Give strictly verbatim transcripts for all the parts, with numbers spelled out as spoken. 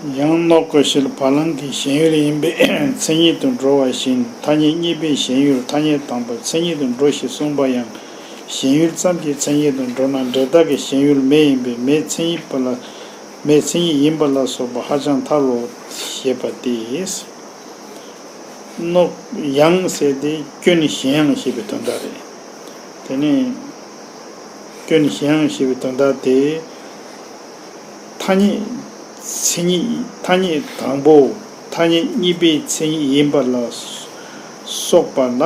ཡང་ནོག་ཀོ་ཤལ་བ་ལང་གི་ཞེན་ཡུལ་ཡིན་པས་མཚན་ཉིད་དུ་འགྲོ་བ་བཞིན་ཐ་སྙད་གཉིས་པའི་ཞེན་ཡུལ་ཐ་སྙད་དང་པོ་མཚན་ཉིད་དུ་འགྲོ་ཞེས་གསུངས་པ་ཡང་ཞེན་ཡུལ་ཙམ་གྱིས་མཚན་ཉིད་དུ་འགྲོ་ན་འབྲས་རྟགས་ཀྱི་ཞེན་ཡུལ་མེ་ཡིན་པས་མེ་མཚན་ཉིད་པ་ལ་མེ་མཚན་ཉིད་ཡིན་པ་ལ་སོགས་པ་ཧ་ཅང་ཐལ་ལོ་ཞེས་པ་སྟེ། ནོག་ཡང་ཟེར་ཏེ་སྐྱོན་ཞེན་ཡང་ཞེས་པའི་དོན་དག་རེད། དེ་ནས་སྐྱོན་ཞེན་ཡང་ཞེས་པའི་དོན་དག་དེ། ཐ་སྙད་མཚན་ཉིད་ཐ་སྙད་དང་པོ་ཐ་སྙད་གཉིས་པའི་མཚན་ཉིད་ཡིན་པ་ལ་སོགས་པ་ལ་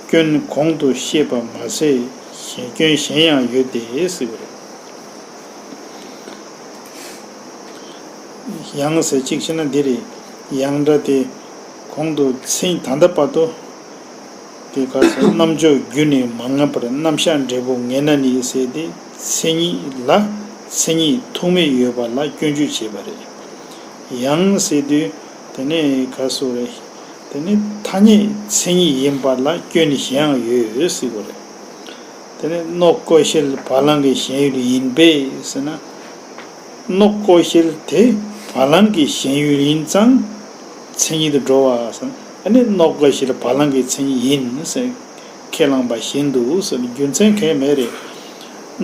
སྐྱོན་གོང་དུ་བཤད་པ་མ་ཟད་སྐྱོན་གཞན་ཡང་ཡོད་དེ་ཟེར་བ་རེད། ཡང་ཟེར་གཅིག་བྱས་ན་འདི་རེད། ཡང་སྒྲ་དེ་གོང་དུ་མཚན་ད་ལྟ་བར་དུ། དེ་ག་ཚོད་རྣམ་འཇོག་རྒྱུ་ནི་མ་ངེས་པར་རྣམ་གཞག་འབྲས་བུ་ངེས་ན་ནི་ཟེར་ཏེ་མཚན་ཉིད་ལ་མཚན་ཉིད་ཐུག་མེད་ཡོད་པ་ལ་སྐྱོན་བརྗོད་བྱས་པ་རེད། ཡང་ཟེར་དུས་དེ་ནས་ག་སོ་རེད། དེ་ནི་ཐ་སྙད་མཚན་ཉིད་ཡིན་པ་ལ་སྐྱོན་གཞན་ཡང་ཡོད་ཟེར་བ་རེད། དེ་ནི་ནོག་ཀོ་ཤལ་བ་ལང་གི་ཞེན་ཡུལ་ཡིན་པས་ཟེར་ན། ནོག་ཀོ་ཤལ་དེ་བ་ལང་གི་ཞེན་ཡུལ་ཡིན་ཙང་མཚན་ཉིད་དུ་འགྲོ་བ་ཟེར་ན། ཨ་ནི་ནོག་ཀོ་ཤལ་བ་ལང་གི་མཚན་ཉིད་ཡིན་ཟེར་ཁས་བླངས་པ་བཞིན་དུ་ཟེར་ན་རྒྱུ་མཚན་གང་ཡང་མེད་རེད།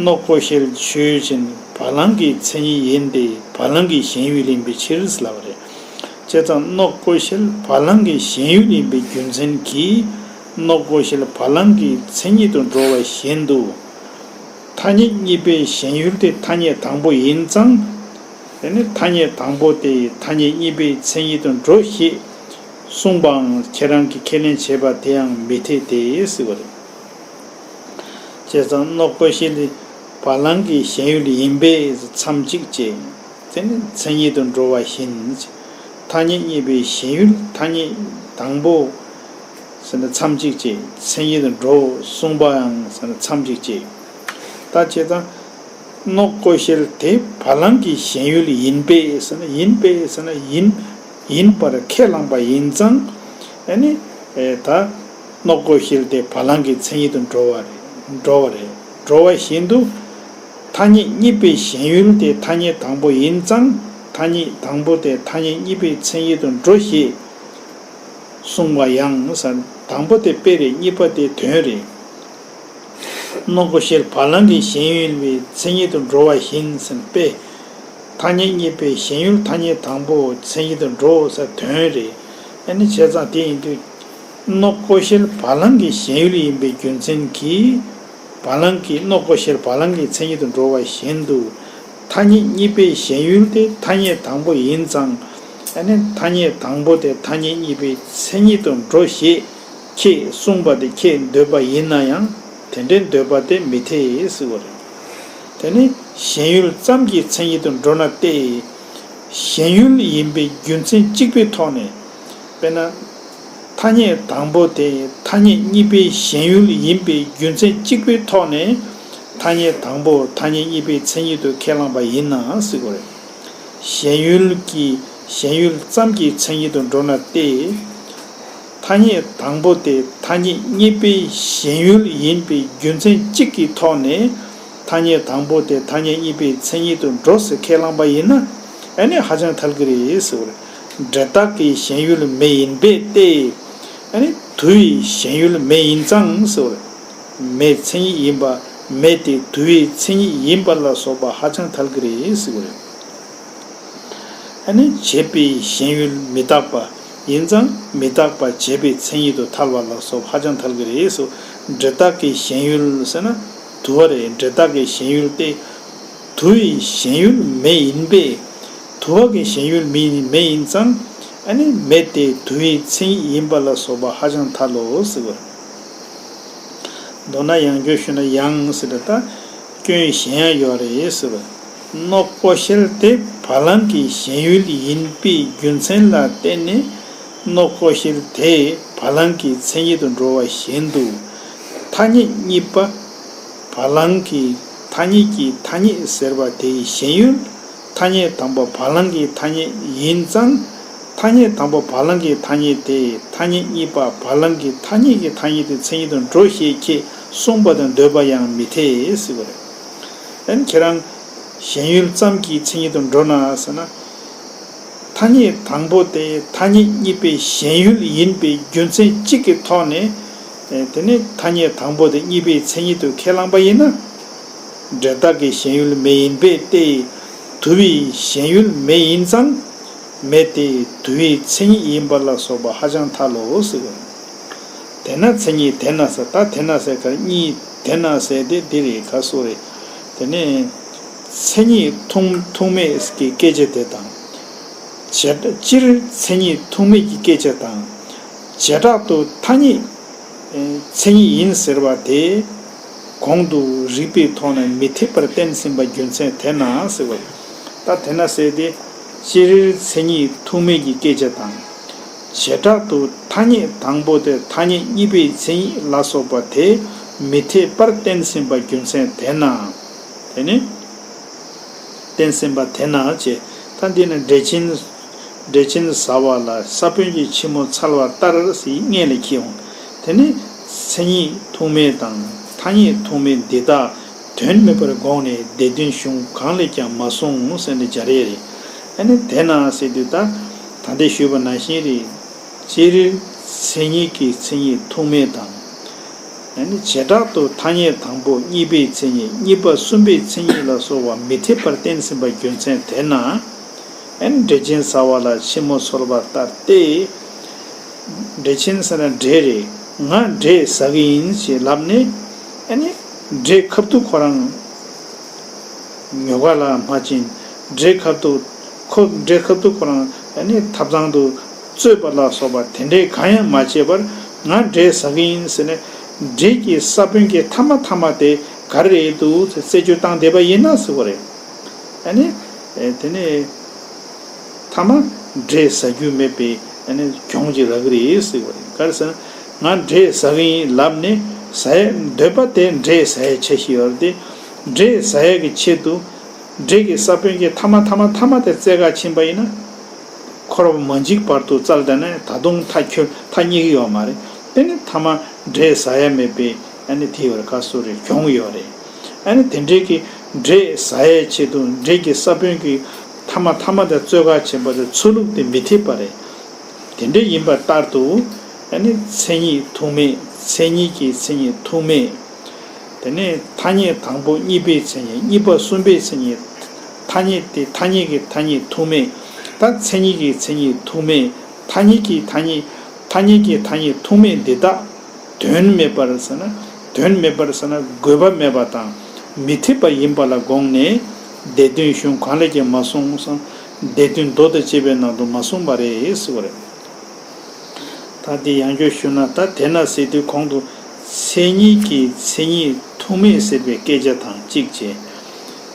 ནོག་ཀོ་ཤལ་ཆོས་ཅན་བ་ལང་གི་མཚན་ཉིད་ཡིན་ཏེ་བ་ལང་གི་ཞེན་ཡུལ་ཡིན་པའི་ཕྱིར་ལབ་པ་རེད། བྱས་ཙང་ནོག་ཀོ་ཤལ་བ་ལང་གི་ཞེན་ཡུལ་ཡིན་པའི་རྒྱུ་མཚན་གྱིས་ནོག་ཀོ་ཤལ་བ་ལང་གི་མཚན་ཉིད་དུ་འགྲོ་བ་བཞིན་དུ། ཐ་སྙད་གཉིས་པའི་ཞེན་ཡུལ་དེ་ཐ་སྙད་དང་པོ་ཡིན་ཙང་། དེ་ནི་ཐ་སྙད་དང་པོ་དེ་ཐ་སྙད་གཉིས་པའི་མཚན་ཉིད་དུ་འགྲོ་ཞེས་གསུངས་པའང་ཁྱེད་རང་གིས་ཁས་ལེན་བྱས་པ་དེའང་མི་འཐད་དེ་ཟེར་བ་རེད། བྱས་ཙང་ནོག་ཀོ་ཤལ་བ་ལང་གི་ཞེན་ཡུལ་ཡིན་པས་མཚམས་གཅིག་བཅད། དེ་ནི་མཚན་ཉིད་དུ་འགྲོ་བ་བཞིན། ཐ་སྙད་གཉིས་པའི་ཞེན་ཡུལ་ཐ་སྙད་དང་པོ་ཟེར་ན་མཚམས་གཅིག་བཅད། མཚན་ཉིད་དུ་འགྲོ་གསུངས་པའང་ཟེར་ན་མཚམས་གཅིག་བཅད། ད་བྱས་ཙང་ནོག་ཀོ་ཤལ་དེ་བ་ལང་གི་ཞེན་ཡུལ་ཡིན་པས་ཟེར་ན་ཡིན་པས་ཟེར་ན་ཡིན་ཡིན་པར་ཁས་བླངས་པ་ཡིན་ཙང་ཨ་ནི་ད་ནོག་ཀོ་ཤལ་དེ་བ་ལང་གི་མཚན་ཉིད་དུ་འགྲོ་བ་རེད་འགྲོ་བ་རེད་འགྲོ་བ་བཞིན་དུ། ཐ་སྙད་གཉིས་པའི་ཞེན་ཡུལ་དེ་ཐ་སྙད་དང་པོ་ཡིན་ཙང་ཐ་སྙད་དང་པོ་དེ་ཐ་སྙད་གཉིས་པའི་མཚན་ཉིད་དུ་འགྲོ་ཞེས་གསུངས་པ་ཡང་ཟེར་དང་པོ་དེ་དཔེ་རེད་གཉིས་པ་དེ་དོན་རེད། ནོག་ཀོ་ཤལ་བ་ལང་གི་ཞེན་ཡུལ་བའི་མཚན་ཉིད་དུ་འགྲོ་བ་བཞིན་ཟེར་དཔེ། ཐ་སྙད་གཉིས་པའི་ཞེན་ཡུལ་ཐ་སྙད་དང་པོ་མཚན་ཉིད་དུ་འགྲོ་ཟེར་དོན་རེད། ཨ་ནི་བྱས་ཙང་དེ་ཡིན་དུས། ནོག་ཀོ་ཤལ་བ་ལང་གི་ཞེན་ཡུལ་ཡིན་པའི་རྒྱུ་མཚན་གྱིས། བ་ལང་གི་ནོག་ཀོ་ཤལ་བ་ལང་གི་མཚན་ཉིད་དུ་འགྲོ་བ་བཞིན་དུ། ཐ་སྙད་གཉིས་པའི་ཞེན་ཡུལ་དེ་ཐ་སྙད་དང་པོ་ཡིན་ཙང་། ཨ་ནི་ཐ་སྙད་དང་པོ་དེ་ཐ་སྙད་གཉིས་པའི་མཚན་ཉིད་དུ་འགྲོ་ཞེས་ཁྱེད་གསུངས་པ་དེ་ཁྱེད་འདོད་པ་ཡིན་ན་ཡང་དེ་འདྲའི་འདོད་པ་དེ་མི་འཐད་ཟེར་བ་རེད། དེ་ནི་ཞེན་ཡུལ་ཙམ་གྱིས་མཚན་ཉིད་དུ་འགྲོ་ན་སྟེ། ཞེན་ཡུལ་ཡིན་པའི་རྒྱུ་མཚན་གཅིག་པའི་ཐོག་ནས། དཔེར་ན། ཐ་སྙད་དང་པོ་དེ་ཐ་སྙད་གཉིས་པའི་ཞེན་ཡུལ་ཡིན་པའི་རྒྱུ་མཚན་གཅིག་པའི་ཐོག་ནས་ཐ་སྙད་དང་པོ་ཐ་སྙད་གཉིས་པའི་མཚན་ཉིད་དུ་ཁས་བླངས་པ་ཡིན་ན་ཟེར་དགོས་རེད། ཞེན་ཡུལ་གྱི་ཞེན་ཡུལ་ཙམ་གྱི་མཚན་ཉིད་དུ་འགྲོ་ན་སྟེ། ཐ་སྙད་དང་པོ་དེ་ཐ་སྙད་གཉིས་པའི་ཞེན་ཡུལ་ཡིན་པའི་རྒྱུ་མཚན་གཅིག་གི་ཐོག་ནས། ཐ་སྙད་དང་པོ་དེ་ཐ་སྙད་གཉིས་པའི་མཚན་ཉིད་དུ་འགྲོ་ཟེར་ཁས་བླངས་པ་ཡིན་ན། ཨ་ནི་ཧ་ཅང་ཐལ་གྱི་རེད་ཟེར་བ་རེད། འབྲས་རྟགས་ཀྱི་ཞེན་ཡུལ་མེ་ཡིན་པས་ཏེ། ཨ་ནི་དུ་བའི་ཞེན་ཡུལ་མེ་ཡིན་ཙང་ཟེར་བ་རེད། མེ་མཚན་ཉིད་ཡིན་པ། མེ་དེ་དུ་བའི་མཚན་ཉིད་ཡིན་པ་ལ་སོགས་པ་ཧ་ཅང་ཐལ་གྱི་རེད་ཟེར་བ་རེད། ཨ་ནི་བྱས་པའི་ཞེན་ཡུལ་མི་རྟག་པ་ཡིན་ཙང་མི་རྟག་པ་བྱས་པའི་མཚན་ཉིད་དུ་ཐལ་བ་ལ་སོགས་ཧ་ཅང་ཐལ་གྱི་རེད་སོ། འབྲས་རྟགས་ཀྱི་ཞེན་ཡུལ་ཟེར་ན་དུ་བ་རེད། འབྲས་རྟགས་ཀྱི་ཞེན་ཡུལ་ཏེ། དུ་བའི་ཞེན་ཡུལ་མེ་ཡིན་པས། དུ་བ་གི་ཞེན་ཡུལ་མེ་ཡིན་མེ་ཡིན་ཙང་ཨ་ནི་མེ་དེ་དུ་བའི་མཚན་ཉིད་ཡིན་པ་ལ་སོགས་པ་ཧ་ཅང་ཐལ་ལོ་ཟེར་བ། མདོར་ན་ཡང་བསྐྱར་ཞུས་ན་ཡང་ཟེར་ད་སྐྱོན་གཞན་ཡང་ཡོད་རེད་ཟེར་བ། ནོག་ཀོ་ཤལ་དེ་བ་ལང་གི་ཞེན་ཡུལ་ཡིན་པའི་རྒྱུ་མཚན་ལ་བརྟེན་ནས་ནོག་ཀོ་ཤལ་དེ་བ་ལང་གི་མཚན་ཉིད་དུ་འགྲོ་བ་བཞིན་དུ། ཐ་སྙད་གཉིས་པ། བ་ལང་གི་ཐ་སྙད་ཀྱི་ཐ་སྙད་ཟེར་བ་དེའི་ཞེན་ཡུལ། ཐ་སྙད་དང་པོ་བ་ལང་གི་ཐ་སྙད་ཡིན་ཙང་། ཐ་སྙད་དང་པོ་བ་ལང་གི་ཐ་སྙད་དེ་ཐ་སྙད་གཉིས་པ་བ་ལང་གི་ཐ་སྙད་ཀྱི་ཐ་སྙད་དེ་མཚན་ཉིད་དུ་འགྲོ་ཞེས་ཁྱེད་གསུངས་པ་དང་འདོད་པ་ཡང་མི་འཐད་ཟེར་བ་རེད། ཨན་ཁྱེད་རང་ཞེན་ཡུལ་ཙམ་གྱིས་མཚན་ཉིད་དུ་འགྲོ་ན་ཟེར་ན། ཐ་སྙད་དང་པོ་དེ་ཐ་སྙད་གཉིས་པའི་གཞན་ཡུལ་ཡིན་པའི་རྒྱུ་མཚན་གཅིག་གི་ཐོག་ནས། ཨེ། དེ་ནི་ཐ་སྙད་དང་པོ་དེ་གཉིས་པའི་མཚན་ཉིད་དུ་ཁས་བླངས་པ་ཡིན་ན། འབྲས་རྟགས་ཀྱི་གཞན་ཡུལ་མེ་ཡིན་པས་ཏེ། དུ་བའི་གཞན་ཡུལ་མེ་ཡིན་ཙང་། མེ་དེ་དུ་བའི་མཚན་ཉིད་ཡིན་པ་ལ་སོགས་པ་ཧ་ཅང་ཐལ་ལོ་ཟེར་བ། དེས་ན་མཚན་ཉིད་དེས་ན་ཟེར། ད་དེས་ན་ཟེར་ག་གཉིས། དེས་ན་ཟེར་དེ་འདི་རེད། ག་སོ་རེད། དེ་ནས་མཚན་ཉིད་ཐུང་ཐུང་མེད་ཀྱི་སྐད་ཆ་དེ་དང་། བྱེ་བྲག་སྤྱིར་མཚན་ཉིད་ཐུང་མེད་ཀྱི་སྐད་ཆ་དང་། བྱེ་བྲག་ཏུ་ཐ་སྙད་མཚན་ཉིད་ཡིན་ཟེར་བ་དེ། གོང་དུ་རིགས་པའི་ཐོག་ནས་མི་འཐད་པར་བསྟན་ཟིན་པ་རྒྱུ་མཚན་དེས་ན་ཟེར་བ། ད་དེས་ན་ཟེར་དེ། སྤྱིར་མཚན་ཉིད་ཐུང་མེད་ཀྱི་སྐད་ཆ་དང་། བྱེ་བྲག་ཏུ་ཐ་སྙད་དང་པོ་དེ་ཐ་སྙད་གཉིས་པའི་མཚན་ཉིད་ལ་སོགས་པ་དེ་མི་འཐད་པར་བསྟན་ཟིན་པ་རྒྱུ་མཚན་དེས་ན། དེ་ནི། བསྟན་ཟིན་པ་དེས་ན་ཅེས། ད་འདི་ནི་འགྲེལ་ཆེན། འགྲེལ་ཆེན་ཟབ་པ་ལ་ས་བོན་གྱི་ཕྱི་མོ་འཚལ་བ་ལྟར་ཟེར་སྔོན་ལ་འཁྱེར་འོང་། དེ་ནི་མཚན་ཉིད་ཐུང་མེད་དང་ཐ་སྙད་ཐུང་མེད་འདི་དག་དོན་མེད་པར་དགོངས་ནས་སྡེ་བདུན་གཞུང་གང་ལས་ཀྱང་མ་གསུངས་ཟེར་ནས་སྦྱར་ཡས་རེད། ཨ་ནི་དེས་ན་ཟེར་དུས་ད་ད་ལྟའི་ཞུས་པ་ནང་བཞིན་རེད། སྤྱིར་མཚན་ཉིད་ཀྱི་མཚན་ཉིད་ཐུང་མེད་དང་། ཨ་ནི་བྱེ་བྲག་ཏུ་ཐ་སྙད་དང་པོ་གཉིས་པའི་མཚན་ཉིད། གཉིས་པ་གསུམ་པའི་མཚན་ཉིད་ལ་སོགས་པ་མི་འཐད་པར་བསྟན་ཟིན་པ་རྒྱུ་མཚན་དེས་ན། ཨ་ནི་འགྲེལ་ཆེན་ཟབ་པ་ལ་ཕྱི་མོ་འཚལ་བ་ལྟར་ཏེ། འགྲེལ་ཆེན་ཟེར་ན་འབྲས་རེད། ང་འབྲས་ཟ་གི་ཡིན་ཞེས་ལབ་ནས། ཨ་ནི་འབྲས་ཁ་ཐུག་ཁོ་རང་ཉོ་ག་ལ་མ་ཕྱིན། འབྲས་ཁ་ཐུག་ཁོ་འབྲས་ཁ་ཐུག་ཁོ་རང་ཨ་ནི་ཐབ་ཚང་དུ་བཙོས་པ་ལ་སོགས་པ་དེ་འདྲའི་གང་ཡང་མ་བྱས་པར། ང་འབྲས་ཟ་གི་ཡིན་ཟེར་ནས་འབྲས་ཀྱི་ས་བོན་གྱི་ཐ་མ་ཐ་མ་དེ་ག་རེ་རེད་འདུག་ཟེར་རྩད་གཅོད་བཏང་བསྡད་པ་ཡིན་ན་ཟེར་བ་རེད། ཨ་ནི་དེ་ནས་ཐ་མ་འབྲས་ཟ་རྒྱུ་མེད་པའི་ཨ་ནི་གྱོང་ཅིག་རག་གི་རེད་ཟེར་བ་རེད། ག་རེ་ཟེར་ན། ང་འབྲས་ཟ་གི་ཡིན་ལབ་ནས་ཟ་ཡ་འདོད་པ་དེ་འབྲས་ཟ་ཡའི་ཆ་ཤས་ཡོད་རེད་དེ། འབྲས་ཟ་ཡ་གི་ཆེད་དུ་འབྲས་ཀྱི་ས་བོན་གྱི་ཐ་མ་ཐ་མ་ཐ་མ་དེ་བཙལ་ག་ཕྱིན་པ་ཡིན་ན། འཁོར་བ་མ་འཇིག་བར་དུ་བཙལ་བསྡད་ན་ད་དུང་མཐའ་འཁྱོལ་མཐའ་རྙེད་ཀྱི་ཡོད་མ་རེད། དེ་ནི་ཐ་མ་འབྲས་ཟ་ཡ་མེད་པའི་ཨ་ནི་དེ་ཡོད་རེད། ག་སོ་རེད། གྱོང་ཡོད་རེད། ཨ་ནི་དེ་འདྲའི་གི་འབྲས་ཟ་ཡའི་ཆེད་དུ་འབྲས་ཀྱི་ས་བོན་གྱི་ཐ་མ་ཐ་མ་དེ་བཙལ་ག་ཕྱིན་པ་དེ་ཚུལ་ལུགས་དེ་མི་འཐད་པ་རེད། དེ་འདྲ་ཡིན་པ་ལྟར་དུ། ཨ་ནི་མཚན་ཉིད་ཐུང་མེད། མཚན་ཉིད་ཀྱི་མཚན་ཉིད་ཐུང་མེད། དེ་ནས་ཐ་སྙད་དང་པོ་གཉིས་པའི་མཚན་ཉིད། གཉིས་པ་གསུམ་པའི་མཚན་ཉིད། ཐ་སྙད་དེ་ཐ་སྙད་ཀྱི་ཐ་སྙད་ཐུང་མེད། ད་མཚན་ཉིད་ཀྱི་མཚན་ཉིད་ཐུང་མེད། ཐ་སྙད་ཀྱི་ཐ་སྙད། ཐ་སྙད་ཀྱི་ཐ་སྙད་ཐུང་མེད་འདི་དག་དོན་མེད་པར་ཟེར་ན། དོན་མེད་པར་ཟེར་ན་དགོས་པ་མེད་པ་དང་མི་འཐད་པ་ཡིན་པ་ལ་དགོངས་ནས་སྡེ་བདུན་གཞུང་གང་ལས་ཀྱང་མ་གསུངས་སམ། སྡེ་བདུན་མདོ་དང་བཅས་པའི་ནང་དུ་མ་གསུངས་པ་རེད་ཟེར་བ་རེད། ད་འདི་ཡང་བསྐྱར་ཞུ་ན། ད་དེས་ན་ཟེར་དུས་གོང་དུ་མཚན་ཉིད་ཀྱི་མཚན་ཉིད་ཐུང་མེད་ཟེར་བའི་སྐད་ཆ་དང་གཅིག་བྱས།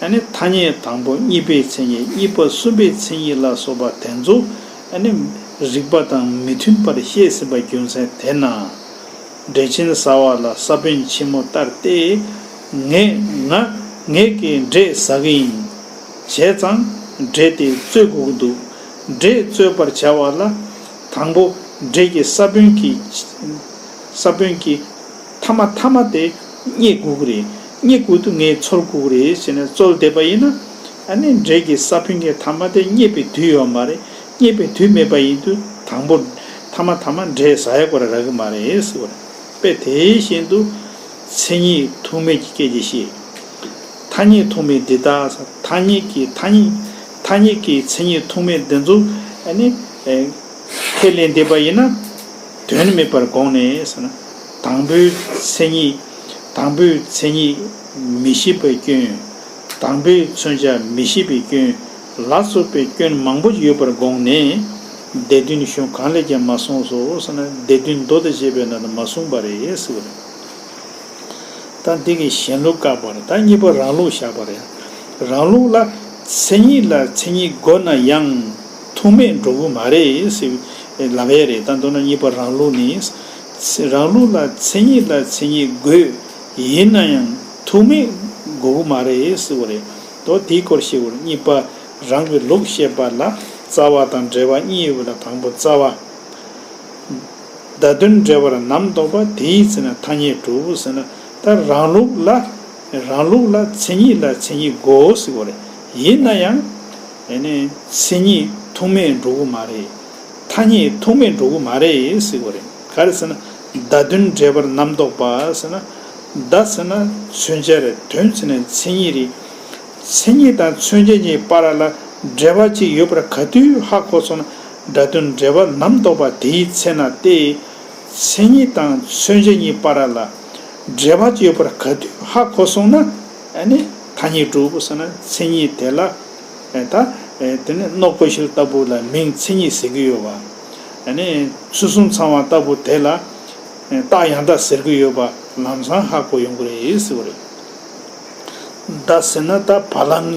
ཨ་ནི་ཐ་སྙད་དང་པོ་གཉིས་པའི་མཚན་ཉིད། གཉིས་པ་གསུམ་པའི་མཚན་ཉིད་ལ་སོགས་པ་དེ་ཚོ་ཨ་ནི་རིགས་པ་དང་མི་མཐུན་པར་བཤད་ཟིན་པ་རྒྱུ་མཚན་དེས་ན། འགྲེལ་ཆེན་ཟབ་པ་ལ་ས་བོན་ཆེན་མོ་ལྟར་ཏེ། ངས་ང་ངས་ཀྱིས་འབྲས་ཟ་གི་ཡིན། བྱས་ཙང་འབྲས་དེ་བཙོས་དགོས་ཀྱི་འདུག་འབྲས་བཙོས་པར་བྱ་བ་ལ། དང་པོ་འབྲས་ཀྱི་ས་བོན་གྱི། ས་བོན་གྱི་ཐ་མ་ཐ་མ་དེ་རྙེད་དགོས་ཀྱི་རེད། རྙེད་དགོས་དུས་ངས་འཚོལ་དགོས་ཀྱི་རེད་ཟེར་ནས་འཚོལ་བསྡད་པ་ཡིན་ན། ཨ་ནི་འབྲས་ཀྱི་ས་བོན་གྱི་ཐ་མ་དེ་རྙེད་པའི་དུས་ཡོད་མ་རེད། རྙེད་པའི་དུས་མེད་པ་ཡིན་དུས་དང་པོ་ཐ་མ་ཐ་མ་འབྲས་ཟ་ཡ་སྐོར་རག་གི་མ་རེད་ཟེར་བ་རེད། དཔེ་དེ་བཞིན་དུ། མཚན་ཉིད་ཐུང་མེད་ཀྱི་སྐད་ཀྱིས་བཤད། ཐ་སྙད་ཐུང་མེད་འདི་དག་ཐ་སྙད་ཀྱི་ཐ་སྙད། ཐ་སྙད་ཀྱི་མཚན་ཉིད་ཐུང་མེད་འདི་ཚོ་ཨ་ནི་ཨེ་ཁས་ལེན་བསྡད་པ་ཡིན་ན། དོན་མེད་པར་དགོངས་ནས་ཟེར་ན། དང་པོའི་མཚན་ཉིད། དང་པོའི་མཚན་ཉིད་མི་ཤེས་པའི་སྐྱོན། དང་པོའི་མཚོན་བྱ་མི་ཤེས་པའི་སྐྱོན་ལ་སོགས་པའི་སྐྱོན་མང་པོ་ཡོད་པར་དགོངས་ནས། སྡེ་བདུན་གཞུང་གང་ལས་ཀྱང་མ་གསུངས་སོ་ཟེར་ན། སྡེ་བདུན་མདོ་དང་བཅས་པའི་ནང་དུ་མ་གསུངས་པ་རེད་ཟེར་བ་རེད། ད་འདི་གི་གཞན་ལུགས་བཀག་པ་རེད། ད་གཉིས་པ་རང་ལུགས་བཞག་པ་རེད། རང་ལུགས་ལ་མཚན་ཉིད་ལ་མཚན་ཉིད་དགོས་ན་ཡང་ཐུང་མེད་འགྲོ་གི་མ་རེད་ཟེར་ལབ་ཡས་རེད། ད་མདོར་ན་གཉིས་པ་རང་ལུགས་ནི། རང་ལུགས་ལ་མཚན་ཉིད་ལ་མཚན་ཉིད་དགོས། ཡིན་ན་ཡང་ཐུང་མེད་དགོས་ཀྱི་མ་རེད་ཟེར་བ་རེད། དོ་དེའི་སྐོར་བཤད་དགོས་རེད། གཉིས་པ་རང་གི་ལུགས་བཤད་པ་ལ་རྩ་བ་དང་འབྲེལ་བ་གཉིས་ཡོད་པ་ལ། དང་པོ་རྩ་བ། བརྡ་དོན་འབྲེལ་བར་ནམ་རྟོག་པ། དེའི་ཚེ་ན་ཐ་སྙད་གྲུབ་ཟེར་ན། ད་རང་ལུགས་ལ། རང་ལུགས་ལ་མཚན་ཉིད་ལ་མཚན་ཉིད་དགོས་ཟེར་བ་རེད། ཡིན་ན་ཡང་། ཨ་ནི་མཚན་ཉིད་ ཐུག་མེད་འགྲོ་གི་མ་རེད། ཐ་སྙད་ཐུག་མེད་འགྲོ་གི་མ་རེད་ཟེར་གི་རེད། ག་རེ་ཟེར་ན། བརྡ་དོན་འབྲེལ་པར་རྣམ་རྟོག་པ་ཟེར་ན། བརྡ་ཟེར་ན་མཚོན་བྱ་རེད། དོན་ཟེར་ན་མཚན་ཉིད་རེད། མཚན་ཉིད་དང་མཚོན་བྱ་གཉིས་བར་ལ་འབྲེལ་བ་ཅིག་ཡོད་པར་ག་དུས་ཧ་གོ་སོང་ན། བརྡ་དོན་འབྲེལ་པར་རྣམ་རྟོག་པ་དེའི་ཚེ་ན་སྟེ། མཚན་ཉིད་དང་མཚོན་བྱ་གཉིས་བར་ལ་འབྲེལ་བ་ཅིག་ཡོད་པར་ག་དུས་ཧ་གོ་སོང་ན། ཨ་ནི་ཐ་སྙད་གྲུབ་ཟེར་ན་མཚན་ཉིད་དེ་ལ། ཨེ་ད། ཨེ་དེ་ནི་སྣོད་ཀོ་ཤལ་ལྟ་བུ་ལ་མིང་མཚན་ཉིད་ཟེར་གྱི་ཡོད་པ། ཨ་ནི་ཚུལ་གསུམ་ཚང་བ་ལྟ་བུ་དེ་ལ། ཨེ་རྟགས་ཡང་དག་ཟེར་གྱི་ཡོད་པ་ལམ་སང་ཧ་གོ་ཡོང་གི་རེད་ཟེར་བ་རེད། བརྡ་ཟེར་ན་ད་བ་ལང་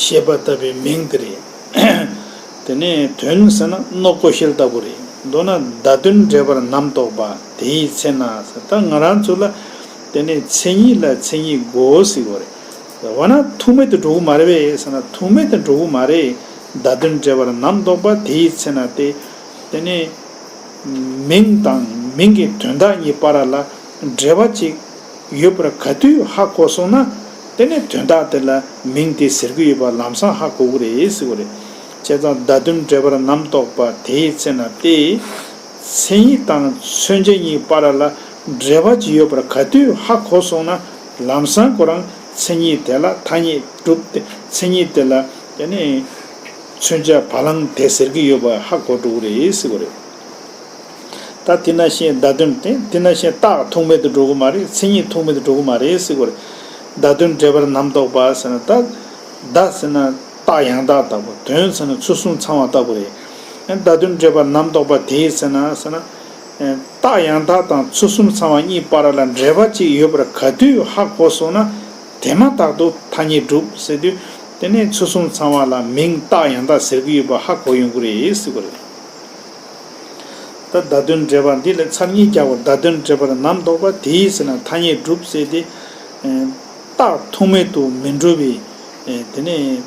ཤེས་པ་ལྟ་བུའི་མིང་དེ་རེད། དེ་ནས་དོན་ཟེར་ན་སྣོད་ཀོ་ཤལ་ལྟ་བུ་རེད། མདོར་ན་བརྡ་དོན་འབྲེལ་པར་རྣམ་རྟོག་པ་དེའི་ཚེ་ན་ཟེར། ད་ང་རང་ཚོ་ལ་དེ་ནས་མཚན་ཉིད་ལ་མཚན་ཉིད་དགོས་ཟེར་བ་རེད། འོ་ན་ཐུག་མེད་དུ་འགྲོ་གི་མ་རེད་པས་ཟེར་ན། ཐུག་མེད་དུ་འགྲོ་གི་མ་རེད། བརྡ་དོན་འབྲེལ་པར་རྣམ་རྟོག་པ་དེའི་ཚེ་ན་སྟེ། དེ་ནས་མིང་དང་མིང་གི་དོན་དག་གཉིས་བར་ལ་འབྲེལ་བ་ཅིག་ཡོད་པར་ག་དུས་ཧ་གོ་སོང་ན། དེ་ནས་དོན་དག་དེ་ལ་མིང་དེ་ཟེར་གྱི་ཡོད་པ་ལམ་སང་ཧ་གོ་གི་རེད་ཟེར་གྱི་རེད། བྱས་ཙང་བརྡ་དོན་འབྲེལ་པར་རྣམ་རྟོག་པ་དེའི་ཚེ་ན་སྟེ། མཚན་ཉིད་དང་མཚོན་བྱ་གཉིས་བར་ལ་འབྲེལ་བ་ཅིག་ཡོད་པར་ག་དུས་ཧ་གོ་སོང་ན། ལམ་སང་ཁོ་རང་མཚན་ཉིད་དེ་ལ་ཐ་སྙད་གྲུབ་སྟེ། མཚན་ཉིད་དེ་ལ་དེ་ནི་མཚོན་བྱ་བ་ལང་དེ་ཟེར་གྱི་ཡོད་པ་ཧ་གོ་འགྲོ་གི་རེད་ཟེར་གྱི་རེད། ད་དེ་ནང་བཞིན་བརྡ་དོན་དེ་དེ་ནང་བཞིན་རྟགས་ཐུག་མེད་དུ་འགྲོ་གི་མ་རེད། མཚན་ཉིད་ཐུག་མེད་དུ་འགྲོ་གི་མ་རེད་ཟེར་གྱི་རེད། བརྡ་དོན་འབྲེལ་པར་རྣམ་རྟོག་པ་ཟེར་ན། ད་བརྡ་ཟེར་ན་རྟགས་ཡང་དག་ལྟ་བུ། དོན་ཟེར་ན་ཚུལ་གསུམ་ཚང་བ་ལྟ་བུ་རེད། བརྡ་དོན་འབྲེལ་པར་རྣམ་རྟོག་པ་དེའི་ཚེ་ན་ཟེར་ན། རྟགས་ཡང་དག་དང་ཚུལ་གསུམ་ཚང་བ་གཉིས་བར་ལ་འབྲེལ་བ་ཅིག་ཡོད་པར་ག་དུས་ཧ་གོ་སོང་ན། དེ་མ་ཐག་ཏུ་ཐ་སྙད་གྲུབ་ཟེར་དུས། དེ་ནས་ཚུལ་གསུམ་ཚང་བ་ལ་མིང་རྟགས་ཡང་དག་ཟེར་གྱི་ཡོད་པ་ཧ་གོ་ཡོང་གི་རེད་ཟེར་གྱི་རེད། ད་བརྡ་དོན་འབྲེལ་པ་འདི་ལ་ཚར་གཉིས་རྒྱག་པར། བརྡ་དོན་འབྲེལ་པར་རྣམ་རྟོག་པ་དེའི་ཚེ་ན་ཐ་སྙད་གྲུབ་ཟེར་ཏེ། རྟགས་ཐུག་མེད་དུ་མི་འགྲོ་བའི། དེ་ནས་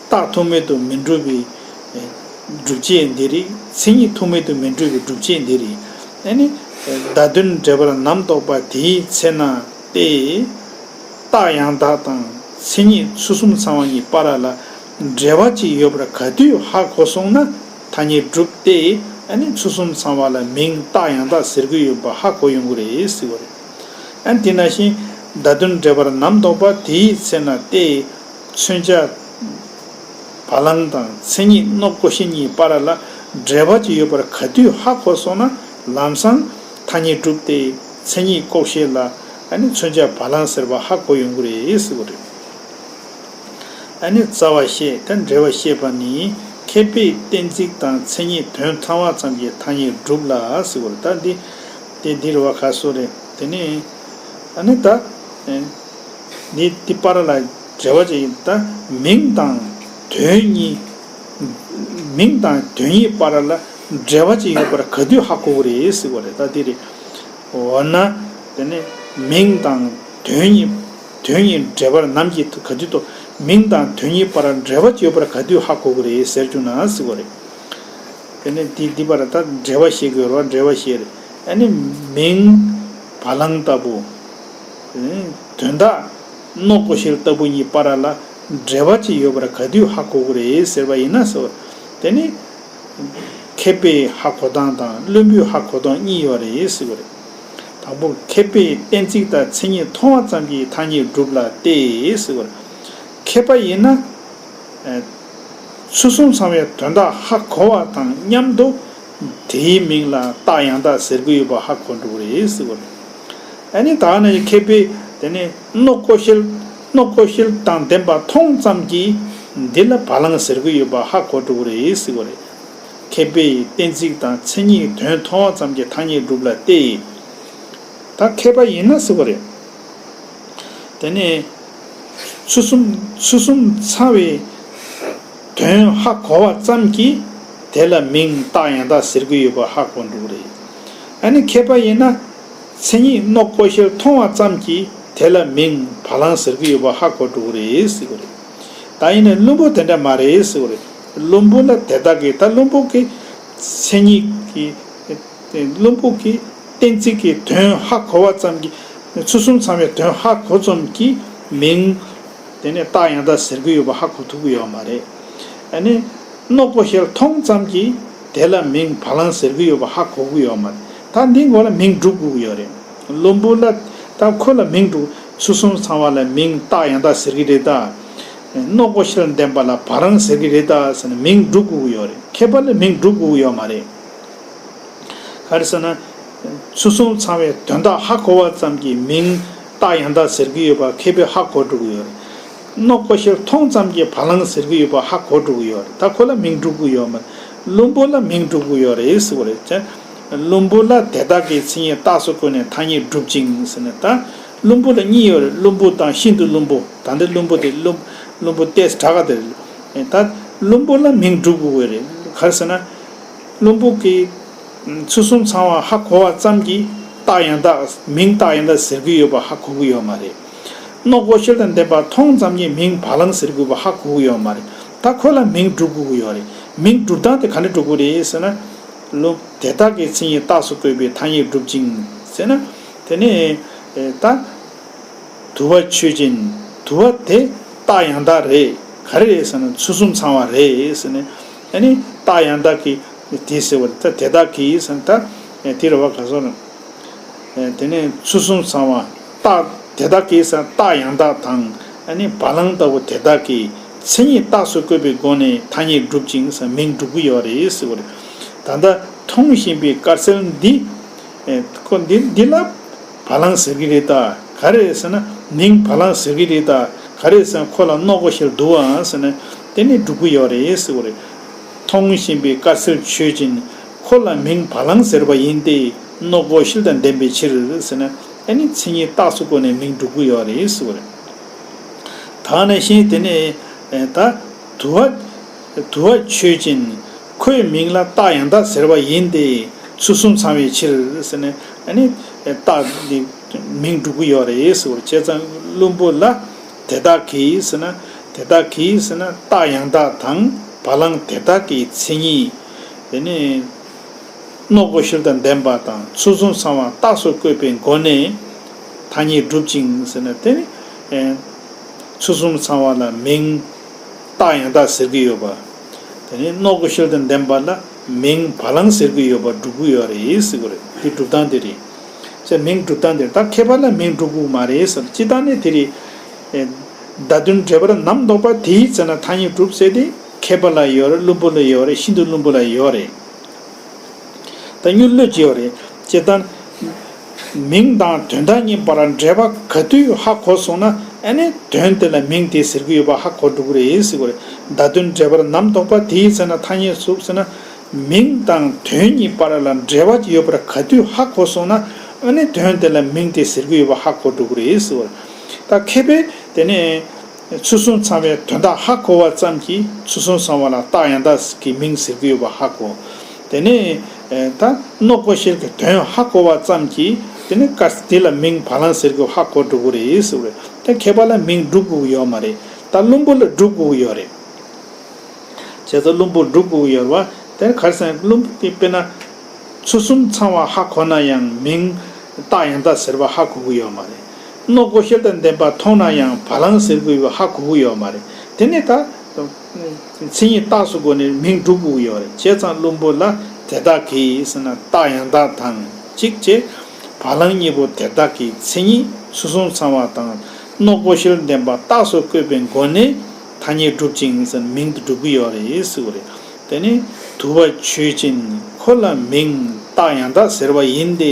རྟགས་ཐུག་མེད་དུ་མི་འགྲོ་བའི་སྒྲུབ་བྱེད་འདི་རེད། མཚན་ཉིད་ཐུག་མེད་དུ་མི་འགྲོ་བའི་སྒྲུབ་བྱེད་འདི་རེད། ཨ་ནི་བརྡ་དོན་འབྲེལ་པར་རྣམ་རྟོག་པ་དེའི་ཚེ་ན་སྟེ། རྟགས་ཡང་དག་དང་མཚན་ཉིད་ཚུལ་གསུམ་ཚང་བ་གཉིས་བར་ལ་འབྲེལ་བ་ཅིག་ཡོད་པར་ག་དུས་ཧ་གོ་སོང་ན་ཐ་སྙད་གྲུབ་སྟེ། ཨ་ནི་ཚུལ་གསུམ་ཚང་བ་ལ་མིང་རྟགས་ཡང་དག་ཟེར་གྱི་ཡོད་པ་ཧ་གོ་ཡོང་གི་རེད་ཟེར་བ་རེད། ཨ་ནི་དེ་ནང་བཞིན་བརྡ་དོན་འབྲེལ་པར་རྣམ་རྟོག་པ་དེའི་ཚེ་ན་སྟེ། མཚོན་བྱ་བ་ལང་དང་མཚན་ཉིད་སྣོད་ཀོ་ཤལ་གཉིས་བར་ལ་འབྲེལ་བ་ཅིག་ཡོད་པར་ག་དུས་ཧ་གོ་སོང་ན། ལམ་སང་ཐ་སྙད་གྲུབ་སྟེ། མཚན་ཉིད་ཀོ་ཤལ་ལ་ཨ་ནི་མཚོན་བྱ་བ་ལང་ཟེར་བ་ཧ་གོ་ཡོང་གི་རེད་ཟེར་བ་རེད། ཨ་ནི་རྩ་བ་བཤད། ད་འབྲེལ་བ་བཤད་པ་ནི། མཁས་པས་གཏན་ཚིགས་དང་མཚན་ཉིད་དོན་ཚང་བ་ཙམ་གྱིས་ཐ་སྙད་གྲུབ་ལ་ཟེར་བ་རེད། ད་འདི་དེ་འདིར་བ་ཁ་སོ་རེད། དེ་ནས་ཨ་ནི་ད། འདི་འདི་བར་ལ་འབྲེལ་བ་ཅིག་ཡིན། ད་མིང་དང་དོན་གཉིས། མིང་དང་དོན་གཉིས་བར་ལ་འབྲེལ་བ་ཅིག་ཡོད་པར་ག་དུས་ཧ་གོ་གི་རེད་ཟེར་བ་རེད། ད་འདི་རེད། འོ་ན་དེ་ནས་མིང་དང་དོན་གཉིས། དོན་གཉིས་འབྲེལ་པར་ནམ་གྱི་ག་དུས་ཐོག་མིང་དང་དོན་གཉིས་བར་འབྲེལ་བ་ཅིག་ཡོད་པར་ག་དུས་ཧ་གོ་གི་རེད་ཟེར་བྱུང་ན་ཟེར་བ་རེད། དེ་ནས་འདི་འདི་བར་ད་འབྲེལ་བ་བཤད་དགོས་རེད་བ། འབྲེལ་བ་བཤད་རེད། ཨ་ནི་མིང་བ་ལང་ལྟ་བུ། དོན་དག་སྣོད་ཀོ་ཤལ་ལྟ་བུ་གཉིས་བར་ལ་འབྲེལ་བ་ཅིག་ཡོད་པར་ག་དུས་ཧ་གོ་གི་རེད་ཟེར་བ་ཡིན་ན་ཟེར་བ། དེ་ནི་མཁས་པའི་ཧ་གོ་སྟངས་དང་བླུན་པོའི་ཧ་གོ་སྟངས་གཉིས་ཡོད་རེད་ཟེར་བ་རེད། དང་པོ་མཁས་པས་གཏན་ཚིགས་དང་མཚན་ཉིད་མཐོང་བ་ཙམ་གྱིས་ཐ་སྙད་གྲུབ་ལ་སྟེ་ཟེར་བ་རེད། མཁས་པ་ཡིན་ན། ཚུལ་གསུམ་ཚང་བའི་དོན་དག་ཧ་གོ་བ་དང་མཉམ་དུ་དེའི་མིང་ལ་རྟགས་ཡང་དག་ཟེར་གྱི་ཡོད་པ་ཧ་གོ་འགྲོ་གི་རེད་ཟེར་བ་རེད། ཨ་ནི་ད་ནི་མཁས་པས་དེ་ནི་སྣོད་ཀོ་ཤལ། སྣོད་ཀོ་ཤལ་དང་ལྡན་པ་མཐོང་ཙམ་གྱིས་འདི་ལ་བ་ལང་ཟེར་གྱི་ཡོད་པ་ཧ་གོ་འགྲོ་གི་རེད་ཟེར་བ་རེད། མཁས་པས་གཏན་ཚིགས་དང་མཚན་ཉིད་དོན་མཐོང་བ་ཙམ་གྱིས་ཐ་སྙད་གྲུབ་ལ་སྟེ། ད་མཁས་པ་ཡིན་ན་ཟེར་བ་རེད། དེ་ནས་ཚུལ་གསུམ། ཚུལ་གསུམ་ཚང་བའི་དོན་ཧ་གོ་བ་ཙམ་གྱིས་དེ་ལ་མིང་རྟགས་ཡང་དག་ཟེར་གྱི་ཡོད་པ་ཧ་གོ་འགྲོ་གི་རེད། ཨ་ནི་མཁས་པ་ཡིན་ན་མཚན་ཉིད་སྣོད་ཀོ་ཤལ་མཐོང་བ་ཙམ་གྱིས་དེ་ལ་མིང་བ་ལང་ཟེར་གྱི་ཡོད་པ་ཧ་གོ་འགྲོ་གི་རེད་ཟེར་གྱི་རེད། ད་ཡིན་ན་བླུན་པོ་དེ་འདྲ་མ་རེད་ཟེར་གྱི་རེད། བླུན་པོ་ལ་དེ་དག་གི། ད་བླུན་པོ་གི་མཚན་ཉིད་ཀྱི། བླུན་པོ་གི་གཏན་ཚིགས་ཀྱི་དོན་ཧ་གོ་བ་ཙམ་གྱིས། ཚུལ་གསུམ་ཚང་བའི་དོན་ཧ་གོ་ཙམ་གྱིས་མིང་དེ་ནས་རྟགས་ཡང་དག་ཟེར་གྱི་ཡོད་པ་ཧ་གོ་ཐུབ་ཀྱི་ཡོད་མ་རེད། ཨ་ནི་ སྣོག་པོ་ཤེལ་མཐོང་ཙམ་གྱིས་དེ་ལ་མིང་བ་ལང་ཟེར་གྱི་ཡོད་པ་ཧ་གོ་གི་ཡོད་མ་རེད། ད་འདི་མགོ་ལ་མིང་སྒྲུབ་དགོས་ཀྱི་ཡོད་རེད། བླུན་པོ་ལ་ད་ཁོ་ལ་མིང་སྒྲུབ། ཚུལ་གསུམ་ཚང་བ་ལ་མིང་རྟགས་ཡང་དག་ཟེར་གྱི་རེད་ད། སྣོག་པོ་ཤེལ་ལྡན་པ་ལ་བ་ལང་ཟེར་གྱི་རེད་ད་ཟེར་ནས་མིང་སྒྲུབ་དགོས་ཀྱི་ཡོད་རེད། མཁས་པ་ལ་མིང་སྒྲུབ་དགོས་ཀྱི་ཡོད་མ་རེད། ག་རེ་ཟེར་ན། ཚུལ་གསུམ་ཚང་བའི་དོན་དག་ཧ་གོ་བ་ཙམ་གྱིས་མིང་རྟགས་ཡང་དག་ཟེར་གྱི་ཡོད་པ་མཁས་པས་ཧ་གོ་འགྲོ་གི་ཡོད་རེད། སྣོག་པོ་ཤེལ་མཐོང་ཙམ་གྱིས་བ་ལང་ཟེར་གྱི་ཡོད་པ་ཧ་གོ་འགྲོ་གི་ཡོད་རེད། ད་ཁོ་ལ་མིང་སྒྲུབ་དགོས་ཡོད་མ་རེད། བླུན་པོ་ལ་མིང་སྒྲུབ་དགོས་ཡོད་རེད་ཟེར་བ་རེད། བླུན་པོ་ལ་དེ་དག་གི་མཚན་ཉིད་རྟགས་སུ་བཀོད་ནས་ཐ་སྙད་སྒྲུབ་ཅིང་ཟེར་ནས། ད་བླུན་པོ་ལ་གཉིས་ཡོད་རེད། བླུན་པོ་དང་ཤིན་ཏུ་བླུན་པོ། ད་ལྟ་བླུན་པོ་དེ་བླུན་བླུན་པོ་ཏོག་ཙམ་དྲག་ག་དེ་རེད། ད་བླུན་པོ་ལ་མིང་སྒྲུབ་དགོས་རེད། ག་རེ་ཟེར་ན། བླུན་པོ་གིས་ཚུལ་གསུམ་ཚང་བ་ཧ་གོ་བ་ཙམ་གྱིས་རྟགས་ཡང་དག་མིང་རྟགས་ཡང་དག་ཟེར་གྱི་ཡོད་པ་ཧ་གོ་གི་ཡོད་མ་རེད། སྣོག་པོ་ཤེལ་དང་ལྡན་པ་མཐོང་ཙམ་གྱིས་མིང་བ་ལང་ཟེར་དགོས་པ་ཧ་གོ་གི་ཡོད་མ་རེད། ད་ཁོ་ལ་མིང་སྒྲུབ་དགོས་ཀྱི་ཡོད་རེད། མིང་སྒྲུབ་སྟངས་དེ་ག་འདྲ་སྒྲུབ་དགོས་རེད་ཟེར་ན། བླུན་དེ་དག་གི་མཚན་ཉིད་རྟགས་སུ་བཀོད་པའི་ཐ་སྙད་སྒྲུབ་ཅིང་ཟེར་ན། དེ་ནས་ད། དུ་བ་ཆོས་ཅན། དུ་བ་དེ་རྟགས་ཡང་དག་རེད། ག་རེ་རེད་ཟེར་ན་ཚུལ་གསུམ་ཚང་བ་རེད་ཟེར་ནས། ཨ་ནི་རྟགས་ཡང་དག་གི་དེ་ཟེར་བ་ད་དེ་དག་གིས་ཟེར་ན་ད་དེ་རེད་བ། ག་སོང་ན། དེ་ནས་ཚུལ་གསུམ་ཚང་བ་རྟགས་དེ་དག་གིས་ཟེར་ན་རྟགས་ཡང་དག་དང་ཨ་ནི་བ་ལང་ལྟ་བུ་དེ་དག་གི་མཚན་ཉིད་རྟགས་སུ་བཀོད་པའི་སྒོ་ནས་ཐ་སྙད་སྒྲུབ་ཅིང་ཟེར་མིང་སྒྲུབ་ཀྱི་ཡོད་རེད་ཟེར་བ་རེད། ད་ལྟ་མཐོང་བཞིན་པའི་དཀར་གསལ་འདི། ཨེ། ཁོ་འདི་འདི་ལ་བ་ལང་ཟེར་གྱི་རེད་ད། ག་རེ་རེད་ཟེར་ན་མིང་བ་ལང་ཟེར་གྱི་རེད་ད། ག་རེ་རེད་ཟེར་ན་ཁོ་ལ་སྣོག་པོ་ཤེལ་འདུག་ཨང་ཟེར་ནས་དེ་ནི་སྒྲུབ་ཀྱི་ཡོད་རེད་ཟེར་བ་རེད། མཐོང་བཞིན་པའི་དཀར་གསལ་ཆོས་ཅན། ཁོ་ལ་མིང་བ་ལང་ཟེར་བ་ཡིན་ཏེ། སྣོག་པོ་ཤེལ་དང་ལྡན་པའི་ཕྱིར་ཟེར་ན་ཨ་ནི་མཚན་ཉིད་རྟགས་སུ་བཀོད་ནས་མིང་སྒྲུབ་ཀྱི་ཡོད་རེད་ཟེར་བ་རེད། ད་ནས་བཞིན་དེ་ནས་ད་དུ་བ་དུ་བ་ཆོས་ཅན། ཁོའི་མིང་ལ་རྟགས་ཡང་དག་ཟེར་བ་ཡིན་ཏེ། ཚུལ་གསུམ་ཚང་བའི་ཕྱིར་ཟེར་ནས་ཨ་ནི་རྟགས་འདི་མིང་སྒྲུབ་ཀྱི་ཡོད་རེད་ཟེར་བ་རེད། བྱས་ཙང་བླུན་པོ་ལ་དེ་དག་གིས་ཟེར་ན་དེ་དག་གིས་ཟེར་ན་རྟགས་ཡང་དག་དང་བ་ལང་དེ་དག་གི་མཚན་ཉིད་དེ་ནི། སྣོག་པོ་ཤེལ་དང་ལྡན་པ་དང་ཚུལ་གསུམ་ཚང་བ་རྟགས་སུ་བཀོད་པའི་སྒོ་ནས་ཐ་སྙད་སྒྲུབ་ཅིང་ཟེར་ན་དེ་ནི། ཚུལ་གསུམ་ཚང་བ་ལ་མིང་རྟགས་ཡང་དག་ཟེར་གྱི་ཡོད་པ། དེ་ནི་སྣོག་པོ་ཤེལ་དང་ལྡན་པ་ལ་མིང་བ་ལང་ཟེར་གྱི་ཡོད་པ་སྒྲུབ་ཀྱི་ཡོད་རེད་ཟེར་གྱི་རེད། དེ་སྒྲུབ་སྟངས་དེ་རེད། ཟེར་མིང་སྒྲུབ་སྟངས་དེ་རེད། ད་མཁས་པ་ལ་མིང་སྒྲུབ་དགོས་མ་རེད་ཟེར། སྤྱིར་བཏང་ནས་དེ་རེད། བརྡ་དོན་འབྲེལ་པར་ནམ་འདོགས་པ་དེའི་ཚེ་ན་ཐ་སྙད་སྒྲུབ་ཟེར་ཏེ་མཁས་པ་ལ་ཡོད་རེད། བླུན་པོ་ལ་ཡོད་རེད། ཤིན་ཏུ་བླུན་པོ་ལ་ཡོད་རེད། ད་མྱུར་ལོས་ཅི་ཡོད་རེད། ཅེས་དང་། མིང་དང་དོན་དག་གཉིས་བར་འབྲེལ་བ་ག་དུས་ཧ་གོ་སོང་ན་ཨ་ནི་དོན་དེ་ལ་མིང་དེ་ཟེར་གྱི་ཡོད་པ་ཧ་གོ་འགྲོ་གི་རེད་ཟེར་གྱི་རེད། བརྡ་དོན་འབྲེལ་པར་ནམ་འདོགས་པ་དེའི་ཚེ་ན་ཐ་སྙད་སྒྲུབ་ཟེར་ན། མིང་དང་དོན་གཉིས་བར་ལ་འབྲེལ་བ་ཡོད་པར་ག་དུས་ཧ་གོ་སོང་ན་ཨ་ནི་དོན་དེ་ལ་མིང་དེ་ཟེར་གྱི་ཡོད་པ་ཧ་གོ་འགྲོ་གི་རེད་ཟེར་གྱི་རེད། ད་མཁས་པས་དེ་ནས། ཚུལ་གསུམ་ཚང་བའི་དོན་དག་ཧ་གོ་བ་ཙམ་གྱིས་ཚུལ་གསུམ་ཚང་བ་ལ་རྟགས་ཡང་དག་གི་མིང་ཟེར་གྱི་ཡོད་པ་ཧ་གོ། དེ་ནས་ད་སྣོག་པོ་ཤེལ་གྱི་དོན་ཧ་གོ་བ་ཙམ་གྱིས་དེ་ནས་དཀར་དེ་ལ་མིང་བ་ལང་ཟེར་གྱི་ཧ་གོ་འགྲོ་གི་རེད་ཟེར་བ་རེད། ད་མཁས་པ་ལ་མིང་སྒྲུབ་དགོས་ཀྱི་ཡོད་མ་རེད། ད་བླུན་པོ་ལ་སྒྲུབ་དགོས་ཀྱི་ཡོད་རེད། བྱས་ཙང་བླུན་པོ་སྒྲུབ་དགོས་ཀྱི་ཡོད་རེད་བ། དེ་ག་རེ་ཟེར་ན་བླུན་པོ་དེ་དཔེར་ན། ཚུལ་གསུམ་ཚང་བ་ཧ་གོ་ན་ཡང་མིང་རྟགས་ཡང་དག་ཟེར་བ་ཧ་གོ་གི་ཡོད་མ་རེད། སྣོག་པོ་ཤེལ་དང་ལྡན་པ་མཐོང་ན་ཡང་བ་ལང་ཟེར་གི་ཡོད་ཧ་གོ་གི་ཡོད་མ་རེད། དེ་ནས་ད་མཚན་ཉིད་རྟགས་སུ་བཀོད་ནས་མིང་སྒྲུབ་དགོས་ཀྱི་ཡོད་རེད། བྱས་ཙང་བླུན་པོ་ལ་དེ་དག་གིས་ཟེར་ན་རྟགས་ཡང་དག་དང་གཅིག་བྱས། བ་ལང་གཉིས་པོ་དེ་དག་གི་མཚན་ཉིད་ཚུལ་གསུམ་ཚང་བ་དང་སྣོག་པོ་ཤེལ་ལྡན་པ་རྟགས་སུ་བཀོད་པའི་སྒོ་ནས་ཐ་སྙད་སྒྲུབ་ཅིང་ཟེར་མིང་དུ་སྒྲུབ་ཀྱི་ཡོད་རེད་ཟེར་བ་རེད། དེ་ནི་དུ་བ་ཆོས་ཅན། ཁོ་ལ་མིང་རྟགས་ཡང་དག་ཟེར་བ་ཡིན་ཏེ།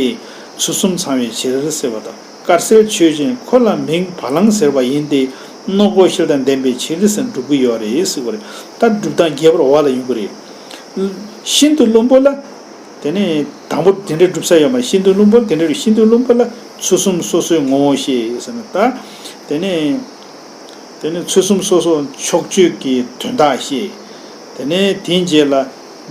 ཚུལ་གསུམ་ཚང་བའི་ཕྱིར་ཟེར་བ་དང་། དཀར་གསལ་ཆོས་ཅན། ཁོ་ལ་མིང་བ་ལང་ཟེར་བ་ཡིན་ཏེ། སྣོག་པོ་ཤེལ་དང་ལྡན་པའི་ཕྱིར་ཟེར་སྒྲུབ་ཀྱི་ཡོད་རེད་ཟེར་བ་རེད། ད་སྒྲུབ་སྟངས་རྒྱས་པར་འོག་ལ་ཡོང་གི་རེད། ཤིན་ཏུ་བླུན་པོ་ལ། དེ་ནས་དང་པོ་དེ་འདྲའི་སྒྲུབ་ས་ཡོད་མ་རེད། ཤིན་ཏུ་བླུན་པོ་དེ་འདྲའི་ཤིན་ཏུ་བླུན་པོ་ལ་ཚུལ་གསུམ་སོ་སོའི་ངོ་བོ་ཤེས་ཟེར་ན་ད། དེ་ནས། དེ་ནས་ཚུལ་གསུམ་སོ་སོ་ཕྱོགས་ཆོས་ཀྱི་དོན་དག་ཤེས། དེ་ནས་དེའི་རྗེས་ལ་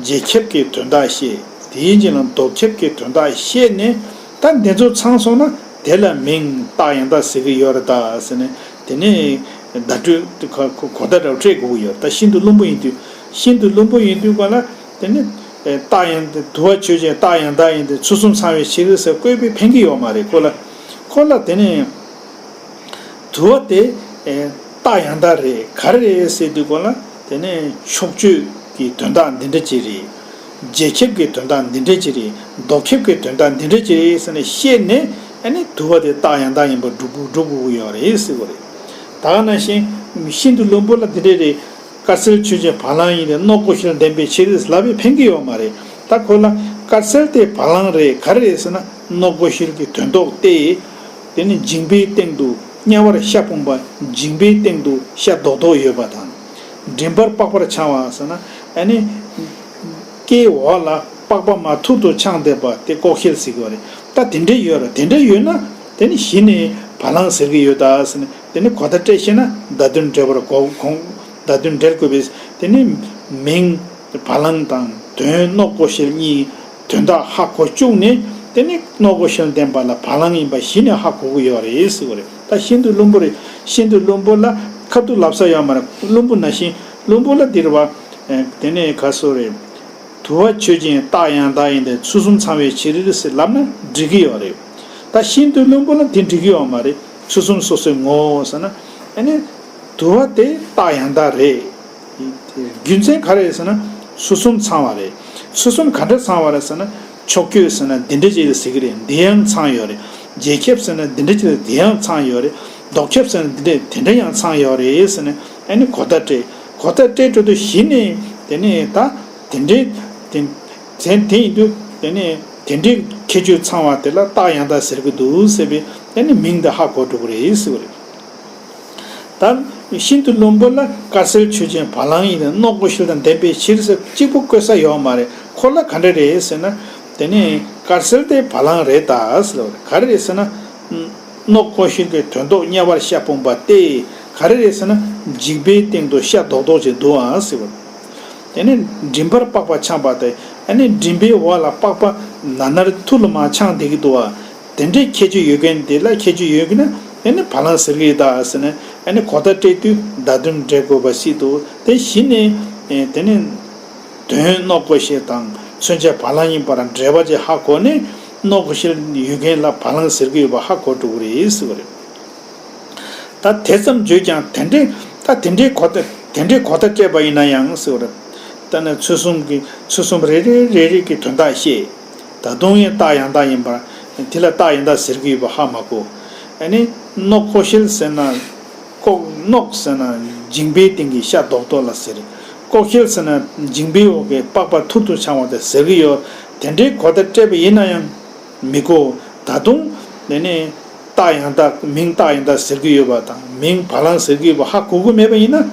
རྗེས་ཁྱབ་ཀྱི་དོན་དག་ཤེས། དེའི་རྗེས་ལ་ལྡོག་ཁྱབ་ཀྱི་དོན་དག་ཤེས་ནས་ད་འདི་ཚོ་ཚང་སོང་ན་དེ་ལ་མིང་རྟགས་ཡང་དག་ཟེར་གྱི་ཡོད་རེད་ད་ཟེར་ནས་དེ་ནས་བརྡ་སྤྲོད་གོ་བརྡ་འདྲ་བོ་སྤྲད་དགོས་ཀྱི་ཡོད་རེད། ད་ཤིན་ཏུ་བླུན་པོ་ཡིན་དུས་ཤིན་ཏུ་བླུན་པོ་ཡིན་དུས་ག་ལ་དེ་ནས་རྟགས་ཡང་དུ་བ་ཆོས་ཅན། རྟགས་ཡང་དག་ཡིན་ཏེ། ཚུལ་གསུམ་ཚང་བའི་ཕྱིར་ཟེར་བཀོད་པས་ཕན་གྱི་ཡོད་མ་རེད། ཁོ་ལ་ཁོ་ལ་དེ་ནས། དུ་བ་དེ་རྟགས་ཡང་དག་རེད། ག་རེ་རེད་ཟེར་དུས་ག་ལ་དེ་ནས་ཕྱོགས་ཆོས་ གི་དོན་དག་འདི་འདྲ་ཅིག་རེད། རྗེས་ཁྱབ་ཀྱི་དོན་དག་འདི་འདྲ་ཅིག་རེད། ལྡོག་ཁྱབ་ཀྱི་དོན་དག་འདི་འདྲ་ཅིག་རེད་ཟེར་ནས་ཤེས་ནས། ཨ་ནི་དུ་བ་དེ་རྟགས་ཡང་དག་ཡིན་པ་སྒྲུབ་སྒྲུབ་དགོས་ཀྱི་ཡོད་རེད་ཟེར་གྱི་རེད། ད་ག་ནང་བཞིན་ཤིན་ཏུ་བླུན་པོ་ལ་འདི་འདྲ་རེད། དཀར་གསལ་ཆོས་ཅན་བ་ལང་ཡིན་ཏེ། རྣོ་ཀོ་ཤལ་ལྡན་པའི་ཕྱིར་ལབ་པས་ཕན་གྱི་ཡོད་མ་རེད། ད་ཁོ་ལ་དཀར་གསལ་དེ་བ་ལང་རེད། ག་རེ་རེད་ཟེར་ན། རྣོ་ཀོ་ཤལ་གྱི་དོན་ལྡོག་སྟེ། དེ་ནི་འཇིང་པའི་སྟེང་དུ་དམྱལ་བར་ཤ་སྤུངས་པ། འཇིང་པའི་སྟེང་དུ་ཤ་རྡོག་རྡོག་ཡོད་པ་དང་། མགྲིན་པར་པགས་པར་འཆང་བ་ཟེར་ན། ཨ་ནི་སྐེའི་འོག་ལ་པགས་པ་མར་ཐུར་དུ་འཆང་བསྡད་པ་དེ་ཀོ་ཤལ་ཟེར་གྱི་ཡོད་རེད། ད་དེ་འདྲ་ཡོད་རེད། དེ་འདྲ་ཡོད་ན་དེ་ནི་གཞི་ནས་བ་ལང་ཟེར་གྱི་ཡོད་ད་ཟེར་ནས། དེ་ནི་གོ་བརྡ་སྤྲད་ཤེས་ན་བརྡ་དོན་འགྲེལ་པར་གོ་གོང་བརྡ་དོན་འགྲེལ་དགོས་པས། དེ་ནི་མིང་བ་ལང་དང་དོན་རྣོ་ཀོ་ཤལ་གཉིས་དོན་དག་ཧ་གོ་བཅུག་ནས། དེ་ནི་རྣོ་ཀོ་ཤལ་ལྡན་པ་ལ་བ་ལང་ཡིན་པ་གཞི་ནས་ཧ་གོ་གི་ཡོད་རེད་ཟེར་གྱི་རེད། ད་ཤིན་ཏུ་བླུན་པོ་རེད། ཤིན་ཏུ་བླུན་པོ་ལ་ཁ་ཐུག་ལབ་ས་ཡོད་མ་རེད། བླུན་པོ་ནང་བཞིན་བླུན་པོ་ལ་འདིར་བ། དེ་ནས་ག་སོ་རེད། དུ་བ་ཆོས་ཅན་རྟགས་ཡང་དག་ཡིན་ཏེ། ཚུལ་གསུམ་ཚང་བའི་ཕྱིར་ཟེར་ལབ་ན་འགྲིག་གི་ཡོད་རེད། ད་ཤིན་ཏུ་བླུན་པོ་ལ་དེ་འགྲིག་གི་ཡོད་མ་རེད། ཚུལ་གསུམ་སོ་སོའི་ངོ་བོ་ཟེར་ན། ཨ་ནི་དུ་བ་དེ་རྟགས་ཡང་དག་རེད། རྒྱུ་མཚན་ག་རེ་རེད་ཟེར་ན། ཚུལ་གསུམ་ཚང་བ་རེད། ཚུལ་གསུམ་ག་འདྲ་ཚང་བ་རེད་ཟེར་ན། ཕྱོགས་ཆོས་ཟེར་ན་འདི་འདྲ་ཅིག་ཟེར་གྱི་རེད། འདི་ཡང་ཚང་ཡོད་རེད། རྗེས་ཁྱབ་ཟེར་ན་འདི་འདྲ་ཅིག་འདི་ཡང་ཚང་ཡོད་རེད། ལྡོག་ཁྱབ་ཟེར་ན་འདི་འདྲ་དེ་འདྲ་ཡང་ཚང་ཡོད་རེད་ཟེར་ནས། ཨ་ནི་གོ་བརྡ་སྤྲད། གོ་བརྡ་སྤྲད་འགྲོ་དུས་གཞི་ནས་དེ་ནས་ད་དེ་འདྲའི་དེ་དེ་དེ་ཡིན་དུས། དེ་ནས་དེ་འདྲའི་ཁྱད་ཆོས་ཚང་བ་དེ་ལ་རྟགས་ཡང་དག་ཟེར་གྱི་འདུག་ཟེར་བས། དེ་ནི་མིང་དེ་ཧ་གོ་འགྲོ་གི་རེད་ཟེར་བ་རེད། ད་ཤིན་ཏུ་བླུན་པོ་ལ་དཀར་གསལ་ཆོས་ཅན་བ་ལང་ཡིན་ཏེ། རྣོ་ཀོ་ཤལ་དང་ལྡན་པའི་ཕྱིར་ཟེར་གཅིག་པུ་བཀོད་ས་ཡོད་མ་རེད། ཁོ་ལ་ག་འདྲ་རེད་ཟེར་ན། དེ་ནས་དཀར་གསལ་དེ་བ་ལང་རེད་ད་ཟེར་བ་རེད། ག་རེ་རེད་ཟེར་ན། རྣོ་ཀོ་ཤལ་གྱི་དོན་ལྡོག་དམྱལ་བར་ཤ་སྤུངས་པ་སྟེ། ག་རེ་རེད་ཟེར་ན། འཇིགས་པའི་སྟེང་དུ་ཤ་རྡོག་རྡོག་ཅིག་འདུག་ཨང་ཟེར་བ། དེ་ནས་མགྲིན་པར་པགས་པ་འཆང་བ་སྟེ། ཨ་ནི་མགྲིན་པའི་འོག་ལ་པགས་པ་ནར་ནར་ཐུར་ལ་མར་འཆང་བསྡད་ཀྱི་འདུག་ཨ། དེ་འདྲའི་ཁྱད་ཆོས་ཡོད་མཁན་དེ་ལ་ཁྱད་ཆོས་ཡོད་ཀྱི་ན། ཨ་ནི་བ་ལང་ཟེར་གྱི་ཡོད་ད་ཟེར་ནས། ཨ་ནི་གོ་བརྡ་སྤྲད་དུས་བརྡ་དོན་འགྲེལ་དགོས་པ་ཞིག་འདུག་དེ་གཞི་ནས་དེ་ནི་དོན་རྣོ་ཀོ་ཤལ་དང་མཚོན་བྱ་བ་ལང་ཡིན་པར་འགྲེལ་པ་ཅིག་ཧ་གོ་ནས། རྣོ་ཀོ་ཤལ་ཡོད་མཁན་ལ་བ་ལང་ཟེར་གྱི་ཡོད་པ་ཧ་གོ་འགྲོ་གི་རེད་ཟེར་བ་རེད། ད་དེ་ཙམ་བརྗོད་ཀྱང་། དེ་འདྲའི་ད་དེ་འདྲའི་གོ་བརྡ་དེ་འདྲའི་གོ་བརྡ་སྤྲད་པ་ཡིན་ན་ཡང་ཟེར་བ་རེད། ད་ནི་ཚུལ་གསུམ་གྱི་ཚུལ་གསུམ་རེ་རེ་རེ་རེ་གི་དོན་དག་བཤད། ད་དུང་ཡང་རྟགས་ཡང་དག་ཡིན་པར། དེ་ལ་རྟགས་ཡང་དག་ཟེར་གྱི་ཡོད་པ་ཧ་མ་གོ། ཨ་ནི་རྣོ་ཀོ་ཤལ་ཟེར་ན། ཀོ་རྣོ་ཟེར་ན་འཇིང་པའི་སྟེང་གི་ཤ་རྡོག་རྡོག་ལ་ཟེར། ཀོ་ཤལ་ཟེར་ན་འཇིང་པའི་འོག་གི་པགས་པ་ཐུར་དུ་འཆང་བ་དེ་ཟེར་གྱི་ཡོད། དེ་འདྲའི་གོ་བརྡ་སྤྲད་པ་ཡིན་ན་ཡང་མི་གོ། ད་དུང་དེ་ནས་རྟགས་ཡང་དག་མིང་རྟགས་ཡང་དག་ཟེར་གྱི་ཡོད་པ་དང་། མིང་བ་ལང་ཟེར་གྱི་ཡོད་པ་ཧ་གོ་གི་མེད་པ་ཡིན་ན།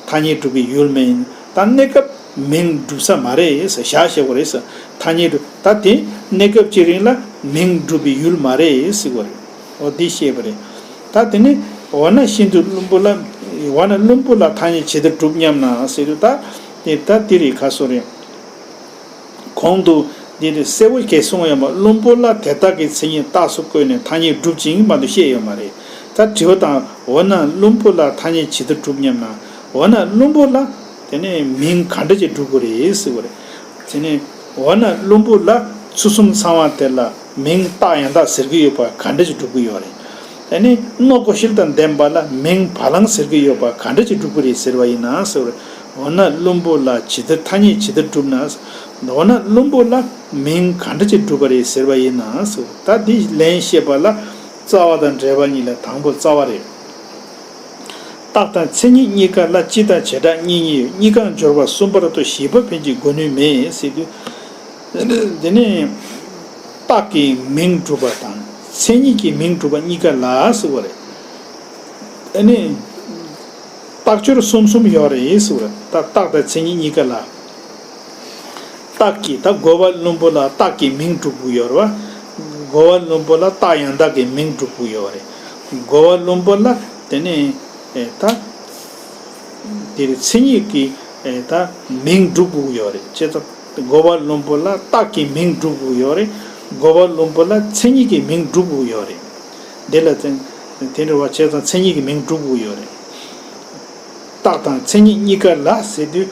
ཐ་སྙད་སྒྲུབ་པའི་ཡུལ་མིན། ད་གནས་སྐབས་མིང་སྒྲུབ་ས་མ་རེད་ཟེར། བཞག་བཞག་པ་རེད་ཟེར། ཐ་སྙད་སྒྲུབ། ད་དེ་གནས་སྐབས་ཀྱི་རིང་ལ་མིང་སྒྲུབ་པའི་ཡུལ་མ་རེད་ཟེར་བ་རེད། འོ་འདི་བཤད་པ་རེད། ད་དེ་ནི་འོ་ན་ཤིན་ཏུ་བླུན་པོ་ལ། འོ་ན་བླུན་པོ་ལ་ཐ་སྙད་ཇི་ལྟར་སྒྲུབ་སྙམ་ན་ཟེར་དུས། ད་དེ་ད་དེ་རེད། ག་སོ་རེད། གོང་དུ་འདི་ནི་གསལ་བོ་གས་གསུངས་ཡོད་པ། བླུན་པོ་ལ་དེ་དག་གི་མཚན་ཉིད་རྟགས་སུ་བཀོད་ནས་ཐ་སྙད་སྒྲུབ་ཅིང་མ་གཏོགས་བཤད་ཡོད་མ་རེད། ད་དྲི་བ་དང་། འོ་ན་བླུན་པོ་ལ་ཐ་སྙད་ཇི་ལྟར་སྒྲུབ་སྙམ་ན། འོ་ན་བླུན་པོ་ལ་དེ་ནས་མིང་ག་འདྲ་ཅིག་སྒྲུབ་དགོས་རེད་ཟེར་བ་རེད། དེ་ནས་འོ་ན་བླུན་པོ་ལ་ཚུལ་གསུམ་ཚང་བ་དེ་ལ་མིང་རྟགས་ཡང་དག་ཟེར་གྱི་ཡོད་པ་ག་འདྲ་ཅིག་སྒྲུབ་ཀྱི་ཡོད་རེད། ཨ་ནི་རྣོ་ཀོ་ཤལ་དང་ལྡན་པ་ལ་མིང་བ་ལང་ཟེར་གྱི་ཡོད་པ་ག་འདྲ་ཅིག་སྒྲུབ་ཀྱི་རེད་ཟེར་བ་ཡིན་ན་ཟེར་བ་རེད། འོ་ན་བླུན་པོ་ལ་ཇི་ལྟར་ཐ་སྙད་ཇི་ལྟར་སྒྲུབ་ན། འོ་ན་བླུན་པོ་ལ་མིང་ག་འདྲ་ཅིག་སྒྲུབ་པ་རེད་ཟེར་བ་ཡིན་ན་ཟེར་བ། ད་འདི་ལན་བཤད་པ་ལ་རྩ་བ་དང་འགྲེལ་པ་གཉིས་ལས་དང་པོ་རྩ་བ་རེད། རྟགས་དང་མཚན་ཉིད་གཉིས་ཀ་ལ་སྤྱི་དང་བྱེ་བྲག་གཉིས་གཉིས་ཡོད། གཉིས་ཀར་སྦྱོར་བ་གསུམ་པར་ལྟོས། བཞི་པ་ཕན་ཅིང་གོ་ནུས་མེད་ཟེར་དུས། དེ་ནས་རྟགས་ཀྱི་མིང་སྒྲུབ་པ་དང་མཚན་ཉིད་ཀྱི་མིང་སྒྲུབ་པ་གཉིས་ཀ་ལ་ཟེར་བ་རེད། ཨ་ནི་རྟགས་སྦྱོར་གསུམ་གསུམ་ཡོད་རེད་ཟེར་བ་རེད། ད་རྟགས་དང་མཚན་ཉིད་གཉིས་ཀ་ལ། རྟགས་ཀྱི་ད་རྒོལ་བ་བླུན་པོ་ལ་རྟགས་ཀྱི་མིང་སྒྲུབ་དགོས་ཡོད་རེད་བ། རྒོལ་བ་བླུན་པོ་ལ་རྟགས་ཡང་དག་གི་མིང་སྒྲུབ་དགོས་ཡོད་རེད། རྒོལ་བ་བླུན་པོ་ལ་དེ་ནས་ཨེ་ད་དེ་རེད། མཚན་ཉིད་ཀྱི་ཨེ་ད་མིང་སྒྲུབ་དགོས་ཡོད་རེད། བྱས་ཙང་རྒོལ་བ་བླུན་པོ་ལ་རྟགས་ཀྱི་མིང་སྒྲུབ་དགོས་ཡོད་རེད། རྒོལ་བ་བླུན་པོ་ལ་མཚན་ཉིད་ཀྱི་མིང་སྒྲུབ་དགོས་ཡོད་རེད། དེ་ལ་བརྟེན་དེ་འདྲ་བ་བྱས་ཙང་མཚན་ཉིད་ཀྱི་མིང་སྒྲུབ་དགོས་ཡོད་རེད། རྟགས་དང་མཚན་ཉིད་གཉིས་ཀ་ལ་ཟེར་དུས།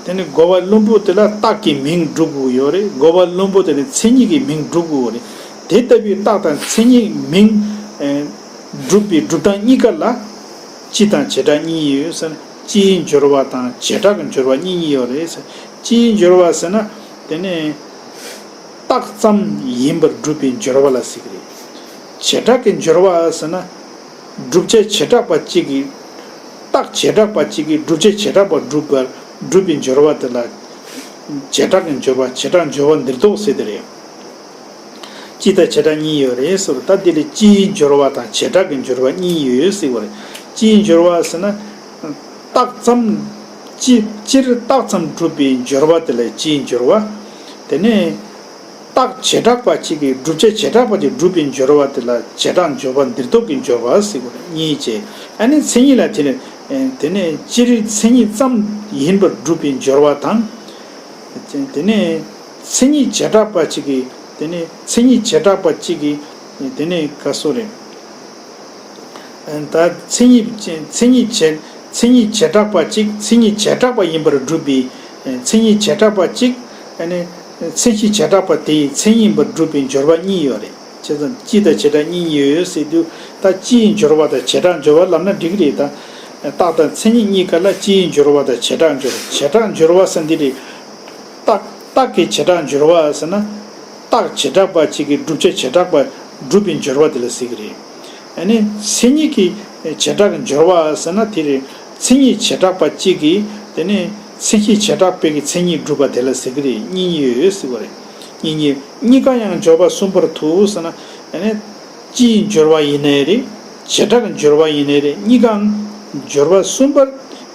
དེ་ནི་རྒོལ་བ་བླུན་པོ་དེ་ལ་རྟགས་ཀྱི་མིང་སྒྲུབ་དགོས་ཡོད་རེད། རྒོལ་བ་བླུན་པོ་དེ་ལ་མཚན་ཉིད་ཀྱི་མིང་སྒྲུབ་དགོས་རེད། དེ་ལྟ་བུའི་རྟགས་དང་མཚན་ཉིད་མིང་སྒྲུབ་པའི་སྒྲུབ་སྟངས་གཉིས་ཀ་ལ་སྤྱི་དང་བྱེ་བྲག་གཉིས་ཡོད་ཟེར་ན། སྤྱིའི་སྦྱོར་བ་དང་བྱེ་བྲག་གི་སྦྱོར་བ་གཉིས་གཉིས་ཡོད་རེད། སྤྱིའི་སྦྱོར་བ་ཟེར་ན་དེ་ནི་རྟགས་ཙམ་ཡིན་པར་སྒྲུབ་པའི་སྦྱོར་བ་ལ་ཟེར་གི་རེད། བྱེ་བྲག་གི་སྦྱོར་བ་ཟེར་ན། བསྒྲུབ་བྱ་བྱེ་བྲག་པ་གཅིག་གིས། རྟགས་བྱེ་བྲག་པ་གཅིག་གིས་བསྒྲུབ་བྱ་བྱེ་བྲག་པ་སྒྲུབ་པར་སྒྲུབ་པའི་སྦྱོར་བ་དེ་ལ། བྱེ་བྲག་གི་སྦྱོར་བ་བྱེ་བྲག་སྦྱོར་བ་འདིར་གཏོགས་ཟེར་དེ་རེད། སྤྱི་དང་བྱེ་བྲག་གཉིས་ཡོད་རེད་ཟེར་བ་ད་འདི་ལ་སྤྱིའི་སྦྱོར་བ་དང་བྱེ་བྲག་གི་སྦྱོར་བ་གཉིས་ཡོད་ཟེར་བ་རེད། སྤྱིའི་སྦྱོར་བ་ཟེར་ན། རྟགས་ཙམ། སྤྱི་སྤྱིར་རྟགས་ཙམ་སྒྲུབ་པའི་སྦྱོར་བ་དེ་ལ་སྤྱིའི་སྦྱོར་བ། དེ་ནས། རྟགས་བྱེ་བྲག་པ་གཅིག་གིས་བསྒྲུབ་བྱ་བྱེ་བྲག་པ་དེ་སྒྲུབ་པའི་སྦྱོར་བ་དེ་ལ་བྱེ་བྲག་སྦྱོར་བ་འདིར་གཏོགས་ཀྱི་སྦྱོར་བ་ཟེར་བ་གཉིས་བྱས། ཨ་ནི་མཚན་ཉིད་ལ་དེ་ནས་དེ་ནས་སྤྱིར་མཚན་ཉིད་ཙམ་ཡིན་པར་སྒྲུབ་པའི་སྦྱོར་བ་དང་། དེ་ནས་མཚན་ཉིད་བྱེ་བྲག་པ་གཅིག་གིས་དེ་ནས་མཚན་ཉིད་བྱེ་བྲག་པ་གཅིག་གིས་དེ་ནས་ག་སོ་རེད། ད་མཚན་ཉིད་མཚན་ཉིད་བྱེ་མཚན་ཉིད་བྱེ་བྲག་པ་གཅིག་མཚན་ཉིད་བྱེ་བྲག་པ་ཡིན་པར་སྒྲུབ་པའི། མཚན་ཉིད་བྱེ་བྲག་པ་གཅིག་ཨ་ནི། མཚན་གཞི་བྱེ་བྲག་པ་དེའི་མཚན་ཉིད་ཡིན་པར་སྒྲུབ་པའི་སྦྱོར་བ་གཉིས་ཡོད་རེད། བྱས་ཙང་སྤྱི་དང་བྱེ་བྲག་གཉིས་ཡོད་ཟེར་དུས་ད་སྤྱིའི་སྦྱོར་བ་དང་བྱེ་བྲག་སྦྱོར་བ་ལབ་ན་འགྲིག་གི་རེད་ད། རྟགས་དང་མཚན་ཉིད་གཉིས་ཀ་ལ་སྤྱིའི་སྦྱོར་བ་དང་བྱེ་བྲག་སྦྱོར་བ་བྱེ་བྲག་སྦྱོར་བ་ཟེར་འདི་རེད། རྟགས་རྟགས་ཀྱི་བྱེ་བྲག་སྦྱོར་བ་ཟེར་ན། རྟགས་བྱེ་བྲག་པ་གཅིག་གིས་བསྒྲུབ་བྱ་བྱེ་བྲག་པ་སྒྲུབ་པའི་སྦྱོར་བ་དེ་ལ་ཟེར་གྱི་རེད། ཨ་ནི་མཚན་ཉིད་ཀྱི་བྱེ་བྲག་གི་སྦྱོར་བ་ཟེར་ན་དེ་རེད། མཚན་ཉིད་བྱེ་བྲག་པ་གཅིག་གིས་དེ་ནི་མཚན་གཞི་བྱེ་བྲག་པའི་གི་མཚན་ཉིད་སྒྲུབ་པ་དེ་ལ་ཟེར་གྱི་རེད། གཉིས་གཉིས་ཡོད་ཟེར་བ་རེད། གཉིས་གཉིས་གཉིས་ཀ་ཡང་སྦྱོར་བ་གསུམ་པར་ཐུག་ཟེར་ན། ཨ་ནི། སྤྱིའི་སྦྱོར་བ་ཡིན་ནའི་རེད། བྱེ་བྲག་གི་སྦྱོར་བ་ཡིན་ནའི་རེད། གཉིས་ཀའང་སྦྱོར་བ་གསུམ་པར།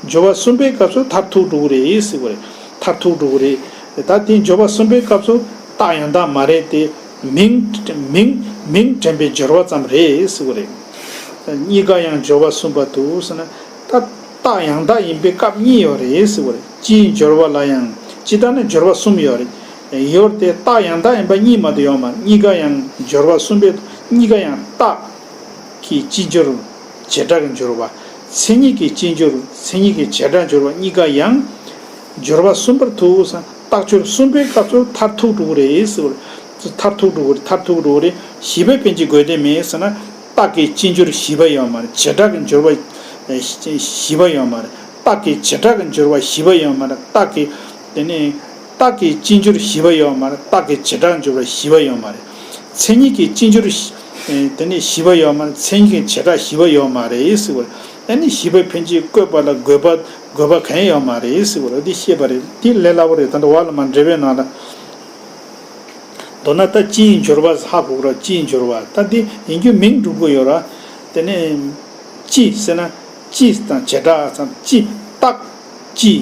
སྦྱོར་བ་གསུམ་པའི་སྐབས་སུ་མཐར་ཐུག་འགྲོ་གི་རེད་ཟེར་བ་རེད། མཐར་ཐུག་འགྲོ་གི་རེད། ད་དེ་སྦྱོར་བ་གསུམ་པའི་སྐབས་སུ་རྟགས་ཡང་དག་མ་རེད་དེ། མིང་། མིང་། མིང་དྲན་པའི་སྦྱོར་བ་ཙམ་རེད་ཟེར་བ་རེད། གཉིས་ཀ་ཡང་སྦྱོར་བ་གསུམ་པར་ཐུག་ཟེར་ན། ད་རྟགས་ཡང་དག་ཡིན་པའི་སྐབས་གཉིས་ཡོད་རེད་ཟེར་བ་རེད། སྤྱིའི་སྦྱོར་བ་ལ་ཡང་སྤྱི་ལྟར་ན་སྦྱོར་བ་གསུམ་ཡོད་རེད། ཡོད་དེ་རྟགས་ཡང་དག་ཡིན་པ་གཉིས་མ་གཏོགས་ཡོད་མ་རེད། གཉིས་ཀ་ཡང་སྦྱོར་བ་གསུམ་པའི། གཉིས་ཀ་ཡང་རྟགས་ཀྱི་སྤྱི་སྦྱོར། བྱེ་བྲག་གི་སྦྱོར་བ། མཚན་ཉིད་ཀྱི་སྤྱི་སྦྱོར། མཚན་ཉིད་ཀྱི་བྱེ་བྲག་སྦྱོར་བ་གཉིས་ཀ་ཡང་། སྦྱོར་བ་གསུམ་པར་ཐུག་ཟེར་རྟགས་སྦྱོར་གསུམ་པའི་སྐབས་སུ་མཐར་ཐུག་འགྲོ་གི་རེད་ཟེར་བ་རེད། མཐར་ཐུག་འགྲོ་གི་རེད། མཐར་ཐུག་འགྲོ་གི་རེད། བཞི་པའི་ཕན་ཆད་དགོས་དོན་མེད་ཟེར་ན། རྟགས་ཀྱི་སྤྱི་སྦྱོར་བཞི་པ་ཡོད་མ་རེད། བྱེ་བྲག་གི་སྦྱོར་བ་བཞི་པ་ཡོད་མ་རེད། རྟགས་ཀྱི་བྱེ་བྲག་གི་སྦྱོར་བ་བཞི་པ་ཡོད་མ་རེད། རྟགས་ཀྱི། དེ་ནས། རྟགས་ཀྱི་སྤྱི་སྦྱོར་བཞི་པ་ཡོད་མ་རེད། རྟགས་ཀྱི་བྱེ་བྲག་སྦྱོར་བ་བཞི་པ་ཡོད་མ་རེད། མཚན་ཉིད་ཀྱི་སྤྱི་སྦྱོར་བཞི། དེ་ནས་བཞི་པ་ཡོད་མ་རེད། མཚན་ཉིད་ཀྱི་བྱེ་བྲག་བཞི་པ་ཡོད་མ་རེད་ཟེར་བ་རེད། ཨ་ནི་བཞི་པའི་ཕན་ཆད་བཀོད་པ་ལ་དགོས་པ་དགོས་པ་གང་ཡང་ཡོད་མ་རེད་ཟེར་བ་རེད། འདི་ཤེས་པ་རེད། འདི་ལས་སླ་པོ་རེད། ད་ལྟ་བ་ལ་མ་འགྲེལ་པའི་ནང་ལ། མདོར་ན་ད་སྤྱིའི་སྦྱོར་བ་ཧ་གོ་གི་ར། སྤྱིའི་སྦྱོར་བ་ད་འདི་ཡིན་རྒྱུ་མིང་སྒྲུབ་དགོས་ཡོད་ར། དེ་ནས་སྤྱི་ཟེར་ན་སྤྱི་དང་བྱེ་བྲག་ཙམ། སྤྱི་རྟགས་སྤྱི་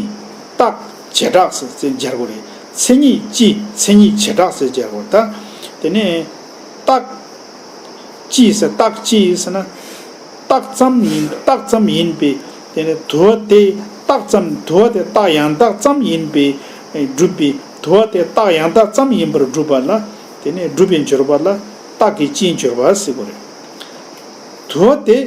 རྟགས་བྱེ་བྲག་ཟེར་ཟེར་སྦྱར་དགོས་རེད། མཚན་ཉིད་སྤྱི་མཚན་ཉིད་བྱེ་བྲག་ཟེར་སྦྱར་དགོས་རེད། ད་དེ་ནས་རྟགས་སྤྱི་ཟེར་རྟགས་སྤྱི་ཟེར་ན། རྟགས་ཙམ་ཡིན། རྟགས་ཙམ་ཡིན་པས་དེ་ནི་དུ་བ་དེ་རྟགས་ཙམ། དུ་བ་དེ་རྟགས་ཡང་དག་ཙམ་ཡིན་པས་སྒྲུབ་པའི། དུ་བ་དེ་རྟགས་ཡང་དག་ཙམ་ཡིན་པར་སྒྲུབ་པ་ལ། དེ་ནས་སྒྲུབ་པའི་སྦྱོར་བ་ལ་རྟགས་ཀྱི་སྤྱིའི་སྦྱོར་བ་ཟེར་དགོས་རེད། དུ་བ་དེ་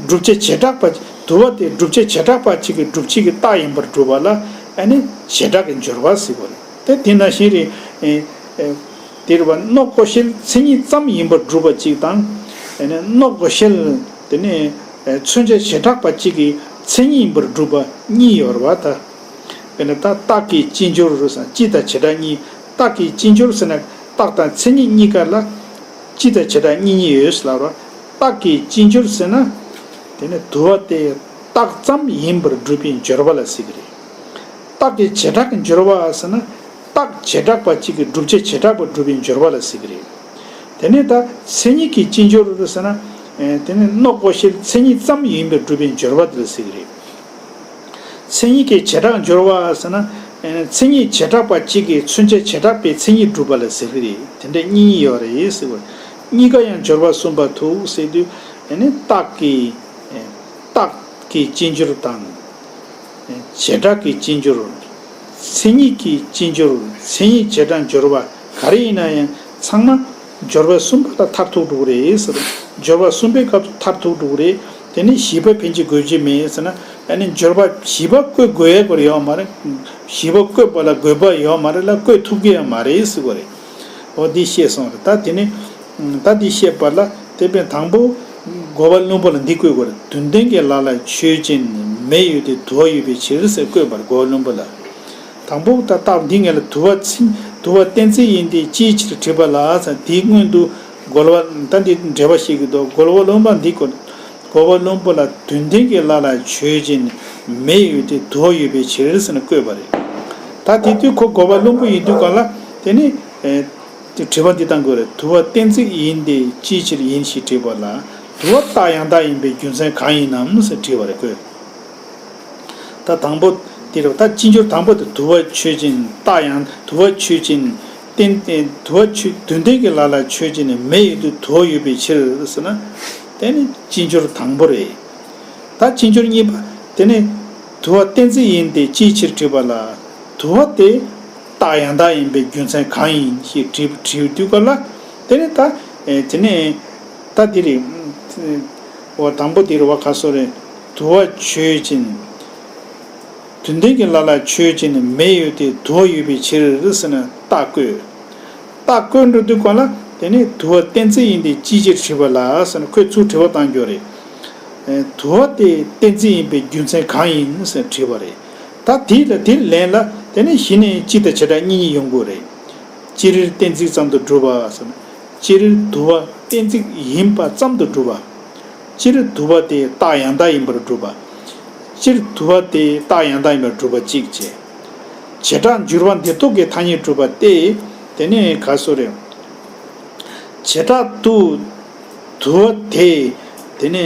བསྒྲུབ་བྱ་བྱེ་བྲག་པ། དུ་བ་དེ་བསྒྲུབ་བྱ་བྱེ་བྲག་པ་གཅིག་གིས་བསྒྲུབ་བྱེད་ཀྱི་རྟགས་ཡིན་པར་སྒྲུབ་པ་ལ་ཨ་ནི་བྱེ་བྲག་གི་སྦྱོར་བ་ཟེར་དགོས་རེད། དེ་དེ་ནང་བཞིན་རེད། ཨེ་ཨེ་དེ་རེད་བ། སྣོག་ཀོ་ཤེལ་མཚན་ཉིད་ཙམ་ཡིན་པར་སྒྲུབ་པ་གཅིག་དང་། ཨེ་ནི་སྣོག་ཀོ་ཤེལ་དེ་ནི་ཨེ་མཚོན་བྱ་བྱེ་བྲག་པ་གཅིག་གིས་མཚན་ཉིད་ཡིན་པར་སྒྲུབ་པ་གཉིས་ཡོད་རེད་བ་ད། དཔེར་ན་ད་རྟགས་ཀྱི་སྤྱི་སྦྱོར་རེད་ཟེར། སྤྱི་དང་བྱེ་བྲག་གཉིས། རྟགས་ཀྱི་སྤྱི་སྦྱོར་ཟེར་ན་རྟགས་དང་མཚན་ཉིད་གཉིས་ཀ་ལ་སྤྱི་དང་བྱེ་བྲག་གཉིས་གཉིས་ཡོད་ཟེར་ལབ་རོ། རྟགས་ཀྱི་སྤྱི་སྦྱོར་ཟེར་ན། དེ་ནི་དུ་བ་དེ་རྟགས་ཙམ་ཡིན་པར་སྒྲུབ་པའི་སྦྱོར་བ་ལ་ཟེར་གྱི་རེད། རྟགས་ཀྱི་བྱེ་བྲག་གི་སྦྱོར་བ་ཟེར་ན། རྟགས་བྱེ་བྲག་པ་གཅིག་གིས་བསྒྲུབ་བྱ་བྱེ་བྲག་པ་སྒྲུབ་པའི་སྦྱོར་བ་ལ་ཟེར་གྱི་རེད། དེ་ནས་ད་མཚན་ཉིད་ཀྱི་སྤྱི་སྦྱོར་ཟེར་ན། ཨེ་དེ་ནི་སྣོག་ཀོ་ཤེལ་མཚན་ཉིད་ཙམ་ཡིན་པར་སྒྲུབ་པའི་སྦྱོར་བ་དེ་ལ་ཟེར་གྱི་རེད། མཚན་ཉིད་ཀྱི་བྱེ་བྲག་སྦྱོར་བ་ཟེར་ན། ཨེ་མཚན་ཉིད་བྱེ་བྲག་པ་གཅིག་གིས་མཚོན་བྱ་བྱེ་བྲག་པའི་མཚན་ཉིད་སྒྲུབ་པ་ལ་ཟེར་གྱི་རེད། དེ་འདྲ་གཉིས་ཡོད་རེད་ཟེར་བ། གཉིས་ཀ་ཡང་སྦྱོར་བ་གསུམ་པ་ཐུག་ཟེར་དུས། ཨེ་ནི་རྟགས་ཀྱི། ཨེ་རྟགས་ཀྱི་སྤྱི་སྦྱོར་དང་། བྱེ་བྲག་གི་སྤྱི་སྦྱོར། མཚན་ཉིད་ཀྱི་སྤྱི་སྦྱོར། མཚན་ཉིད་བྱེ་བྲག་སྦྱོར་བ་ག་རེ་ཡིན་ན་ཡང་ཚང་མ་སྦྱོར་བ་གསུམ་པ་ལ་མཐར་ཐུག་འགྲོ་གི་རེད་ཟེར། སྦྱོར་བ་གསུམ་པའི་སྐབས་སུ་མཐར་ཐུག་འགྲོ་གི་རེད། དེ་ནི་བཞི་པ་ཕན་ཆད་དགོས་ཀྱི་མེད་ཟེར་ན། ཨ་ནི་སྦྱོར་བ་བཞི་པ་བཀོད་དགོས་ཡ་སྐོར་ཡོད་མ་རེད། བཞི་པ་བཀོད་པ་ལ་དགོས་པ་ཡོད་མ་རེད་ལ་བཀོད་ཐུབ་ཀྱི་ཡང་མ་རེད་ཟེར་གྱི་རེད། འོ་འདི་ཤེས་སོང་རེད། ད་དེ་ནི། ད་འདི་ཤེས་པ་ལ་དེ་བས་དང་པོ། དགོས་པ་བླུན་པོ་ལ་འདི་བཀོད་དགོས་རེད། དུ་ལྡན་གྱི་ལ་ལ་ཆོས་ཅན། མེ་ཡོད་དེ་དུ་བ་ཡོད་པའི་ཕྱིར་ཟེར་བཀོད་པར་རྒོལ་བ་བླུན་པོ་ལ། དང་པོ་ད་རྟགས་འདི་ངེས་ལ་དུ་བ་ཚིག་དུ་བ་གཏན་ཚིགས་ཡིན་ཏེ་ཅིའི་ཕྱིར་དྲིས་པ་ལ་ཟེར་དེའི་སྔོན་དུ་རྒོལ་བ་ད་འདི་འགྲེལ་པ་ཞིག་གི་འདུག་རྒོལ་བ་བླུན་པ་འདི་ཀོ་རྒོལ་བ་བླུན་པོ་ལ་དོན་ལྡན་གྱི་ལ་ལ་ཆོས་ཅན་མེ་ཡོད་དེ་དུ་བ་ཡོད་པའི་ཕྱིར་ཟེར་ནས་བཀོད་པ་རེད། ད་དེ་དུས་ཁོ་རྒོལ་བ་བླུན་པོ་ཡིན་དུས་གང་ལ་དེ་ནི། དྲི་བ་འདི་བཏང་དགོས་རེད། དུ་བ་གཏན་ཚིགས་ཡིན་ཏེ་ཅིའི་ཕྱིར་ཡིན་ཞེས་དྲིས་པ་ལ། དུ་བ་རྟགས་ཡང་དག་ཡིན་པའི་རྒྱུ་མཚན་གང་ཡིན་ནམ་ཞེས་དྲིས་པ་རེད་ཀོ། ད་དང་པོ་འདི་རེད་ད་ཅི་འབྱོར་དང་པོ་དེ་དུ་བ་ཆོས་ཅན་རྟགས་ཡང་དུ་བ་ཆོས་ཅན། གཏན་དུ་བ་ཆོས་དོན་ལྡན་གྱི་ལ་ལ་ཆོས་ཅན་ནི་མེ་ཡོད་དུ་དུ་བ་ཡོད་པའི་ཕྱིར་ཟེར་ན། དེ་ནི་ཅི་འབྱོར་དང་པོ་རེད། ད་ཅི་འབྱོར་གཉིས་པ། དེ་ནི་དུ་བ་གཏན་ཚིགས་ཡིན་ཏེ་ཅིའི་ཕྱིར་དྲིས་པ་ལ། དུ་བ་དེ་རྟགས་ཡང་དག་ཡིན་པའི་རྒྱུ་མཚན་གང་ཡིན་ཞེས་དྲིས་དྲིས་དུས་སྐབས་ལ། དེ་ནི་ད་དེ་ནི་ད་འདི་རེད། འོ་དང་པོ་འདི་རེད་བ་ག་སོ་རེད། དུ་བ་ཆོས་ཅན། དོན་ལྡན་གྱི་ལ་ལ་ཆོས་ཅན་ནི་མེ་ཡོད་དེ་དུ་བ་ཡོད་པའི་ཕྱིར་ཟེར་ན་རྟགས་བཀོད། རྟགས་བཀོད་འགྲོ་དུས་གང་ལ་དེ་ནི་དུ་བ་གཏན་ཚིགས་ཡིན་ཏེ་ཅིའི་ཕྱིར་དྲིས་པ་ལ་ཟེར་ན་ཁོས་ཚུར་དྲི་བ་བཏང་རྒྱུ་རེད། དུ་བ་དེ་གཏན་ཚིགས་ཡིན་པའི་རྒྱུ་མཚན་གང་ཡིན་ཟེར་དྲིས་པ་རེད། ད་དེ་ལ་དེར་ལན་ལ་དེ་ནི་གཞི་ནས་སྤྱི་དང་བྱེ་བྲག་གཉིས་གཉིས་ཡོང་དགོས་རེད། སྤྱིར་གཏན་ཚིགས་ཙམ་དུ་སྒྲུབ་པ་ཟེར་ན། སྤྱིར་དུ་བ་གཏན་ཚིགས་ཡིན་པ་ཙམ་དུ་སྒྲུབ་པ། སྤྱིར་དུ་བ་དེ་རྟགས་ཡང་དག་ཡིན་པར་སྒྲུབ་པ། སྤྱིར་དུ་བ་དེ་རྟགས་ཡང་དག་ཡིན་པར་སྒྲུབ་པ་གཅིག་བྱས། བྱེ་བྲག་འགྱུར་བ་འདིར་གཏོགས་ཀྱི་ཐ་སྙད་སྒྲུབ་པ་སྟེ། དེ་ནི་ག་སོ་རེད། བྱེ་བྲག་ཏུ་དུ་བ་དེ་དེ་ནི་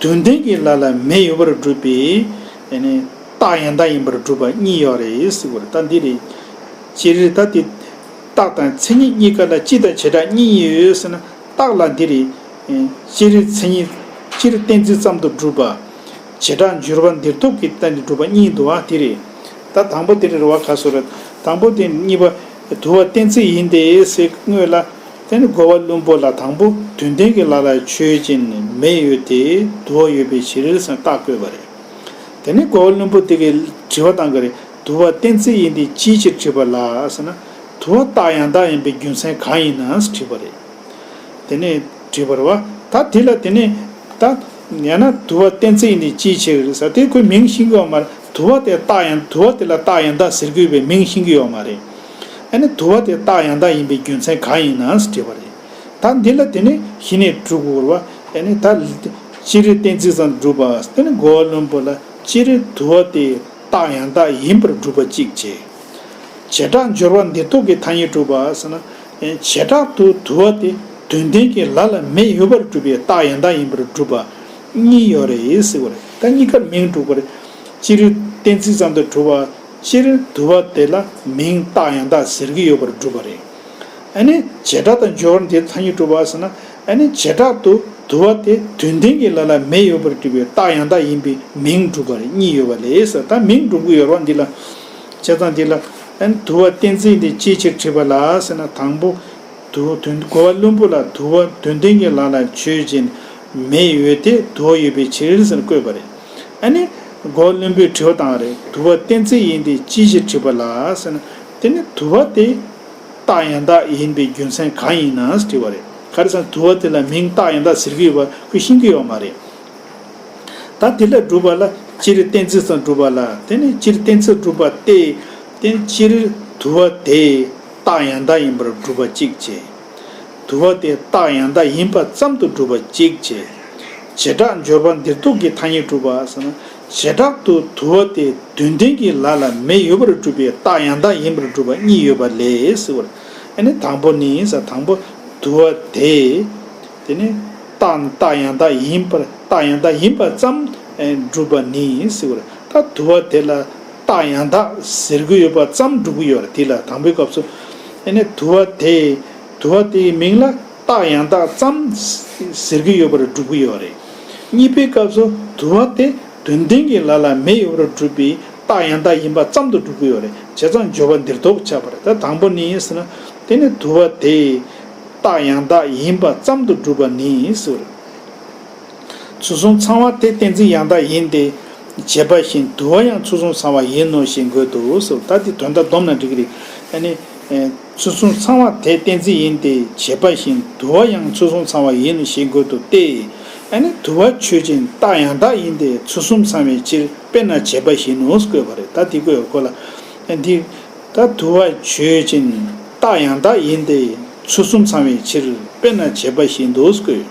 དོན་ལྡན་གྱི་ལ་ལ་མེ་ཡོད་པར་སྒྲུབ་པའི་དེ་ནི་རྟགས་ཡང་དག་ཡིན་པར་སྒྲུབ་པ་གཉིས་ཡོད་རེད་ཟེར་བ་རེད་ད་འདི་རེད། སྤྱིར་ད་དེ་རྟགས་དང་མཚན་ཉིད་གཉིས་ཀ་ལ་སྤྱི་དང་བྱེ་བྲག་གཉིས་ཡོད་ཟེར་ན། རྟགས་ལ་འདི་རེད། སྤྱིར་མཚན་ཉིད། སྤྱིར་གཏན་ཚིགས་ཙམ་དུ་སྒྲུབ་པ། བྱེ་བྲག་འགྱུར་བ་འདིར་གཏོགས་ཀྱི་སྟེང་ནས་སྒྲུབ་པ་གཉིས་འདུག་བ་དེ་རེད། ད་དང་པོ་དེ་རེད་བ་ག་སོ་རེད། དང་པོ་དེ་གཉིས་པ། དུ་བ་གཏན་ཚིགས་ཡིན་ཏེ་ཟེར་དངོས་ལ། དེ་ནི་རྒོལ་བ་བླུན་པོ་ལ་དང་པོ་དོན་ལྡན་གྱི་ལ་ལ་ཆོས་ཅན་མེ་ཡོད་དེ་དུ་བ་ཡོད་པའི་ཕྱིར་ཟེར་རྟགས་བཀོད་པ་རེད། དེ་ནི་རྒོལ་བ་བླུན་པོ་དེ་གའི་དྲི་བ་བཏང་གི་རེད། དུ་བ་གཏན་ཚིགས་ཡིན་ཏེ་ཅིའི་ཕྱིར་དྲིས་པ་ལ་ཟེར་ན། དུ་བ་རྟགས་ཡང་དག་ཡིན་པའི་རྒྱུ་མཚན་གང་ཡིན་ནམ་དྲིས་པ་རེད། དེ་ནས་དྲིས་པ་རེད་བ། ད་དེ་ལ་དེ་ནས་ད་ཡང་ན་དུ་བ་གཏན་ཚིགས་ཡིན་ཏེ་ཅིའི་ཕྱིར་ཟེར་དེ་ཁོས་མིང་ཤེས་ཀྱི་ཡོད་མ་རེད། དུ་བ་དེ་རྟགས་ཡང་དུ་བ་དེ་ལ་རྟགས་ཡང་དག་ཟེར་གྱི་ཡོད་པའི་མིང་ཤེས་ཀྱི་ཡོད་མ་རེད། ཨ་ནི་དུ་བ་དེ་རྟགས་ཡང་དག་ཡིན་པའི་རྒྱུ་མཚན་གང་ཡིན་ནམ་དྲིས་པ་རེད། ད་འདི་ལ་དེ་ནས་གཞི་ནས་སྒྲུབ་དགོས་པ་ཨ་ནི་ད་སྤྱིར་གཏན་ཚིགས་ཙམ་སྒྲུབ་པ་དེ་ནི་རྒོལ་བ་བླུན་པོ་ལ་སྤྱིར་དུ་བ་དེ་རྟགས་ཡང་དག་ཡིན་པར་སྒྲུབ་པ་གཅིག་བྱས། བྱེ་བྲག་འགྱུར་བ་འདིར་གཏོགས་ཀྱི་ཐ་སྙད་སྒྲུབ་པ་ཟེར་ན། བྱེ་བྲག་ཏུ་དུ་བ་དེ་དོན་ལྡན་གྱི་ལ་ལ་མེ་ཡོད་པར་སྒྲུབ་པའི་རྟགས་ཡང་དག་ཡིན་པར་སྒྲུབ་པ་གཉིས་ཡོད་རེད་ཟེར་བ་རེད། ད་གཉིས་ཀར་མིང་སྒྲུབ་པ་རེད། སྤྱིར་གཏན་ཚིགས་ཙམ་དུ་སྒྲུབ་པ། སྤྱིར་དུ་བ་དེ་ལ་མིང་རྟགས་ཡང་དག་ཟེར་གྱི་ཡོད་པར་སྒྲུབ་པ་རེད། ཨ་ནི་བྱེ་བྲག་དང་སྦྱོར་བ་འདིར་ཐ་སྙད་སྒྲུབ་པ་ཟེར་ན། ཨ་ནི་བྱེ་བྲག་ཏུ་དུ་བ་དེ་དོན་ལྡན་གྱི་ལ་ལ་མེ་ཡོད་པར་སྒྲུབ་པའི་རྟགས་ཡང་དག་ཡིན་པའི་མིང་སྒྲུབ་པ་རེད་གཉིས་ཡོད་པ་ལས་ཟེར་ད་མིང་སྒྲུབ་ཀྱི་ཡོད་རེད་བ་འདི་ལ། བྱས་ཙང་འདི་ལ་ཨ་ནི་དུ་བ་གཏན་ཚིགས་འདི་ཅིའི་ཕྱིར་དྲིས་པ་ལ་ཟེར་ན་དང་པོ། དུ་དོན་རྒོལ་བ་བླུན་པོ་ལ་དུ་བ་དོན་ལྡན་གྱི་ལ་ལ་ཆོས་ཅན་མེ་ཡོད་དེ་དུ་བ་ཡོད་པའི་ཕྱིར་ཟེར་བཀོད་པ་རེད། ཨ་ནི་རྒོལ་བ་བླུན་པོས་དྲི་བ་བཏང་བ་རེད། དུ་བ་གཏན་ཚིགས་ཡིན་ཏེ་ཅིའི་ཕྱིར་དྲིས་པ་ལ་ཟེར་ན། དེ་ནི་དུ་བ་དེ་རྟགས་ཡང་དག་ཡིན་པའི་རྒྱུ་མཚན་གང་ཡིན་ནམ་དྲིས་པ་རེད། ག་རེ་ཟེར་ན་དུ་བ་དེ་ལ་མིང་རྟགས་ཡང་དག་ཟེར་གྱི་ཡོད་པ་ཁོས་ཤེས་ཀྱི་ཡོད་མ་རེད། ད་དེ་ལ་སྒྲུབ་པ་ལ་སྤྱིར་གཏན་ཚིགས་སུ་སྒྲུབ་པ་ལ་དེ་ནི་སྤྱིར་གཏན་ཚིགས་སྒྲུབ་པ་སྟེ། དེ་ནི་སྤྱིར་དུ་བ་དེ་རྟགས་ཡང་དག་ཡིན་པར་སྒྲུབ་པ་གཅིག་བྱས། དུ་བ་དེ་རྟགས་ཡང་དག་ཡིན་པ་ཙམ་དུ་སྒྲུབ་པ་གཅིག་བྱས། བྱེ་བྲག་སྦྱོར་བ་འདིར་གཏོགས་ཀྱི་ཐ་སྙད་སྒྲུབ་པ་ཟེར་ན། བྱེ་བྲག་ཏུ་དུ་བ་དེ་དོན་ལྡན་གྱི་ལ་ལ་མེ་ཡོད་པར་སྒྲུབ་པའི་རྟགས་ཡང་དག་ཡིན་པར་སྒྲུབ་པ་གཉིས་ཡོད་པ་ལས་ཟེར་བར། ཨ་ནི་དང་པོ་ནི་ཟེར་དང་པོ་དུ་བ་དེ། དེ་ནི་རྟགས་རྟགས་ཡང་དག་ཡིན་པར་རྟགས་ཡང་དག་ཡིན་པ་ཙམ་སྒྲུབ་པ་ནི་ཟེར་བར། ད་དུ་བ་དེ་ལ་རྟགས་ཡང་དག་ཟེར་གྱི་ཡོད་པ་ཙམ་སྒྲུབ་ཀྱི་ཡོད་རེད། དེ་ལ་དང་པོའི་སྐབས་སུ་ཨ་ནི་དུ་བ་དེ་དུ་བ་དེའི་མིང་ལ་རྟགས་ཡང་དག་ཙམ་ཟེར་གྱི་ཡོད་པར་སྒྲུབ་ཀྱི་ཡོད་རེད། གཉིས་པའི་སྐབས་སུ་དུ་བ་དེ་དོན་ལྡན་གྱི་ལ་ལ་མེ་ཡོད་པར་སྒྲུབ་པའི་རྟགས་ཡང་དག་ཡིན་པ་ཙམ་དུ་སྒྲུབ་ཀྱི་ཡོད་རེད། བྱས་ཙང་སྦྱོར་བ་འདིར་གཏོགས་ཆགས་པ་རེད། ད་དང་པོ་ནི་ཟེར་ན་དེ་ནི་དུ་བ་དེ་རྟགས་ཡང་དག་ཡིན་པ་ཙམ་དུ་སྒྲུབ་པ་ནི་ཟེར། ཚུལ་གསུམ་ཚང་བ་དེ་གཏན་ཚིགས་ཡང་དག་ཡིན་ཏེ། བྱས་པ་བཞིན་དུ་བ་ཡང་ཚུལ་གསུམ་ཚང་བ་ཡིན་ནོ་ཞེས་འགོད་དོ་ཟེར། ད་འདི་དོན་དག་བསྡོམས་ན་འགྲིག་གི་རེད། ཨ་ནི། ཚུལ་གསུམ་ཚང་བ་དེ་གཏན་ཚིགས་ཡིན་ཏེ་བྱས་པ་བཞིན་དུ་བ་ཡང་ཚུལ་གསུམ་ཚང་བ་ཡིན་ནོ་ཞེས་འགོད་དོ་སྟེ། ཨ་ནི་དུ་བ་ཆོས་ཅན་རྟགས་ཡང་དག་ཡིན་ཏེ་ཚུལ་གསུམ་ཚང་བའི་ཕྱིར། དཔེར་ན་བྱེད་པ་བཞིན་ནོ་ཟེར་བཀོད་པ་རེད། ད་འདི་བཀོད་པའི་སྐོར་ལ་འདི། ད་དུ་བ་ཆོས་ཅན། རྟགས་ཡང་དག་ཡིན་ཏེ། ཚུལ་གསུམ་ཚང་བའི་ཕྱིར། དཔེར་ན་བྱེད་པ་བཞིན་དུ་ཟེར་བཀོད།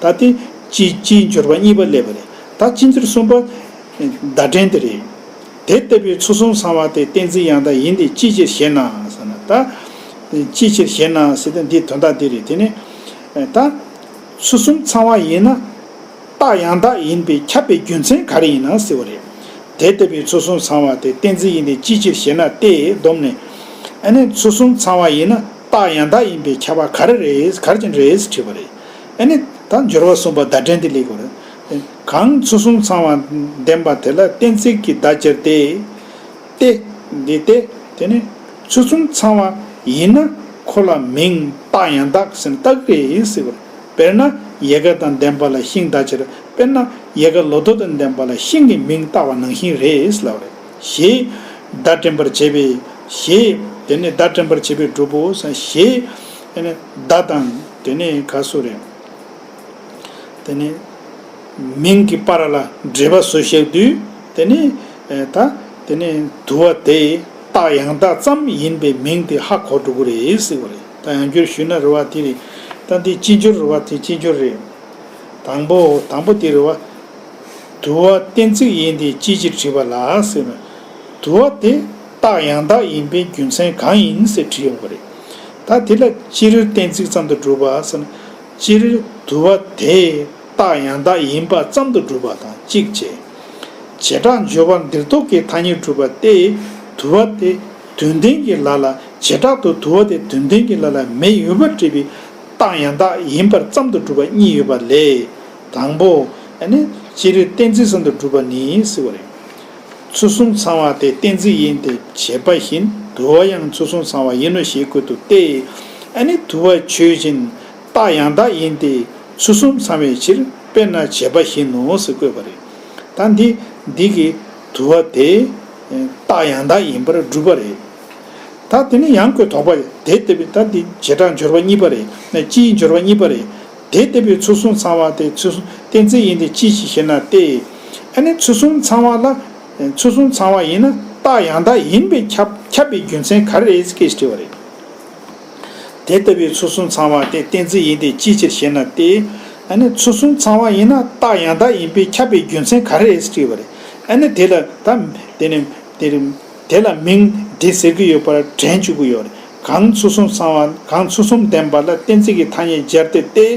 ད་དེ་སྤྱིའི་སྤྱིའི་སྦྱོར་བ་གཉིས་པ་སླེབས་པ་རེད། ད་སྤྱི་སྦྱོར་གསུམ་པ་བརྡ་འདྲེན་དེ་རེད། དེ་ལྟ་བུའི་ཚུལ་གསུམ་ཚང་བ་དེ་གཏན་ཚིགས་ཡང་དག་ཡིན་ཏེ། ཅི་ཕྱིར་ཞེ་ན་ཟེར་ན། ད་ཅི་ཕྱིར་ཞེ་ན་ཟེར་ཏེ་འདིའི་དོན་དག་འདི་རེད། དེ་ནི་ད་ཚུལ་གསུམ་ཚང་བ་ཡིན་ན། རྟགས་ཡང་དག་ཡིན་པས་ཁྱབ་པའི་རྒྱུ་མཚན་ག་རེ་ཡིན་ན་ཟེར་བ་རེད། དེ་ལྟ་བུའི་ཚུལ་གསུམ་ཚང་བ་དེ་གཏན་ཚིགས་ཡིན་ཏེ། ཅི་ཕྱིར་ཞེ་ན་སྟེ། སྡོམ་ནས། ཨ་ནི་ཚུལ་གསུམ་ཚང་བ་ཡིན་ན་རྟགས་ཡང་དག་ཡིན་པས་ཁྱབ་པ་ག་རེ་རེད། ག་རེ་ཅན་རེད་དྲིས་པ་རེད། ཨ་ནི་ད་སྦྱོར་བ་གསུམ་པ་བརྡ་འདྲེན་དེ་སླེབས་དགོས་རེད། གང་ཚུལ་གསུམ་ཚང་བ་ལྡན་པ་དེ་ལ་གཏན་ཚིགས་ཀྱི་བརྡ་སྦྱར་ཏེ། སྟེ། འདི་སྟེ། དེ་ནི་ཚུལ་གསུམ་ཚང་བ་ཡིན་ན་ཁོ་ལ་མིང་རྟགས་ཡང་དག་ཟེར་ན་བཏགས་ཀྱི་རེད་ཟེར་བ་རེད། དཔེར་ན་ཡལ་ག་དང་ལྡན་པ་ལ་ཤིང་བརྡ་སྦྱར། དཔེར་ན་ཡལ་ག་ལོ་ཐོག་དང་ལྡན་པ་ལ་ཤིང་གི་མིང་བཏགས་པ་ནང་བཞིན་རེད་ལབ་པ་རེད། ཞེས་བརྡ་འདྲེན་པར་བྱེད་པའི། ཞེས་དེ་ནི་བརྡ་འདྲེན་པར་བྱེད་པའི་སྒྲུབ་པོ་ཟེར། ཞེས་དེ་ནི་བརྡ་དང་དེ་ནི་ག་སུ་རེད། དེ་ནི་མིང་གི་བར་ལ་འབྲེལ་བ་བཟོ་བཞག་དུས། དེ་ནི་ད་དེ་ནི་དུ་བ་དེ་རྟགས་ཡང་དག་ཙམ་ཡིན་པའི་མིང་དེ་ཧ་གོ་འགྲོ་གི་རེད་ཟེར་བ་རེད། ད་ཡང་བསྐྱར་ཞུས་ན་རེད་བ། དེ་རེད། ད་འདི་སྤྱི་སྦྱོར་རེད་བ། དེ་སྤྱི་སྦྱོར་རེད། དང་པོ་དང་པོ་དེ་རེད་བ། དུ་བ་གཏན་ཚིགས་ཡིན་ཏེ། ཅི་ཕྱིར་དྲིས་པ་ལ་ཟེར་ན། དུ་བ་དེ་རྟགས་ཡང་དག་ཡིན་པའི་རྒྱུ་མཚན་གང་ཡིན་ཟེར་དྲིས་ཡོང་གི་རེད། ད་དེ་ལ་སྤྱིར་གཏན་ཚིགས་ཙམ་དུ་སྒྲུབ་པ་ཟེར་ན། སྤྱིར་དུ་བ་དེ་རྟགས་ཡང་དག་ཡིན་པ་ཙམ་དུ་སྒྲུབ་པ་དང་གཅིག་བྱས། བྱེ་བྲག་སྦྱོར་བ་འདིར་གཏོགས་ཀྱི་ཐ་སྙད་སྒྲུབ་པ་སྟེ། དུ་བ་དེ་དོན་ལྡན་གྱི་ལ་ལ། བྱེ་བྲག་ཏུ་དུ་བ་དེ་དོན་ལྡན་གྱི་ལ་ལ་མེ་ཡོད་པར་བྲིས་པའི་རྟགས་ཡང་དག་ཡིན་པར་ཙམ་དུ་སྒྲུབ་པ་གཉིས་ཡོད་པ་ལས། དང་པོ། ཨ་ནི་སྤྱིར་གཏན་ཚིགས་ཙམ་དུ་སྒྲུབ་པ་ནི་ཟེར་བ་རེད། ཚུལ་གསུམ་ཚང་བ་དེ་གཏན་ཚིགས་ཡིན་ཏེ། བྱེད་པ་བཞིན་དུ་བ་ཡང་ཚུལ་གསུམ་ཚང་བ་ཡིན་ནོ་ཞེས་བཀོད་དོ་སྟེ། ཨ་ནི་དུ་བ་ཆོས་ཅན། རྟགས་ཡང་དག་ཡིན་ཏེ། ཚུལ་གསུམ་ཚང་བའི་ཕྱིར། དཔེར་ན་བྱེད་པ་བཞིན་ནོ་ཟེར་བཀོད་པ་རེད། ད་འདི་འདི་གི་དུ་བ་དེ་རྟགས་ཡང་དག་ཡིན་པར་སྒྲུབ་པ་རེད། ད་དེ་ནི་ཡང་ཁོས་དོགས་པ་དེ་ལྟ་བུའི། ད་འདི་བྱེ་བྲག་སྦྱོར་བ་གཉིས་པ་རེད། སྤྱིའི་སྦྱོར་བ་གཉིས་པ་རེད། དེ་ལྟ་བུའི་ཚུལ་གསུམ་ཚང་བ་དེ་ཚུལ་གསུམ་གཏན་ཚིགས་ཡིན་ཏེ། ཅི་ཕྱིར་ཞེ་ན་སྟེ། ཨ་ནི་ཚུལ་གསུམ་ཚང་བ་ལ། ཚུལ་གསུམ་ཚང་བ་ཡིན་ན་རྟགས་ཡང་དག་ཡིན་པས་ཁྱབ་ཁྱབ་པའི་རྒྱུ་མཚན་ག་རེ་རེད་ཅེས་དྲིས་པ་རེད། དེ་ལྟ་བུའི་ཚུལ་གསུམ་ཚང་བ་དེ་གཏན་ཚིགས་ཡིན་ཏེ། ཅི་ཕྱིར་ཞེ་ན་སྟེ། ཨ་ནི་ཚུལ་གསུམ་ཚང་བ་ཡིན་ན་རྟགས་ཡང་དག་ཡིན་པས་ཁྱབ་པའི་རྒྱུ་མཚན་ག་རེ་རེད་ཅེས་དྲིས་པ་རེད། ཨ་ནི་དེ་ལ་ད་དེ་ནི་དེ་རིང་དེ་ལ་མིང་འདི་ཟེར་གྱི་ཡོད་པར་དྲན་བཅུག་གི་ཡོད་རེད། གང་ཚུལ་གསུམ་ཚང་བ། གང་ཚུལ་གསུམ་ལྡན་པ་ལ་གཏན་ཚིགས་ཀྱི་ཐ་སྙད་སྦྱར་ཏེ་སྟེ།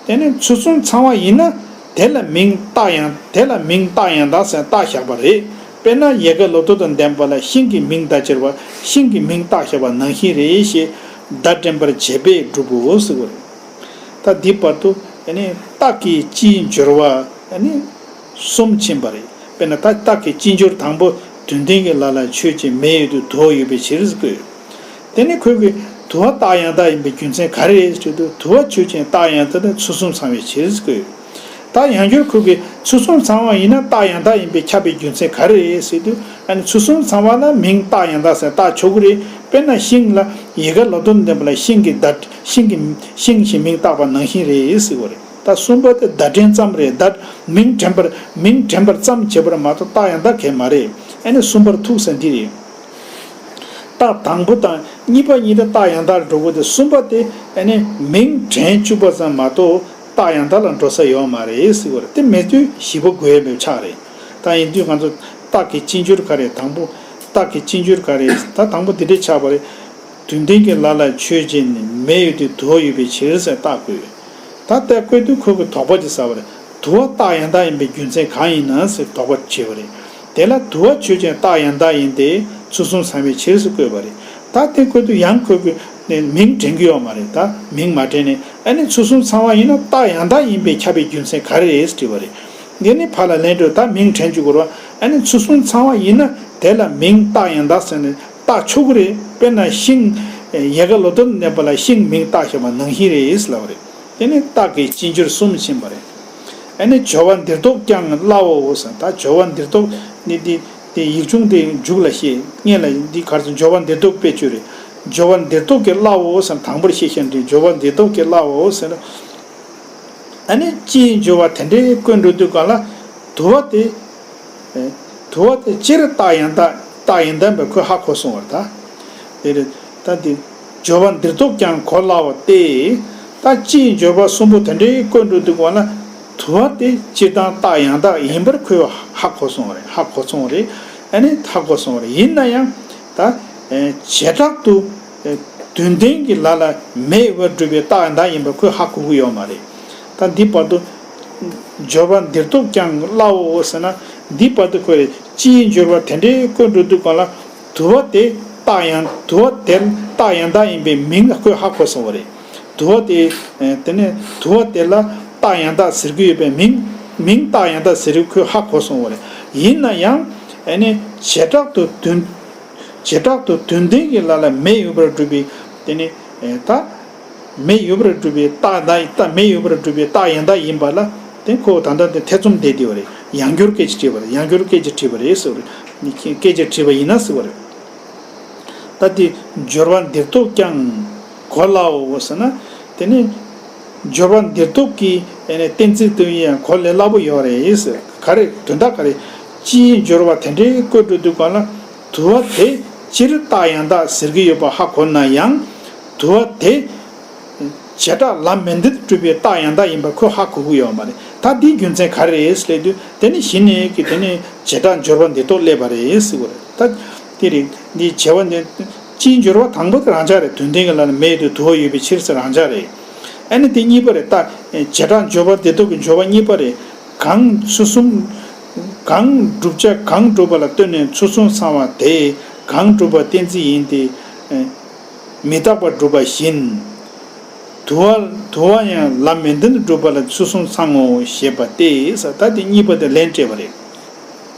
དེ་ནི་ཚུལ་གསུམ་ཚང་བ་ཡིན་ན་དེ་ལ་མིང་རྟགས་ཡང་། དེ་ལ་མིང་རྟགས་ཡང་དག་ཟེར་བཏགས་བཞག་པ་རེད། དཔེར་ན་ཡལ་ག་ལོ་ཐོག་དང་ལྡན་པ་ལ་ཤིང་གི་མིང་བརྡ་སྦྱར་བ། ཤིང་གི་མིང་བཏགས་བཞག་པ་ནང་བཞིན་རེད་ཞེས་བརྡ་འདྲེན་པར་བྱེད་པས་སྒྲུབ་པོ་ཟེར་བ་རེད། ད་འདི་བར་དུ་ཨ་ནི་རྟགས་ཀྱི་སྤྱིའི་སྦྱོར་བ་ཨ་ནི་གསུམ་ཕྱིན་པ་རེད། དཔེར་ན་ད་རྟགས་ཀྱི་སྤྱི་སྦྱོར་དང་པོ། དོན་ལྡན་གྱི་ལ་ལ་ཆོས་ཅན། མེ་ཡོད་དུས་དུ་བ་ཡོད་པའི་ཕྱིར་ཟེར་བཀོད། དེ་ནི་ཁོས་ཀྱིས་དུ་བ་རྟགས་ཡང་དག་ཡིན་པའི་རྒྱུ་མཚན་ག་རེ་རེད་ཟེར་དུས། དུ་བ་ཆོས་ཅན། རྟགས་ཡང་དག་དང་ཚུལ་གསུམ་ཚང་བའི་ཕྱིར་ཟེར་བཀོད། ད་ཡང་བསྐྱར་ཁོས་ཀྱིས་ཚུལ་གསུམ་ཚང་བ་ཡིན་ན་རྟགས་ཡང་དག་ཡིན་པས་ཁྱབ་པའི་རྒྱུ་མཚན་ག་རེ་རེད་ཟེར་དུས། ཨ་ནི་ཚུལ་གསུམ་ཚང་བ་ལ་མིང་རྟགས་ཡང་དག་ཟེར་བཏགས་ཆོག་གི་རེད། དཔེར་ན་ཤིང་ལ་ཡལ་ག་ལོ་ཐོག་ལྡན་པ་ལ་ཤིང་གི་བརྡ། ཤིང་གི་ཤིང་ཞེས་མིང་བཏགས་པ་ནང་བཞིན་རེད་ཟེར་བ་རེད། ད་གསུམ་པ་དེ་བརྡ་འདྲེན་ཙམ་རེད། བརྡ། མིང་འདྲེན་པར། མིང་འདྲེན་པར་ཙམ་བྱེད་པར་མ་གཏོགས་རྟགས་ཡང་དག་གང་ཡང་མ་རེད། ཨ་ནི་གསུམ་པར་ཐུག་ས་འདི་རེད། རྟགས་དང་པོ་དང་གཉིས་པ་གཉིས་ད་རྟགས་ཡང་དག་ལ་འགྲོ་དགོས་ཏེ། གསུམ་པ་དེ་ཨ་ནི་མིང་འདྲེན་བཅུག་པ་ཙམ་མ་གཏོགས་རྟགས་ཡང་དག་ལ་འགྲོ་ས་ཡོད་མ་རེད་ཟེར་བ་རེད། དེ་མེད་དུས་བཞི་པ་དགོས་ཡ་མེད་ཆགས་རེད། ད་ཡིན་དུས་ང་ཚོ་རྟགས་ཀྱི་སྤྱི་སྦྱོར་ག་རེ། དང་པོ་རྟགས་ཀྱི་སྤྱི་སྦྱོར་ག་རེ། ད་དང་པོ་འདི་འདྲས་ཆགས་པ་རེད། དོན་ལྡན་གྱི་ལ་ལ་ཆོས་ཅན། མེ་ཡོད་དུས་དུ་བ་ཡོད་པའི་ཕྱིར་ཟེར་རྟགས་བཀོད། ད་ལྟ་བཀོད་དུས་ཁོ་གི་དོགས་པ་ཅིག་ཟ་བ་རེད། དུ་བ་རྟགས་ཡང་དག་ཡིན་པའི་རྒྱུ་མཚན་གང་ཡིན་ན་ཟེར་དོགས་པ་བྱས་པ་རེད། དེ་ལ་དུ་བ་ཆོས་ཅན། རྟགས་ཡང་དག་ཡིན་ཏེ། ཚུལ་གསུམ་ཚང་བའི་ཕྱིར་ཟེར་བཀོད་པ་རེད། ད་དེ་བཀོད་དུས་ཡང་ཁོ་གི་མིང་འདྲེན་གྱི་ཡོད་མ་རེད། ད་མིང་མ་འདྲེན་ནས་ཨ་ནི་ཚུལ་གསུམ་ཚང་བ་ཡིན་ན་རྟགས་ཡང་དག་ཡིན་པས་ཁྱབ་པའི་རྒྱུ་མཚན་ག་རེ་རེད་ཟེར་དྲིས་པ་རེད། འདི་ནི་ཕར་ལ་ལན་སྤྲོད། ད་མིང་དྲན་བཅུག་དགོས་རེད་བ། ཨ་ནི་ཚུལ་གསུམ་ཚང་བ་ཡིན་ན་དེ་ལ་མིང་རྟགས་ཡང་དག་ཟེར་ནས་བཏགས་ཆོག་གི་རེད། དཔེར་ན་ཤིང་། ཡལ་ག་ལོ་ཐོག་ལྡན་པ་ལ་ཤིང་མིང་བཏགས་བཞག་པ་ནང་བཞིན་རེད་ལབ་པ་རེད། དེ་ནི་རྟགས་ཀྱི་སྤྱི་སྦྱོར་གསུམ་ཕྱིན་པ་རེད། ཨ་ནི་སྦྱོར་བ་འདིར་གཏོགས་ཀྱང་སླའོ་ཟེར། ད་སྦྱོར་བ་འདིར་གཏོགས་ནི་འདི་དེ་ཡིག་ཆུང་དེ་མཇུག་ལ་བཤད། སྔོན་ལ་འདི་གར་སོང་། སྦྱོར་བ་འདིར་གཏོགས་དཔེ་བརྗོད་རེད། སྦྱོར་བ་འདིར་གཏོགས་ཀྱི་སླའོ་ཟེར། དང་པོར་བཤད་བཞག་འདི་སྦྱོར་བ་འདིར་གཏོགས་ཀྱི་སླའོ་ཟེར། ཨ་ནི་སྤྱིའི་སྦྱོར་བ་དེ་འདྲའི་བཀོད་འགྲོ་དུས་གང་ལ་དུ་བ་དེ། ཨེ། དུ་བ་དེ་སྤྱིར་རྟགས་ཡང་དག་རྟགས་ཡང་དག་ཡིན་པ་ཁོས་ཧ་གོ་སོང་བ་རེད་ད། དེ་རེད། ད་འདི་སྦྱོར་བ་འདིར་གཏོགས་ཀྱང་གོ་སླའོ་སྟེ། ད་སྤྱིའི་སྦྱོར་བ་གསུམ་པོ་དེ་འདྲའི་བཀོད་འགྲོ་དུས་གོང་ལ། དུ་བ་དེ་སྤྱིར་བཏང་རྟགས་ཡང་དག་ཡིན་པར་ཁོས་ཧ་གོ་སོང་བ་རེད། ཧ་གོ་སོང་བ་རེད། ཨ་ནི་ཧ་གོ་སོང་བ་རེད། ཡིན་ན་ཡང་ད་བྱེ་བྲག་ཏུ་དོན་ལྡན་གྱི་ལ་ལ་མེ་ཡོད་པར་སྒྲུབ་པའི་རྟགས་ཡང་དག་ཡིན་པར་ཁོས་ཧ་གོ་གི་ཡོད་མ་རེད། ད་འདི་བར་དུ། སྦྱོར་བ་འདིར་གཏོགས་ཀྱང་སླའོ་ཟེར་ན། འདི་བར་དུ་ཁོས་སྤྱིའི་སྦྱོར་བ་དེ་འདྲའི་བཀོད་འགྲོ་དུས་གོང་ལ། དུ་བ་དེ་རྟགས་ཡང་དུ་བ་དེ་རྟགས་ཡང་དག་ཡིན་པའི་མིང་ལ་ཁོས་ཧ་གོ་སོང་བ་རེད། དུ་བ་དེ། དེ་ནས་དུ་བ་དེ་ལ་རྟགས་ཡང་དག་ཟེར་གྱི་ཡོད་པའི་མིང་། མིང་རྟགས་ཡང་དག་ཟེར་གྱི་ཁོས་ཧ་གོ་སོང་བ་རེད། ཡིན་ན་ཡང་། ཨ་ནི་བྱེ་བྲག་ཏུ་དོན། བྱེ་བྲག་ཏུ་དོན་ལྡན་གྱི་ལ་ལ་མེ་ཡོད་པར་སྒྲུབ་པའི། དེ་ནི་ད། མེ་ཡོད་པར་སྒྲུབ་པའི་རྟགས་དང་རྟགས། མེ་ཡོད་པར་སྒྲུབ་པའི་རྟགས་ཡང་དག་ཡིན་པ་ལ། དེ་ཁོ་ད་ལྟ་དེ་ཐེ་ཚོམ་བསྡད་དེ་བ་རེད། ཡང་བསྐྱར་སྐད་ཅིག་དྲིས་པ་རེད། ཡང་བསྐྱར་སྐད་ཅིག་དྲིས་པ་རེད་ཟེར་བ་རེད། སྐད་ཅིག་དྲིས་པ་ཡིན་ན་ཟེར་བ་རེད། ད་དེ་སྦྱོར་བ་འདིར་གཏོགས་ཀྱང་གོ་སླའོ་ཟེར་ན། དེ་ནི་སྦྱོར་བ་འདིར་གཏོགས་ཀྱི་གཏན་ཚིགས་དེ་ཡང་གོ་ལས་སླ་པོ་ཡོད་རེད་ཟེར། ག་རེ་དོན་དག་ག་རེ། སྤྱིའི་སྦྱོར་བ་དེ་འདྲའི་བཀོད་འགྲོ་དུས་གོང་ལ། དུ་བ་དེ་སྤྱིར་རྟགས་ཡང་དག་ཟེར་གྱི་ཡོད་པ་ཧ་གོ་ན་ཡང་། དུ་བ་དེ་བྱེ་བྲག་ལམ་མེ་མདུན་དུ་གྲུབ་པའི་རྟགས་ཡང་དག་ཡིན་པ་ཁོས་ཧ་གོ་གི་ཡོད་མ་རེད། ད་འདིའི་རྒྱུ་མཚན་ག་རེ་རེད་ཟེར་དུས། དེ་ནི་གཞི་ནས་ཀྱི་དེ་ནི་བྱེ་བྲག་སྦྱོར་བ་འདིར་གཏོགས་སླེབས་པ་རེད་ཟེར་གྱི་རེད། ད་དེ་རེད། འདི་བྱེ་བ་འདི་སྤྱིའི་སྦྱོར་བ་དང་པོ་དེ་རང་འཇགས་རེད། དོན་ལྡན་གྱི་ལ་ལ་མེ་ཡོད་དུས་དུ་བ་ཡོད་པའི་ཕྱིར་ཟེར་རང་འཇགས་རེད། ཨ་ནི་དེ་གཉིས་པ་རེད། ད་བྱེ་བྲག་སྦྱོར་བ་འདིར་གཏོགས་ཀྱི་སྦྱོར་བ་གཉིས་པ་རེད། གང་ཚུལ་གསུམ། གང་བསྒྲུབ་བྱ་གང་སྒྲུབ་པ་ལ་ལྟོས་ནས་ཚུལ་གསུམ་ཚང་བ་དེ། གང་སྒྲུབ་པ་གཏན་ཚིགས་ཡིན་ཏེ། མི་རྟག་པར་སྒྲུབ་པ་བཞིན། དུ་བ་དུ་བ་ཡང་ལམ་མེ་མདུན་དུ་སྒྲུབ་པ་ལ་ཚུལ་གསུམ་ཚང་ངོ་ཞེས་པ་སྟེ། ད་དེ་གཉིས་པ་དེ་ལན་སྤྲད་པ་རེད།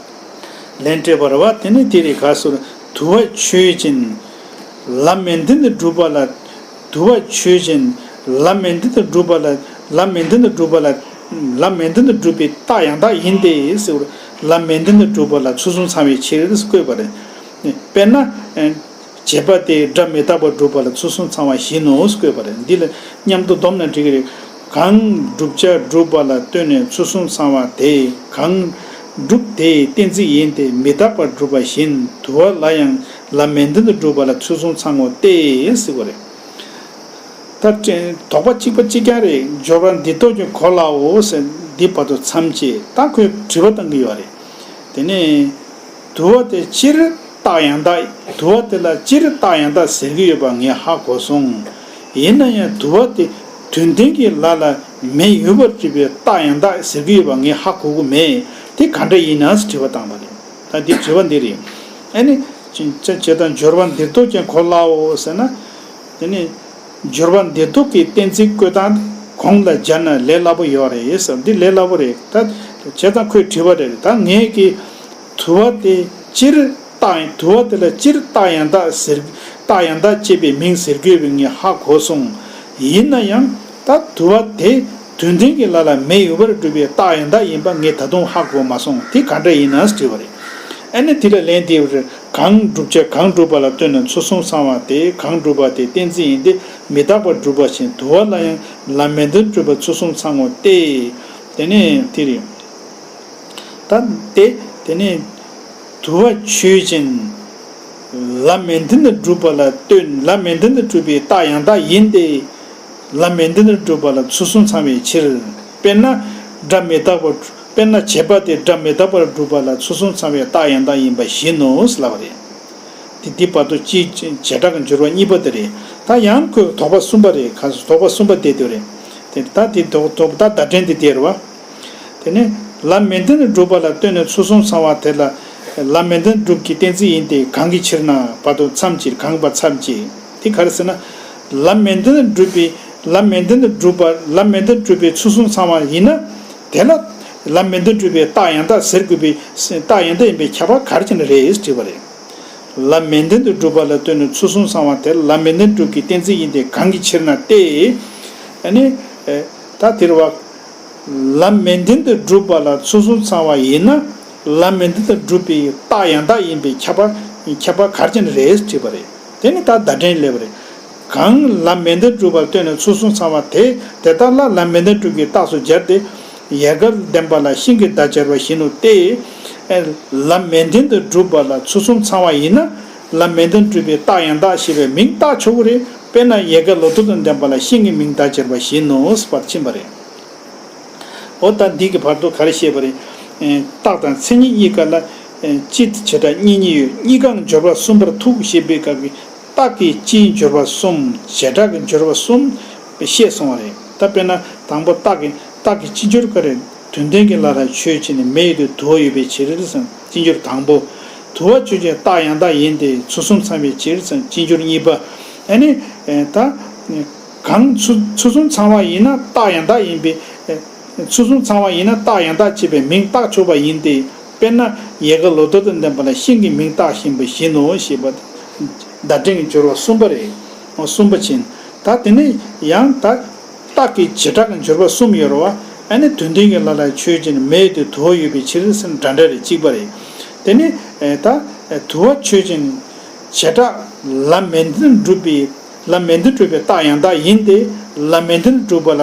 ལན་སྤྲད་པ་རེད་བ། དེ་ནི་དེ་རེད། ག་སོར་དུ་བ་ཆོས་ཅན། ལམ་མེ་མདུན་དུ་སྒྲུབ་པ་ལ། དུ་བ་ཆོས་ཅན། ལམ་མེ་མདུན་དུ་སྒྲུབ་པ་ལ། ལམ་མེ་མདུན་དུ་སྒྲུབ་པ་ལ། ལམ་མེ་མདུན་དུ་སྒྲུབ་པའི་རྟགས་ཡང་དག་ཡིན་ཏེ་ཟེར་བར། ལམ་མེ་མདུན་དུ་སྒྲུབ་པ་ལ་ཚུལ་གསུམ་ཚང་བའི་ཕྱིར་བཀོད་པ་རེད། དཔེར་ན། བྱེད་པ་དེ་སྒྲ་མི་རྟག་པར་སྒྲུབ་པ་ལ་ཚུལ་གསུམ་ཚང་བ་བཞིན་ནོ་ཟེར་བཀོད་པ་རེད། འདི་ལ་མཉམ་དུ་བསྡོམས་ན་འགྲིག་གི་རེད། གང་བསྒྲུབ་བྱ་སྒྲུབ་པ་ལ་ལྟོས་ནས་ཚུལ་གསུམ་ཚང་བ་དེ། གང་སྒྲུབ་དེའི་གཏན་ཚིགས་ཡིན་ཏེ། མི་རྟག་པར་སྒྲུབ་པ་བཞིན། དུ་བ་ལ་ཡང་ལམ་མེ་མདུན་དུ་སྒྲུབ་པ་ལ་ཚུལ་གསུམ་ཚང་ངོ་སྟེ་ཟེར་བ་རེད། ད་དོགས་པ་གཅིག་པ་གཅིག་རྐྱང་རེད། སྦྱོར་བ་འདིར་གཏོགས་ཀྱང་གོ་སླའོ་ཟེར། འདི་བར་དུ་མཚམས་བཅད། ད་ཁོས་དྲི་བ་བཏང་གི་ཡོད་རེད། དེ་ནས་དུ་བ་དེ་སྤྱིར་རྟགས་ཡང་དག་དུ་བ་དེ་ལ་སྤྱིར་རྟགས་ཡང་དག་ཟེར་གྱི་ཡོད་པ་ངས་ཧ་གོ་སོང་། ཡིན་ན་ཡང་དུ་བ་དེ་དོན་ལྡན་གྱི་ལ་ལ་མེ་ཡོད་པར་སྒྲུབ་པའི་རྟགས་ཡང་དག་ཟེར་གྱི་ཡོད་པ་ངས་ཧ་གོ་གི་མེད། དེ་ག་འདྲ་ཡིན་ན་ཟེར་དྲི་བ་བཏང་བ་རེད། ད་འདི་དྲི་བ་འདི་རེད། ཨ་ནི། ཅི་བྱས་དང་སྦྱོར་བ་འདིར་གཏོགས་ཀྱང་གོ་སླའོ་ཟེར་ན། དེ་ནི། སྦྱོར་བ་འདིར་གཏོགས་ཀྱི་གཏན་ཚིགས་བཀོད་སྟངས་དེ་གོང་ལ་སྦྱར་ན་ལས་སླ་པོ་ཡོད་རེད་ཟེར། འདི་ལས་སླ་པོ་རེད། ད་བྱས་ཙང་ཁོས་དྲི་བ་རེད། ད་ངས་ཀྱི་དུ་བ་དེ་སྤྱིར་རྟགས་དུ་བ་དེ་ལ་སྤྱིར་རྟགས་ཡང་དག་ཟེར། རྟགས་ཡང་དག་ཅེས་པའི་མིང་ཟེར་དགོས་པའི་ངས་ཧ་གོ་སོང་། ཡིན་ན་ཡང་ད་དུ་བ་དེ་དོན་ལྡན་གྱི་ལ་ལ་མེ་ཡོད་པར་སྒྲུབ་པའི་རྟགས་ཡང་དག་ཡིན་པ་ངས་ད་དུང་ཧ་གོ་མ་སོང་། དེ་ག་འདྲ་ཡིན་ན་ཟེར་དྲི་བ་རེད། ཨ་ནི་དེ་ལ་ལན་འདེབས་རེད། གང་བསྒྲུབ་བྱ་གང་སྒྲུབ་པ་ལ་ལྟོས་ནས་ཚུལ་གསུམ་ཚང་བ་དེ། གང་སྒྲུབ་པ་དེ་གཏན་ཚིགས་ཡིན་ཏེ། མི་རྟག་པར་སྒྲུབ་པ་བཞིན། དུ་བ་ལ་ཡང་ལམ་མེ་མདུན་སྒྲུབ་པ་ཚུལ་གསུམ་ཚང་ངོ་སྟེ། དེ་ནས་དེ་རེད། ད་དེ་དེ་ནས་དུ་བ་ཆོས་ཅན། ལམ་མེ་མདུན་སྒྲུབ་པ་ལ་ལྟོས། ལམ་མེ་མདུན་སྒྲུབ་པའི་རྟགས་ཡང་དག་ཡིན་ཏེ། ལམ་མེ་མདུན་སྒྲུབ་པ་ལ་ཚུལ་གསུམ་ཚང་བའི་ཕྱིར། དཔེར་ན་སྒྲ་མི་རྟག་པ། དཔེར་ན་བྱེད་པ་དེ་སྒྲ་མི་རྟག་པར་སྒྲུབ་པ་ལ་ཚུལ་གསུམ་ཚང་བའི་རྟགས་ཡང་དག་ཡིན་པ་བཞིན་ནོ་ལབ་པ་རེད། དེ་འདི་བར་དུ་སྤྱིའི་བྱེ་བྲག་གི་སྦྱོར་བ་གཉིས་པ་དེ་རེད། ད་ཡང་ཁོས་དོགས་པ་གསུམ་པ་རེད། ག་དོགས་པ་གསུམ་པ་དེ་དེ་རེད། དེ་ད་དེ་དོགས་དོགས་པ་ད་བརྡ་འཕྲིན་དེ་དེ་རེད་བ། དེ་ནས་ལམ་མེ་མདུན་སྒྲུབ་པ་ལ་ལྟོས་ནས་ཚུལ་གསུམ་ཚང་བ་དེ་ལ། ལམ་མེ་མདུན་སྒྲུབ་ཀྱི་གཏན་ཚིགས་ཡིན་ཏེ། གང་གི་ཕྱིར་ན་བར་དུ་མཚམས་བཅད། གང་བ་མཚམས་བཅད། དེ་ག་རེ་ཟེར་ན། ལམ་མེ་མདུན་སྒྲུབ་པའི་ལམ་མེ་མདུན་སྒྲུབ་པ་ལམ་མེ་མདུན་སྒྲུབ་པའི་ཚུལ་གསུམ་ཚང་བ་ཡིན་ན། དེ་ལ་ལམ་མེ་མདུན་སྒྲུབ་པའི་རྟགས་ཡང་དག་ཟེར་དགོས་པའི་རྟགས་ཡང་དག་ཡིན་པའི་ཁྱབ་པ་ག་རེ་བྱས་ནས་རེད་དྲིས་པ་རེད། ལམ་མེ་མདུན་དུ་སྒྲུབ་པ་ལ་ལྟོས་ནས་ཚུལ་གསུམ་ཚང་བ་དེ་ལམ་མེ་མདུན་སྒྲུབ་ཀྱི་གཏན་ཚིགས་ཡིན་ཏེ། གང་གི་ཕྱིར་ན་སྟེ། ཨ་ནི། ད་དེ་རེད་བ། ལམ་མེ་མདུན་དུ་སྒྲུབ་པ་ལ་ཚུལ་གསུམ་ཚང་བ་ཡིན་ན། ལམ་མེ་མདུན་དུ་སྒྲུབ་པའི་རྟགས་ཡང་དག་ཡིན་པའི་ཁྱབ་པ་ཁྱབ་པ་ག་རེ་བྱས་ནས་རེད་དྲིས་པ་རེད། དེ་ནི་ད་བརྡ་འཕྲིན་སླེབས་པ་རེད། གང་ལམ་མེ་མདུན་སྒྲུབ་པ་ལ་ལྟོས་ནས་ཚུལ་གསུམ་ཚང་བ་དེ་དེ་ལྟར་ལ་ལམ་མེ་མདུན་སྒྲུབ་ཀྱི་རྟགས་སུ་སྦྱར་ཏེ། ཡལ་ག་ལྡན་པ་ལ་ཤིང་གི་མདའ་སྦྱར་བ་བཞིན་ནོ་སྟེ། ལམ་མལ་འདི་ཏུ་གྲུབ་པ་ལ་ཚུལ་གསུམ་ཚང་བ་ཡིན་ན། ལམ་མལ་འདི་གྲུབ་པའི་རྟགས་ཡང་དག་ཞེས་པའི་མིང་བཏགས་ཆོག་གི་རེད། དཔེར་ན་ཡལ་ག་ལོ་ཏོག་དང་ལྡན་པ་ལ་ཤིང་གི་མིང་མདའ་སྦྱར་བ་བཞིན་ནོ་ཟེར་བར་ཕྱིན་པ་རེད། འོ་ད་འདི་གི་བར་དུ་ག་རེ་བཤད་པ་རེད། རྟགས་དང་མཚན་ཉིད་གཉིས་ཀ་ལ། སྤྱི་བྱེ་བྲག་གཉིས་གཉིས་ཡོད། གཉིས་ཀའང་སྦྱོར་བ་གསུམ་པར་ཐུག་ཞེས་པའི་སྐབས་ཀྱི་རྟགས་ཀྱི་སྤྱིའི་སྦྱོར་བ་གསུམ། བྱེ་བྲག་གི་སྦྱོར་བ་གསུམ་བཤད་སོང་བ་རེད། ད་དཔེར་ན་དང་པོ་རྟགས་ཀྱི་རྟགས་ཀྱི་སྤྱི་སྦྱོར་ག་རེ། དོན་ལྡན་གྱི་ལ་ལ་ཆོས་ཅན་ནི་མེ་ཡོད་དུ་དུ་བ་ཡོད་པའི་ཕྱིར་ཟེར་སྤྱི་སྦྱོར་དང་པོ། དུ་བ་ཆོས་ཅན་རྟགས་ཡང་དག་ཡིན་ཏེ་ཚུལ་གསུམ་ཚང་བའི་ཕྱིར་ཟེར་སྤྱི་སྦྱོར་གཉིས་པ། ཨ་ནི། ད། གང་ཚུལ་ཚུལ་གསུམ་ཚང་བ་ཡིན་ན་རྟགས་ཡང་དག་ཡིན་པས། ཚུལ་གསུམ་ཚང་བ་ཡིན་ན་རྟགས་ཡང་དག་ཅེས་པའི་མིང་བཏགས་ཆོག་པ་ཡིན་ཏེ། དཔེར་ན་ཡལ་ག་ལོ་ཏོག་དང་ལྡན་པ་ལ་ཤིང་གི་མིང་བཏགས་བཞིན་པ་བཞིན་ནོ་ཞེས་པ། བརྡ་འཕྲིན་གྱི་སྦྱོར་བ་གསུམ་པ་རེད། གསུམ་པ་ཕྱིན། ད་དེ་ནས་ཡང་ད། རྟགས་ཀྱི་བྱེ་བྲག་གི་སྦྱོར་བ་གསུམ་ཡོད་རེད་བ། ཨ་ནི་དོན་ལྡན་གྱི་ལ་ལ་ཆོས་ཅན་མེ་ཡོད་དུ་དུ་བ་ཡོད་པའི་ཕྱིར་ཟེར་འདྲ་འདྲ་རེད་གཅིག་པ་རེད། དེ་ནས་ད། དུ་བ་ཆོས་ཅན། བྱེ་བྲག་ལམ་མལ་འདི་གྲུབ་པའི། ལམ་མལ་འདི་གྲུབ་པའི་རྟགས་ཡང་དག་ཡིན་ཏེ། ལམ་མལ་འདི་གྲུབ་པ་ལ།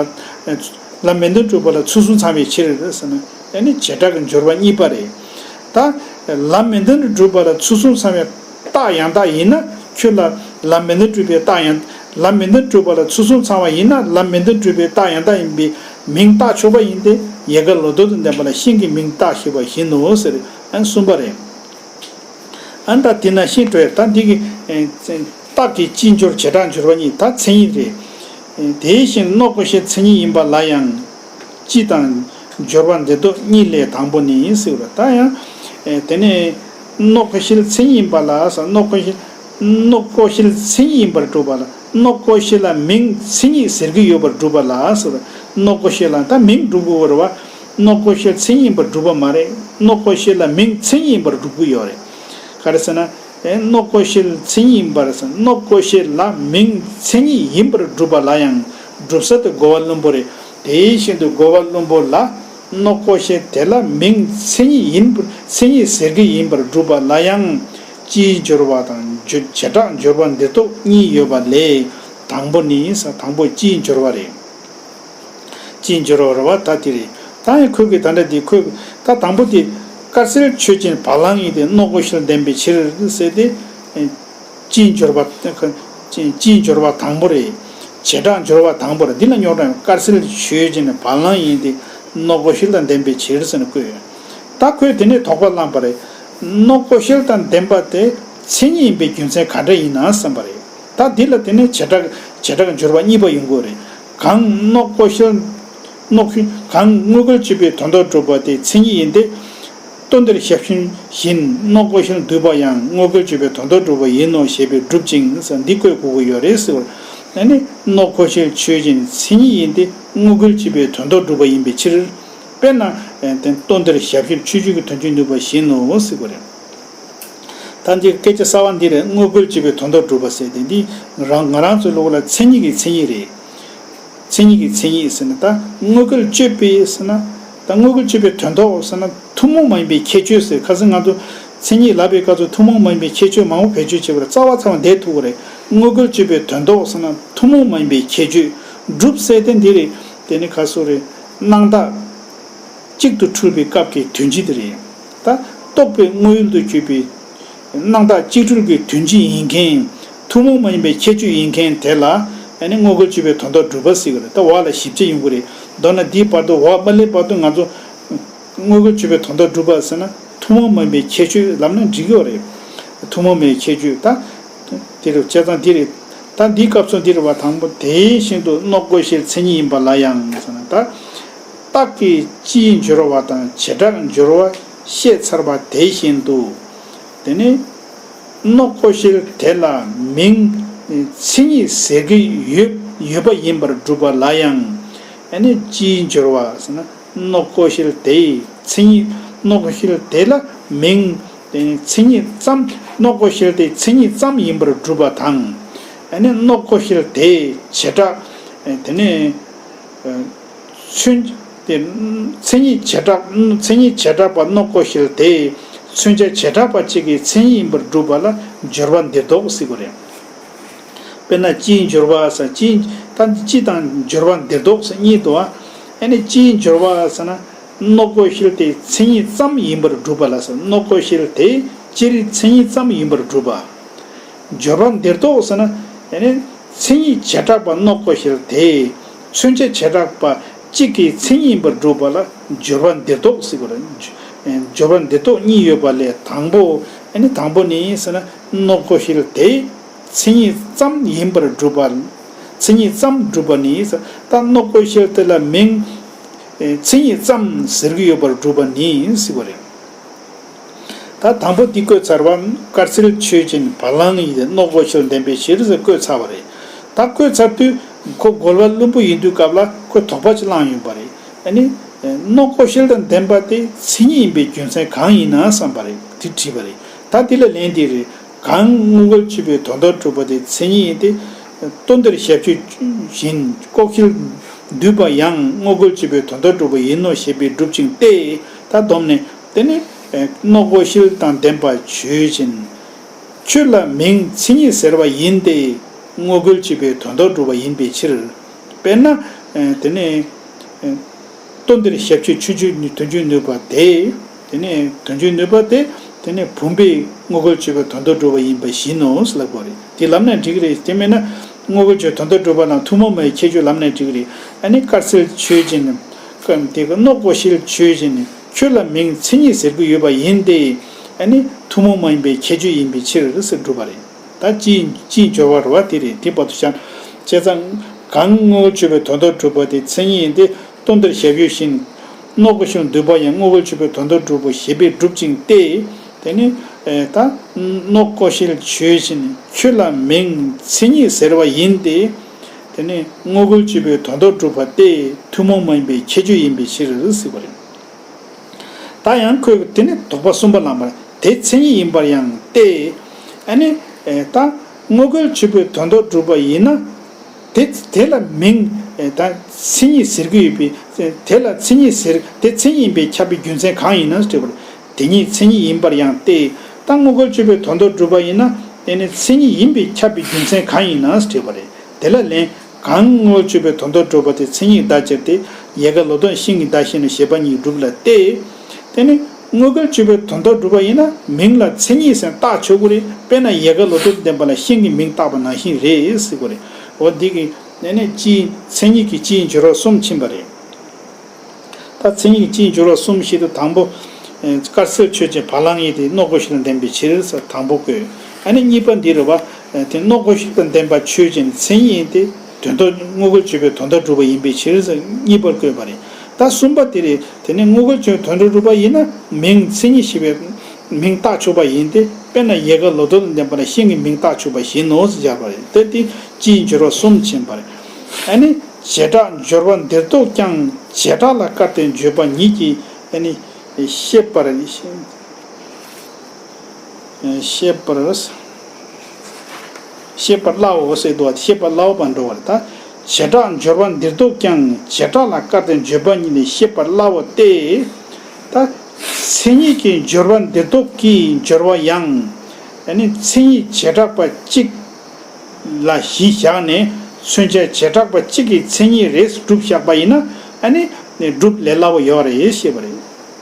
ལམ་མལ་འདི་གྲུབ་པ་ལ་ཚུལ་གསུམ་ཚང་བའི་ཕྱིར་ཟེར་ན། ཨ་ནི་བྱེ་བྲག་གི་སྦྱོར་བ་གཉིས་པ་རེད། ད། ལམ་མལ་འདི་གྲུབ་པ་ལ་ཚུལ་གསུམ་ཚང་བའི་རྟགས་ཡང་དག་ཡིན་ན། ཁྱོད་ལ་ལམ་མལ་འདི་གྲུབ་པའི་རྟགས་ཡང་། ལམ་མལ་འདི་གྲུབ་པ་ལ་ཚུལ་གསུམ་ཚང་བ་ཡིན་ན་ལམ་མལ་འདི་གྲུབ་པའི་རྟགས་ཡང་དག་ཡིན་པའི་མིང་བཏགས་ཆོག་པ་ཡིན་ཏེ། ཡལ་ག་ལོ་ཏོག་དང་ལྡན་པ་ལ་ཤིང་གི་མིང་བཏགས་ཞེས་པ་བཞིན་ནོ་ཟེར། ཨ་ནི་གསུམ་པ་རེད། ཨ་ནི་ད་དེ་ན་ཤིང་གྲོལ་ད་འདི་གི། རྟགས་ཀྱི་སྤྱིའི་སྦྱོར་བྱེ་བྲག་སྦྱོར་བ་གཉིས་ད་མཚན་ཉིད་རེད། དེ་བཞིན་སྣོག་ཀོ་ཤེལ་མཚན་ཉིད་ཡིན་པ་ལ་ཡང་། སྤྱི་དང་སྦྱོར་བ་འདིར་གཏོགས་གཉིས་ལས་དང་པོ་ནི་ཟེར་བ་ད་ཡང་། དེ་ནས་སྣོག་ཀོ་ཤེལ་མཚན་ཉིད་ཡིན་པ་ལ་ཟེར་སྣོག་ཀོ་ཤེལ། སྣོག་ཀོ་ཤེལ་མཚན་ཉིད་ཡིན་པར་གྲུབ་པ་ལ་སྣོག་ཀོ་ཤེལ་ལ་མིང་མཚན་ཉིད་ཟེར་གྱི་ཡོད་པར་གྲུབ་པ་ལ་ཟེར། སྣོག་ཀོ་ཤེལ་ལ་ད་མིང་གྲུབ་དགོས་པ་རེད་བ། སྣོག་ཀོ་ཤེལ་མཚན་ཉིད་ཡིན་པར་གྲུབ་པ་མ་རེད། སྣོག་ཀོ་ཤེལ་ལ་མིང་མཚན་ཉིད་ཡིན་པར་གྲུབ་ཀྱི་ཡོད་རེད། ག་རེ་ཟེར་ན། སྣོག་ཀོ་ཤེལ་མཚན་ཉིད་ཡིན་པར་ཟེར། སྣོག་ཀོ་ཤེལ་ལ་མིང་མཚན་ཉིད་ཡིན་པར་གྲུབ་པ་ལ་ཡང་། གྲུབ་ས་དེ་རྒོལ་བ་བླུན་པོ་རེད། དེ་བཞིན་དུ་རྒོལ་བ་བླུན་པོ་ལ། སྣོག་ཀོ་ཤེལ་དེ་ལ་མིང་མཚན་ཉིད་ཡིན་པར་མཚན་ཉིད་ཟེར་གྱི་ཡིན་པར་གྲུབ་པ་ལ་ཡང་། སྤྱིའི་སྦྱོར་བ་དང་བྱེ་བྲག་སྦྱོར་བ་འདིར་གཏོགས་གཉིས་ཡོད་པ་ལས། དང་པོ་ནི་ཟེར་དང་པོ་སྤྱིའི་སྦྱོར་བ་རེད། སྤྱིའི་སྦྱོར་བ་རེད་བ་ད་དེ་རེད། ད་ཡང་ཁོས་གི་ད་འདྲ་དེ་ཁོས་ད་དང་པོ་དེ། དཀར་གསལ་ཆོས་ཅན་བ་ལང་ཡིན་ཏེ་སྣོག་ཀོ་ཤེལ་ལྡན་པའི་ཕྱིར་ཟེར་ཏེ། སྤྱིའི་སྦྱོར་བ། སྤྱིའི་སྦྱོར་བ་དང་པོ་རེད། བྱེ་བྲག་སྦྱོར་བ་དང་པོ་རེད། འདི་ལ་རྙོག་དྲ་དཀར་གསལ་ཆོས་ཅན་བ་ལང་ཡིན་ཏེ་སྣོག་ཀོ་ཤེལ་དང་ལྡན་པའི་ཕྱིར་ཟེར་ནས་བཀོད་ཡོད། ད་ཁོས་དེ་ནས་དོགས་པ་བསླངས་པ་རེད། སྣོག་ཀོ་ཤེལ་དང་ལྡན་པ་དེ་མཚན་ཉིད་ཡིན་པའི་རྒྱུ་མཚན་ག་འདྲ་ཡིན་ན་བསམ་པ་རེད། ད་འདི་ལ་དེ་ནས་བྱེ་བྲག་བྱེ་བྲག་སྦྱོར་བ་གཉིས་པ་ཡོང་དགོས་རེད། གང་སྣོག་ཀོ་ཤེལ། སྣོག་ཤེལ་གང་དངོས་འགལ་གཅོད་པའི་དོན་དུ་གྲུབ་པ་དེ་མཚན་ཉིད་ཡིན་ཏེ། ལྟོ་འདིར་ཞབས་ཞུམ་བཞིན་སྣོག་ཀོ་ཤེལ་འདུས་པ་ཡང་དངོས་འགལ་གཅོད་པའི་དོན་དུ་གྲུབ་པ་ཡིན་ནོ་ཞེས་པས་གྲུབ་ཅིང་ཟེར་འདི་བཀོད་དགོས་ཀྱི་ཡོད་རེད་ཟེར་བར། ཨ་ནི་སྣོག་ཀོ་ཤེལ་ཆོས་ཅན་མཚན་ཉིད་ཡིན་ཏེ་དངོས་འགལ་གཅོད་པའི་དོན་དུ་གྲུབ་པ་ཡིན་པའི་ཕྱིར། དཔེར་ན། ལྟོ་འདིར་ཞབས་ཞུམ་ཆོས་ཅན་གྱི་དོན་སྤྱི་འདུས་པ་བཞིན་ནོ་ཟེར་བ་རེད། ད་འདི་སྐད་ཆ་གསར་བ་འདི་རེད། དངོས་འགལ་གཅོད་པའི་དོན་དུ་གྲུབ་པ་ཟེར་ཏེ་འདི་རང་ང་རང་ཚོའི་ལུགས་ལ་མཚན་ཉིད་ཀྱི་མཚན་ཉིད་རེད། མཚན་ཉིད་ཀྱི་མཚན་ཉིད་ཟེར་ན་ད་དངོས་འགལ་གཅོད་པའི་ཟེར་ན། ད་དངོས་འགལ་གཅོད་པའི་དོན་ལྡོག་ཟེར་ན་ཐུན་མོང་མ་ཡིན་པའི་ཁྱད་ཆོས་ཟེར། ཁ་སང་ང་ཚོ་མཚན་ཉིད་ལབ་པའི་སྐབས་སུ་ཐུན་མོང་མ་ཡིན་པའི་ཁྱད་ཆོས་མང་པོ་བེད་སྤྱོད་བྱས་པ་ལ་རྩ་བ་ཚང་བ་འདས་ཐུབ་ཀྱི་རེད། དངོས་འགལ་གཅོད་པའི་དོན་ལྡོག་ཟེར་ན་ཐུན་མོང་མ་ཡིན་པའི་ཁྱད་ཆོས་སྒྲུབ་ཟེར་ཏེ་འདི་རེད། དེ་ནི་ཁ་སོ་རེད། སྣང་བཏགས། གཅིག་ཏུ་འཁྲུལ་པའི་སྐབས་ཀྱི་དོན་སྤྱི་དེ་རེད། ད་རྟོག་པའི་དངོས་ཡུལ་དུ་གྱུར་པའི་སྣང་བཏགས་གཅིག་འཁྲུལ་གྱི་དོན་སྤྱི་ཡིན་མཁན། ཐུན་མོང་མ་ཡིན་པའི་ཁྱད་ཆོས་ཡིན་མཁན་དེ་ལ་ཨ་ནི་དངོས་འགལ་གཅོད་པའི་དོན་དུ་གྲུབ་པ་ཟེར་གི་རེད། ད་འོག་ལ་ཞིབ་ཆ་ཡོང་གི་རེད། མདོར་ན་འདིའི་བར་དུ་འོག་མ་སླེབས་བར་དུ་ང་ཚོ་དངོས་འགལ་གཅོད་པའི་དོན་དུ་གྲུབ་པ་ཟེར་ན་ཐུན་མོང་མ་ཡིན་པའི་ཁྱད་ཆོས་ལབ་ན་འགྲིག་གི་རེད། ཐུན་མོང་མ་ཡིན་པའི་ཁྱད་ཆོས་ད་དེ་རེད། བྱས་ཙང་འདི་རེད། ད་འདིའི་སྐབས་སུ་འདི་རེད་བ། དང་པོ་དེ་བཞིན་དུ་སྣོག་ཀོ་ཤེལ་མཚན་ཉིད་ཡིན་པ་ལ་ཡང་ཟེར་ན་ད། རྟགས་ཀྱི་སྤྱིའི་སྦྱོར་བ་དང་བྱེ་བྲག་སྦྱོར་བ་བཤད་ཚར་བ་དེ་བཞིན་དུ། དེ་ནི་སྣོག་ཀོ་ཤེལ་དེ་ལ་མིང་མཚན་ཉིད་ཟེར་གྱི་ཡོད་ཡོད་པ་ཡིན་པར་གྲུབ་པ་ལ་ཡང་ཨ་ནི་སྤྱིའི་སྦྱོར་བ་ཟེར་ན་སྣོག་ཀོ་ཤེལ་དེའི་མཚན་ཉིད། སྣོག་ཀོ་ཤེལ་དེ་ལ་མིང་དེ་ནི་མཚན་ཉིད་ཙམ། སྣོག་ཀོ་ཤེལ་དེ་མཚན་ཉིད་ཙམ་ཡིན་པར་གྲུབ་པ་དང་། ཨ་ནི་སྣོག་ཀོ་ཤེལ་དེའི་བྱེ་བྲག་དེ་ནི། མཚོན། དེ། མཚན་ཉིད་བྱེ་བྲག་མཚན་ཉིད་བྱེ་བྲག་པ་སྣོག་ཀོ་ཤེལ་དེ། མཚོན་བྱ་བྱེ་བྲག་པ་གཅིག་གི་མཚན་ཉིད་ཡིན་པར་སྒྲུབ་པ་ལ་སྦྱོར་བ་འདིར་ལྡོག་ཟེར་གྱི་རེད། དཔེར་ན་སྤྱིའི་སྦྱོར་བ་ཟེར་སྤྱིའི་ད་སྤྱི་དང་སྦྱོར་བ་འདིར་ལྡོག་ཟེར་གཉིས་འདུག་ཨ། ཨ་ནི་སྤྱིའི་སྦྱོར་བ་ཟེར་ན། སྣོད་གོ་ཤེལ་དེ་མཚན་ཉིད་ཙམ་ཡིན་པར་སྒྲུབ་པ་ལ་ཟེར། སྣོད་གོ་ཤེལ་དེ་སྤྱིར་མཚན་ཉིད་ཙམ་ཡིན་པར་སྒྲུབ་པ། སྦྱོར་བ་འདིར་གཏོགས་ཟེར་ན། ཨ་ནི་མཚན་ཉིད་བྱེ་བྲག་པ་སྣོད་གོ་ཤེལ་དེ་མཚོན་བྱ་བྱེ་བྲག་པ་གཅིག་གི་མཚན་ཉིད་ཡིན་པར་སྒྲུབ་པ་ལ་སྦྱོར་བ་འདིར་གཏོགས་ཟེར་གོ་རེད། སྦྱོར་བ་འདིར་གཏོགས་གཉིས་ཡོད་པ་ལས་དང་པོ། ཨ་ནི་དང་པོ་ནི་ཟེར་ན། སྣོད་གོ་ཤེལ་དེ་མཚན་ཉིད་ཙམ་ཡིན་པར་སྒྲུབ་པ། མཚན་ཉིད་ཙམ་སྒྲུབ་པ་ནི་ཟེར། ད་སྣོད་གོ་ཤེལ་དེ་ལ་མིང་མཚན་ཉིད་ཙམ་ཟེར་གྱི་ཡོད་པར་སྒྲུབ་པ་ནི་ཟེར་བ་རེད། ད་དང་པོ་འདི་བཀོད་ཚར་བ། དཀར་གསལ་ཆོས་ཅན། བ་ལང་ཡིན་ཏེ། སྣོད་གོ་ཤེལ་ལྡན་པའི་ཕྱིར་ཟེར་བཀོད་ཚར་བ་རེད། ད་བཀོད་ཚར་དུས་ཁོ་རྒོལ་བ་བླུན་པོ་ཡིན་དུས་སྐབས་ལ་ཁོས་དོགས་པ་ཅིག་བསླངས་ཡོད་པ་རེད། ཨ་ནི། སྣོད་གོ་ཤེལ་དང་ལྡན་པ་དེ་མཚན་ཉིད་ཡིན་པའི་རྒྱུ་མཚན་གང་ཡིན་ན་བསམ་པ་རེད། དེ་དྲིས་པ་རེད། ད་འདི་ལ་ལན་འདི་རེད། གང་དངོས་འགལ་ཆོས་པའི་དོན་དམ་སྒྲུབ་པ་དེ་མཚན་ཉིད་ཡིན་ཏེ། ལྟོ་འདིར་ཞབས་ཀྱུ་བཞིན། ལྐོག་ཤལ་འདུས་པ་ཡང་དངོས་འགལ་ཆོས་པའི་དོན་དམ་སྒྲུབ་པ་ཡིན་ནོ་ཞེས་པས་སྒྲུབ་ཅིང་ཏེ། ད་སྡོམ་ནས་དེ་ནི། སྣོད་གོ་ཤེལ་དང་ལྡན་པ་ཆོས་ཅན། ཁྱོད་ལ་མིང་མཚན་ཉིད་ཟེར་བ་ཡིན་ཏེ། དངོས་འགལ་ཆོས་པའི་དོན་དམ་སྒྲུབ་པ་ཡིན་པའི་ཕྱིར། དཔེར་ན། དེ་ནི། ལྟོ་འདིར་ཞབས་ཀྱུ་ཆུ་ཆུ་དོན་ཆུ་ནུས་པ་དེ། དེ་ནས་དོན་ཆུ་ནུས་པ་དེ། དེ་ནས་བུམ་པའི་དངོས་འགལ་ཆོས་པའི་དོན་དམ་སྒྲུབ་པ་ཡིན་པ་བཞིན་ནོ་ལབ་དགོས་རེད། དེ་ལབ་ན་འགྲིག་གི་རེད། དེ་མིན་ན་དངོས་འགལ་ཆོས་དོན་དམ་སྒྲུབ་པ་ལ་ཐུན་མོང་མ་ཡི་ཁྱད་ཆོས་ལབ་ན་འགྲིག་གི་རེད། ཨ་ནི་དཀར་གསལ་ཆོས་ཅན། དེ་ག་སྣོད་གོ་ཤེལ་ཆོས་ཅན། ཁྱོད་ལ་མིང་མཚན་ཉིད་ཟེར་གྱི་ཡོད་པ་ཡིན་ཏེ། ཨ་ནི་ཐུན་མོང་མ་ཡིན་པའི་ཁྱད་ཆོས་ཡིན་པའི་ཕྱིར་ཟེར་སྒྲུབ་པ་རེད། ད་སྤྱིའི་སྤྱིའི་སྦྱོར་བ་རེད་བ། དེ་རེད། དེ་བར་དུ་བཞག་བྱས་ཙང་། གང་དངོས་འགལ་ཆོས་པའི་དོན་དམ་སྒྲུབ་པ་དེ་མཚན་ཉིད་ཡིན་ཏེ། ལྟོ་འདིར་ཞབས་ཀྱུ་བཞིན། སྣོད་གོ་ཤེལ་འདུས་པ་ཡང་དངོས་འགལ་ཆོས་པའི་དོན་དམ་སྒྲུབ་པ་ཞེས་པས་སྒྲུབ་ཅིང་སྟེ། དེ་ནི། ད་སྣོད་གོ་ཤེལ་ཆོས་ཅན། ཁྱོད་ལ་མིང་མཚན་ཉིད་ཟེར་བ་ཡིན་ཏེ། དེ་ནི་དངོས་འགལ་ཆོས་པའི་དོན་དམ་སྒྲུབ་པ་སྟེ་ཐུན་མོང་མ་ཡིན་པའི་ཁྱད་ཆོས་ཡིན་པའི་ཕྱིར་ཟེར་བ་རེད། ད་ཡང་ཁོས་དེ་ནི་དོགས་པ་གསུམ་པ་བསླངས་པ་རེད། དེ་མཚན་ཉིད་ཡིན་པར་ཡང་སྟེ། ཨ་ནི། ད་དངོས་འགལ་ཆོས་པའི་དོན་དམ་སྒྲུབ་པ་ཡིན་ན། དེ་དེ་ལ་མིང་། ད་མཚན་ཉིད་ཟེར་གྱི་ཡོད་པའི། དེ་ལ་མཚན་ཉིད་ཟེར། དེ་མཚན་ཉིད་ཡིན་པས་ཁྱབ་པའི་རྒྱུ་མཚན་གང་ཡིན་ན་དྲིས་པར། དེ་ཉིད་མཚན་ཉིད་ཡིན་པར་ཡང་སྟེ། ད་དངོས་འགལ་ཆོས་པའི་དོན་དམ་སྒྲུབ་པ་ཡིན་ན། དེ་ནི་མཚན་ཉིད་ཡིན་པས་ཁྱབ་པའི་རྒྱུ་མཚན་གང་ཡིན་ན་དྲིས་པ་རེད། དེ་ལ་ལན། གང་དངོས་འགལ་ཆོས་པའི་དོན་དམ་སྒྲུབ་པ་དེ་མཚན་ཉིད་བདག་ཅིག་སྟེ། ཡལ་ག་ལོ་ཏོག་ཤིང་གི་བདག་ཤེས་ནི་ཞེས་པ་གཉིས་སྒྲུབ་ལ་སྟེ། དེ་ནི་དངོས་འགལ་ཆོས་པའི་དོན་དམ་སྒྲུབ་པ་ཡིན་ན་མིང་ལ་མཚན་ཉིད་ཟེར་བཏགས་ཆོག་གི་རེད། དཔེར་ན་ཡལ་ག་ལོ་ཏོག་ལྡན་པ་ལ་ཤིང་གི་མིང་བཏགས་པ་ནང་བཞིན་རེད་ཟེར་གི་རེད། འོ་འདི་གི་ནས་ནས་སྤྱིའི་མཚན་ཉིད་ཀྱི་སྤྱིའི་སྦྱོར་བ་གསུམ་ཕྱིན་པ་རེད། ད་མཚན་ཉིད་ཀྱི་སྤྱིའི་སྦྱོར་བ་གསུམ་ཞིག་ཏུ་དང་པོ། ཨེ། དཀར་གསལ་ཆོས་ཅན། བ་ལང་ཡིན་ཏེ། སྣོད་གོ་ཤེལ་དང་ལྡན་པའི་ཕྱིར་ཟེར་དང་པོ་བཀོད། ཨ་ནི་གཉིས་པ་འདི་རེད་བ། ཨེ། དེ་སྣོད་གོ་ཤེལ་དང་ལྡན་པ་ཆོས་ཅན། མཚན་ཉིད་ཡིན་ཏེ། དོན་དམ་དངོས་འགལ་ཆོས་པའི་དོན་དམ་སྒྲུབ་པ་ཡིན་པའི་ཕྱིར་ཟེར་གཉིས་པར་བཀོད་པ་རེད། ད་གསུམ་པ་དེ་རེད། དེ་ནི་དངོས་འགལ་ཆོས་དོན་དམ་སྒྲུབ་པ་ཡིན་ན་མིང་མཚན་ཉིད་ཞེས་པའི་མིང་བཏགས་ཆོག་པ་ཡིན་ཏེ། དཔེར་ན་ཡལ་ག་ལོ་ཏོག་དང་ལྡན་པ་ལ་ཤིང་གི་མིང་བཏགས་ཆོག་པ་བཞིན་ནོ་ཟེར་བཞག་པ་རེད། དེ་དེ་སྤྱིའི་སྦྱོར་བ་གསུམ་ཕྱིན་པ་རེད། ཨ་ནི། བྱེ་བྲག་སྦྱོར་བ་འདིར་གཏོགས་ཀྱང་བྱེ་བྲག་ལ་བཀར་ཏེ་བརྗོད་པ་ཉིད་ཀྱིས། ཨ་ནི། ཤེས་པར། ཤེས་པར། ཤེས་པར་སླའོ་ཟེར་འདུག་བ། ཤེས་པར་སླའོ་བར་འགྲོ་བ་རེད། ད་བྱེ་བྲག་སྦྱོར་བ་འདིར་གཏོགས་ཀྱང་བྱེ་བྲག་ལ་བཀར་ཏེ་བརྗོད་པ་ཉིད་ལས་ཤེས་པར་སླའོ་སྟེ། ད་མཚན་ཉིད་ཀྱི་སྦྱོར་བ་འདིར་གཏོགས་ཀྱི་སྦྱོར་བ་ཡང་། ཨ་ནི་མཚན་ཉིད་བྱེ་བྲག་པ་གཅིག་ལ་གཞི་བཞག་ནས་མཚོན་བྱ་བྱེ་བྲག་པ་གཅིག་གི་མཚན་ཉིད་རེད་སྒྲུབ་བཞག་པ་ཡིན་ན། ཨ་ནི་སྒྲུབ་ལས་སླ་བོ་ཡོད་རེད་ཞེས་པ་རེད།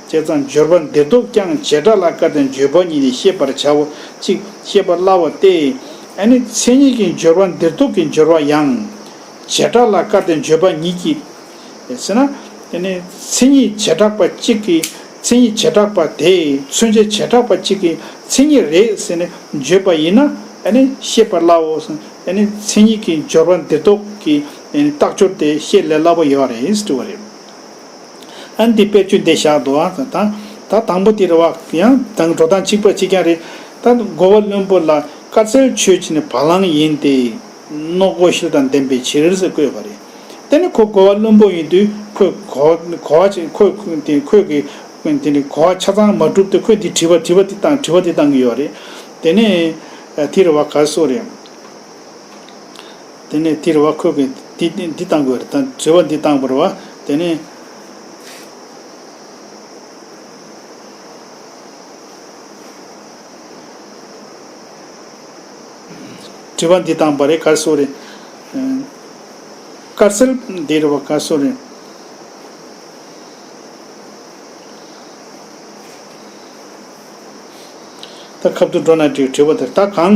བྱས་ཙང་སྦྱོར་བ་འདིར་གཏོགས་ཀྱང་བྱེ་བྲག་ལ་བཀར་ཏེ་བརྗོད་པ་ཉིད་ནི་ཤེས་པར་བྱའོ། གཅིག་ཤེས་པར་སླ་བ་སྟེ། ཨ་ནི་མཚན་ཉིད་ཀྱི་སྦྱོར་བ་འདིར་གཏོགས་ཀྱི་སྦྱོར་བ་ཡང་། བྱེ་བྲག་ལ་བཀར་ཏེ་བརྗོད་པ་ཉིད་ཀྱིས། ཟེར་ན། དེ་ནི་མཚན་ཉིད་བྱེ་བྲག་པ་གཅིག་གི་མཚན་ཉིད་བྱེ་བྲག་པ་དེ་མཚོན་བྱ་བྱེ་བྲག་པ་གཅིག་གི་མཚན་ཉིད་རེད་ཟེར་ནས་བརྗོད་པ་ཡིན་ན། ཨ་ནི་ཤེས་པར་སླའོ། ཨ་ནི་མཚན་ཉིད་ཀྱི་སྦྱོར་བ་འདིར་གཏོགས་ཀྱི་རྟགས་སྦྱོར་དེ་ཤེས་ལས་སླ་པོ་ཡོད་རེད་ཟེར་བ་རེད། ཨ་ནི་འདི་དཔེར་བརྗོད་འདི་བཞག་འདུག་ཨ། ད་ད་དང་པོ་དེ་རེད་བ། ཡང་དང་འགྲོ་སྟངས་གཅིག་པ་གཅིག་རྐྱང་རེད། ད་རྒོལ་བ་བླུན་པོ་ལ་དཀར་གསལ་ཆོས་ཅན། བ་ལང་ཡིན་ཏེ། སྣོད་གོ་ཤེལ་དང་ལྡན་པའི་ཕྱིར་ཟེར་བཀོད་པ་རེད། དེ་ནི་ཁོ་རྒོལ་བ་བླུན་པོ་ཡིན་དུས་ཁོས་གོ་གོ་བ་ཅིག་ཁོས་དེ་ཁོས་ཀྱི་དེ་ནི་གོ་བ་ཆ་ཚང་མ་གྲུབ་སྟེ་ཁོས་འདི་དྲི་བ་དྲི་བ་འདི་བཏང་དྲི་བ་འདི་བཏང་གི་ཡོད་རེད། དེ་ནི་དེ་རེད་བ། ག་སོ་རེད། དེ་ནས་དེ་རེད་བ། ཁོས་ཀྱི་འདི་འདི་བཏང་དགོས་རེད། ད་དྲི་བ་འདི་བཏང་བ་རེད་བ། དེ་ནས་དྲི་བ་འདི་བཏང་བ་རེད། ག་སོ་རེད། དཀར་གསལ་འདི་རེད་བ། ག་སོ་རེད། ད་ཁ་ཐུག་འགྲོ་ན་འགྲིག་དྲི་བ་དེར་ད་གང་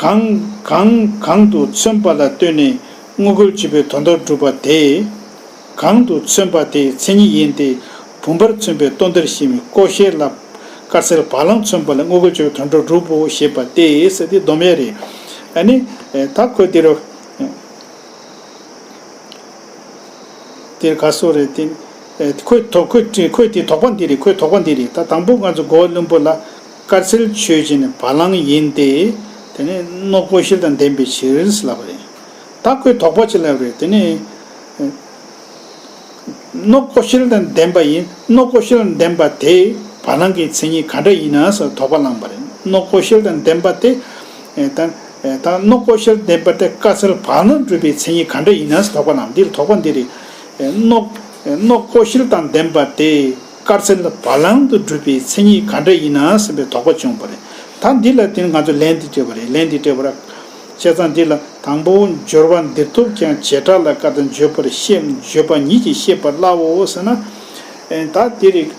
གང་གང་གང་དུ་མཚོན་པ་ལ་ལྟོས་ནས་དངོས་འགལ་བརྗོད་པའི་དོན་དམ་སྒྲུབ་པ་དེ། གང་དུ་མཚོན་པ་དེ་མཚན་ཉིད་ཡིན་ཏེ། བུམ་པར་མཚོན་པའི་སྟོང་ཐུན་ཞེས་པའི་ཀོ་ཤེ་ལ་དཀར་གསལ་བ་ལང་མཚོན་པ་ལ་དངོས་འགལ་བརྗོད་པའི་དོན་དམ་སྒྲུབ་བོ་ཞེས་པ་སྟེ་ཟེར་ཏེ་སྡོམ་ཡས་རེད། ཨ་ནི་ད་ཁོས་དེ་རུ། དེར་ག་སོ་རེད་དེ། ཁོས་དོགས་ཁོས་ཁོས་དེ་དོགས་པ་འདི་རེད། ཁོས་དོགས་པ་འདི་རེད། ད་དང་པོ་ང་ཚོ་གོ་བ་བླུན་པོ་ལ་དཀར་གསལ་ཆོས་ཅན་བ་ལང་ཡིན་ཏེ། དེ་ནས་སྣོད་ཀོ་ཤལ་དང་ལྡན་པའི་ཕྱིར་ལབ་པ་རེད། ད་ཁོས་དོགས་པ་ཅི་ལབ་རེད་དེ་ནས། སྣོད་ཀོ་ཤལ་དང་ལྡན་པ་ཡིན། སྣོད་ཀོ་ཤལ་དང་ལྡན་པ་དེ་བ་ལང་གི་མཚན་ཉིད་ག་འདྲ་ཡིན་ན་ཟེར་དོགས་པ་བསླངས་པ་རེད། སྣོད་ཀོ་ཤལ་དང་ལྡན་པ་དེ། ད་ད་སྣོད་ཀོ་ཤལ་ལྡན་པ་དེ་དཀར་གསལ་བ་ལང་དུ་གྲུབ་པའི་མཚན་ཉིད་ག་འདྲ་ཡིན་ན་ཟེར་དོགས་པ་བསླངས། འདིར་དོགས་པ་འདི་རེད། སྣོད་སྣོད་ཀོ་ཤལ་དང་ལྡན་པ་དེ་དཀར་གསལ་བ་ལང་དུ་གྲུབ་པའི་མཚན་ཉིད་ག་འདྲ་ཡིན་ན་ཟེར་བའི་དོགས་པ་བྱུང་བ་རེད། ད་འདི་ལ་བརྟེན་ང་ཚོ་ལན་འདི་སྤྲད་པ་རེད། ལན་འདི་སྤྲད་པ་རེད། བྱས་ཙང་འདི་ལ་དང་པོ་སྦྱོར་བ་འདིར་གཏོགས་ཀྱང་བྱེ་བྲག་ལ་བཀར་ཏེ་བརྗོད་པར་ཤེས་བརྗོད་པ་ཉིད་ཀྱིས་ཤེས་པར་སླའོ་ཟེར་ན། ཨེ་ད་དེ་རིགས་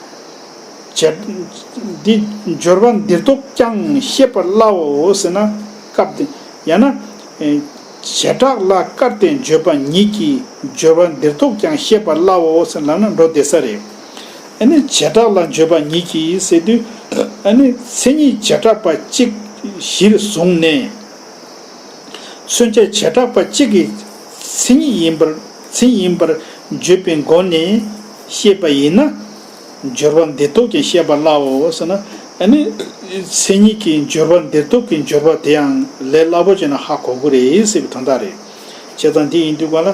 བྱེ་འདི་སྦྱོར་བ་འདིར་གཏོགས་ཀྱང་ཤེས་པར་སླའོ་ཟེར་ན་སྐབས་དེ་ཡང་ན། ཨེ་བྱེ་བྲག་ལ་བཀར་ཏེ་བརྗོད་པ་ཉིད་ཀྱིས་སྦྱོར་བ་འདིར་གཏོགས་ཀྱང་ཤེས་པར་སླའོ་ཟེར་ལབ་ན་འགྲོ་བདེ་ས་རེད། ཨ་ནི་བྱེ་བྲག་ལ་བརྗོད་པ་ཉིད་ཀྱིས་ཟེར་དུས། ཨ་ནི་མཚན་ཉིད་བྱེ་བྲག་པ་གཅིག་གཞིར་བཟུང་ནས། མཚོན་བྱ་བྱེ་བྲག་པ་གཅིག་གི་མཚན་ཉིད་ཡིན་པར་མཚན་ཡིན་པར་བརྗོད་པའི་སྒོ་ནས་བཤད་པ་ཡིན་ན། སྦྱོར་བ་འདིར་གཏོགས་ཀྱང་ཤེས་པར་སླའོ་ཟེར་ན། ཨ་ནི་མཚན་ཉིད་ཀྱི་སྦྱོར་བ་འདིར་གཏོགས་ཀྱི་སྦྱོར་བ་དེའང་ལས་སླ་པོ་བྱས་ན་ཧ་གོ་གི་རེད་ཟེར་བའི་དོན་དག་རེད། བྱས་ཙང་འདི་ཡིན་དུས་ག་ལ།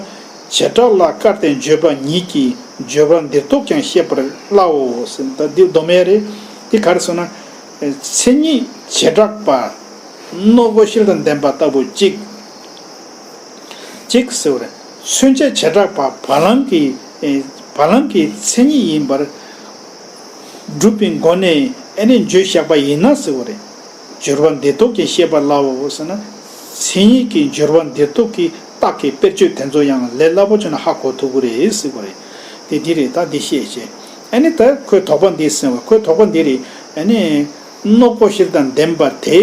བྱེ་བྲག་ལ་བཀར་ཏེ་བརྗོད་པ་ཉིད་ཀྱིས་སྦྱོར་བ་འདིར་གཏོགས་ཀྱང་ཤེས་པར་སླའོ་ཟེར་ད་འདི་སྡོམ་ཡས་རེད། འདི་ག་རེ་ཟེར་ན། མཚན་ཉིད་བྱེ་བྲག་པ། སྣོད་ཀོ་ཤལ་དང་ལྡན་པ་ལྟ་བུ་གཅིག་གཅིག་ཟེར་བ་རེད། མཚོན་བྱ་བྱེ་བྲག་པ་བ་ལང་གི་བ་ལང་གི་མཚན་ཉིད་ཡིན་པར་སྒྲུབ་པའི་སྒོ་ནས་ཨ་ནི་བརྗོད་བཞག་པ་ཡིན་ན་ཟེར་བ་རེད། སྦྱོར་བ་འདིར་གཏོགས་ཀྱིས་ཤེས་པར་སླའོ་ཟེར་ན། མཚན་ཉིད་ཀྱི་སྦྱོར་བ་འདིར་གཏོགས་ཀྱི་རྟགས་ཀྱི་དཔེར་བརྗོད་དེ་ཚོ་ཡང་ལས་སླ་པོ་བྱས་ན་ཧ་གོ་ཐུབ་ཀྱི་རེད་ཟེར་བ་རེད། དེ་འདི་རེད། ད་འདི་བཤད་བྱས། ཨ་ནི་ད་ཁོས་དོགས་པ་འདི་ཟིན་བ། ཁོས་དོགས་པ་འདི་རེད། ཨ་ནི་སྣོད་ཀོ་ཤལ་དང་ལྡན་པ་དེ་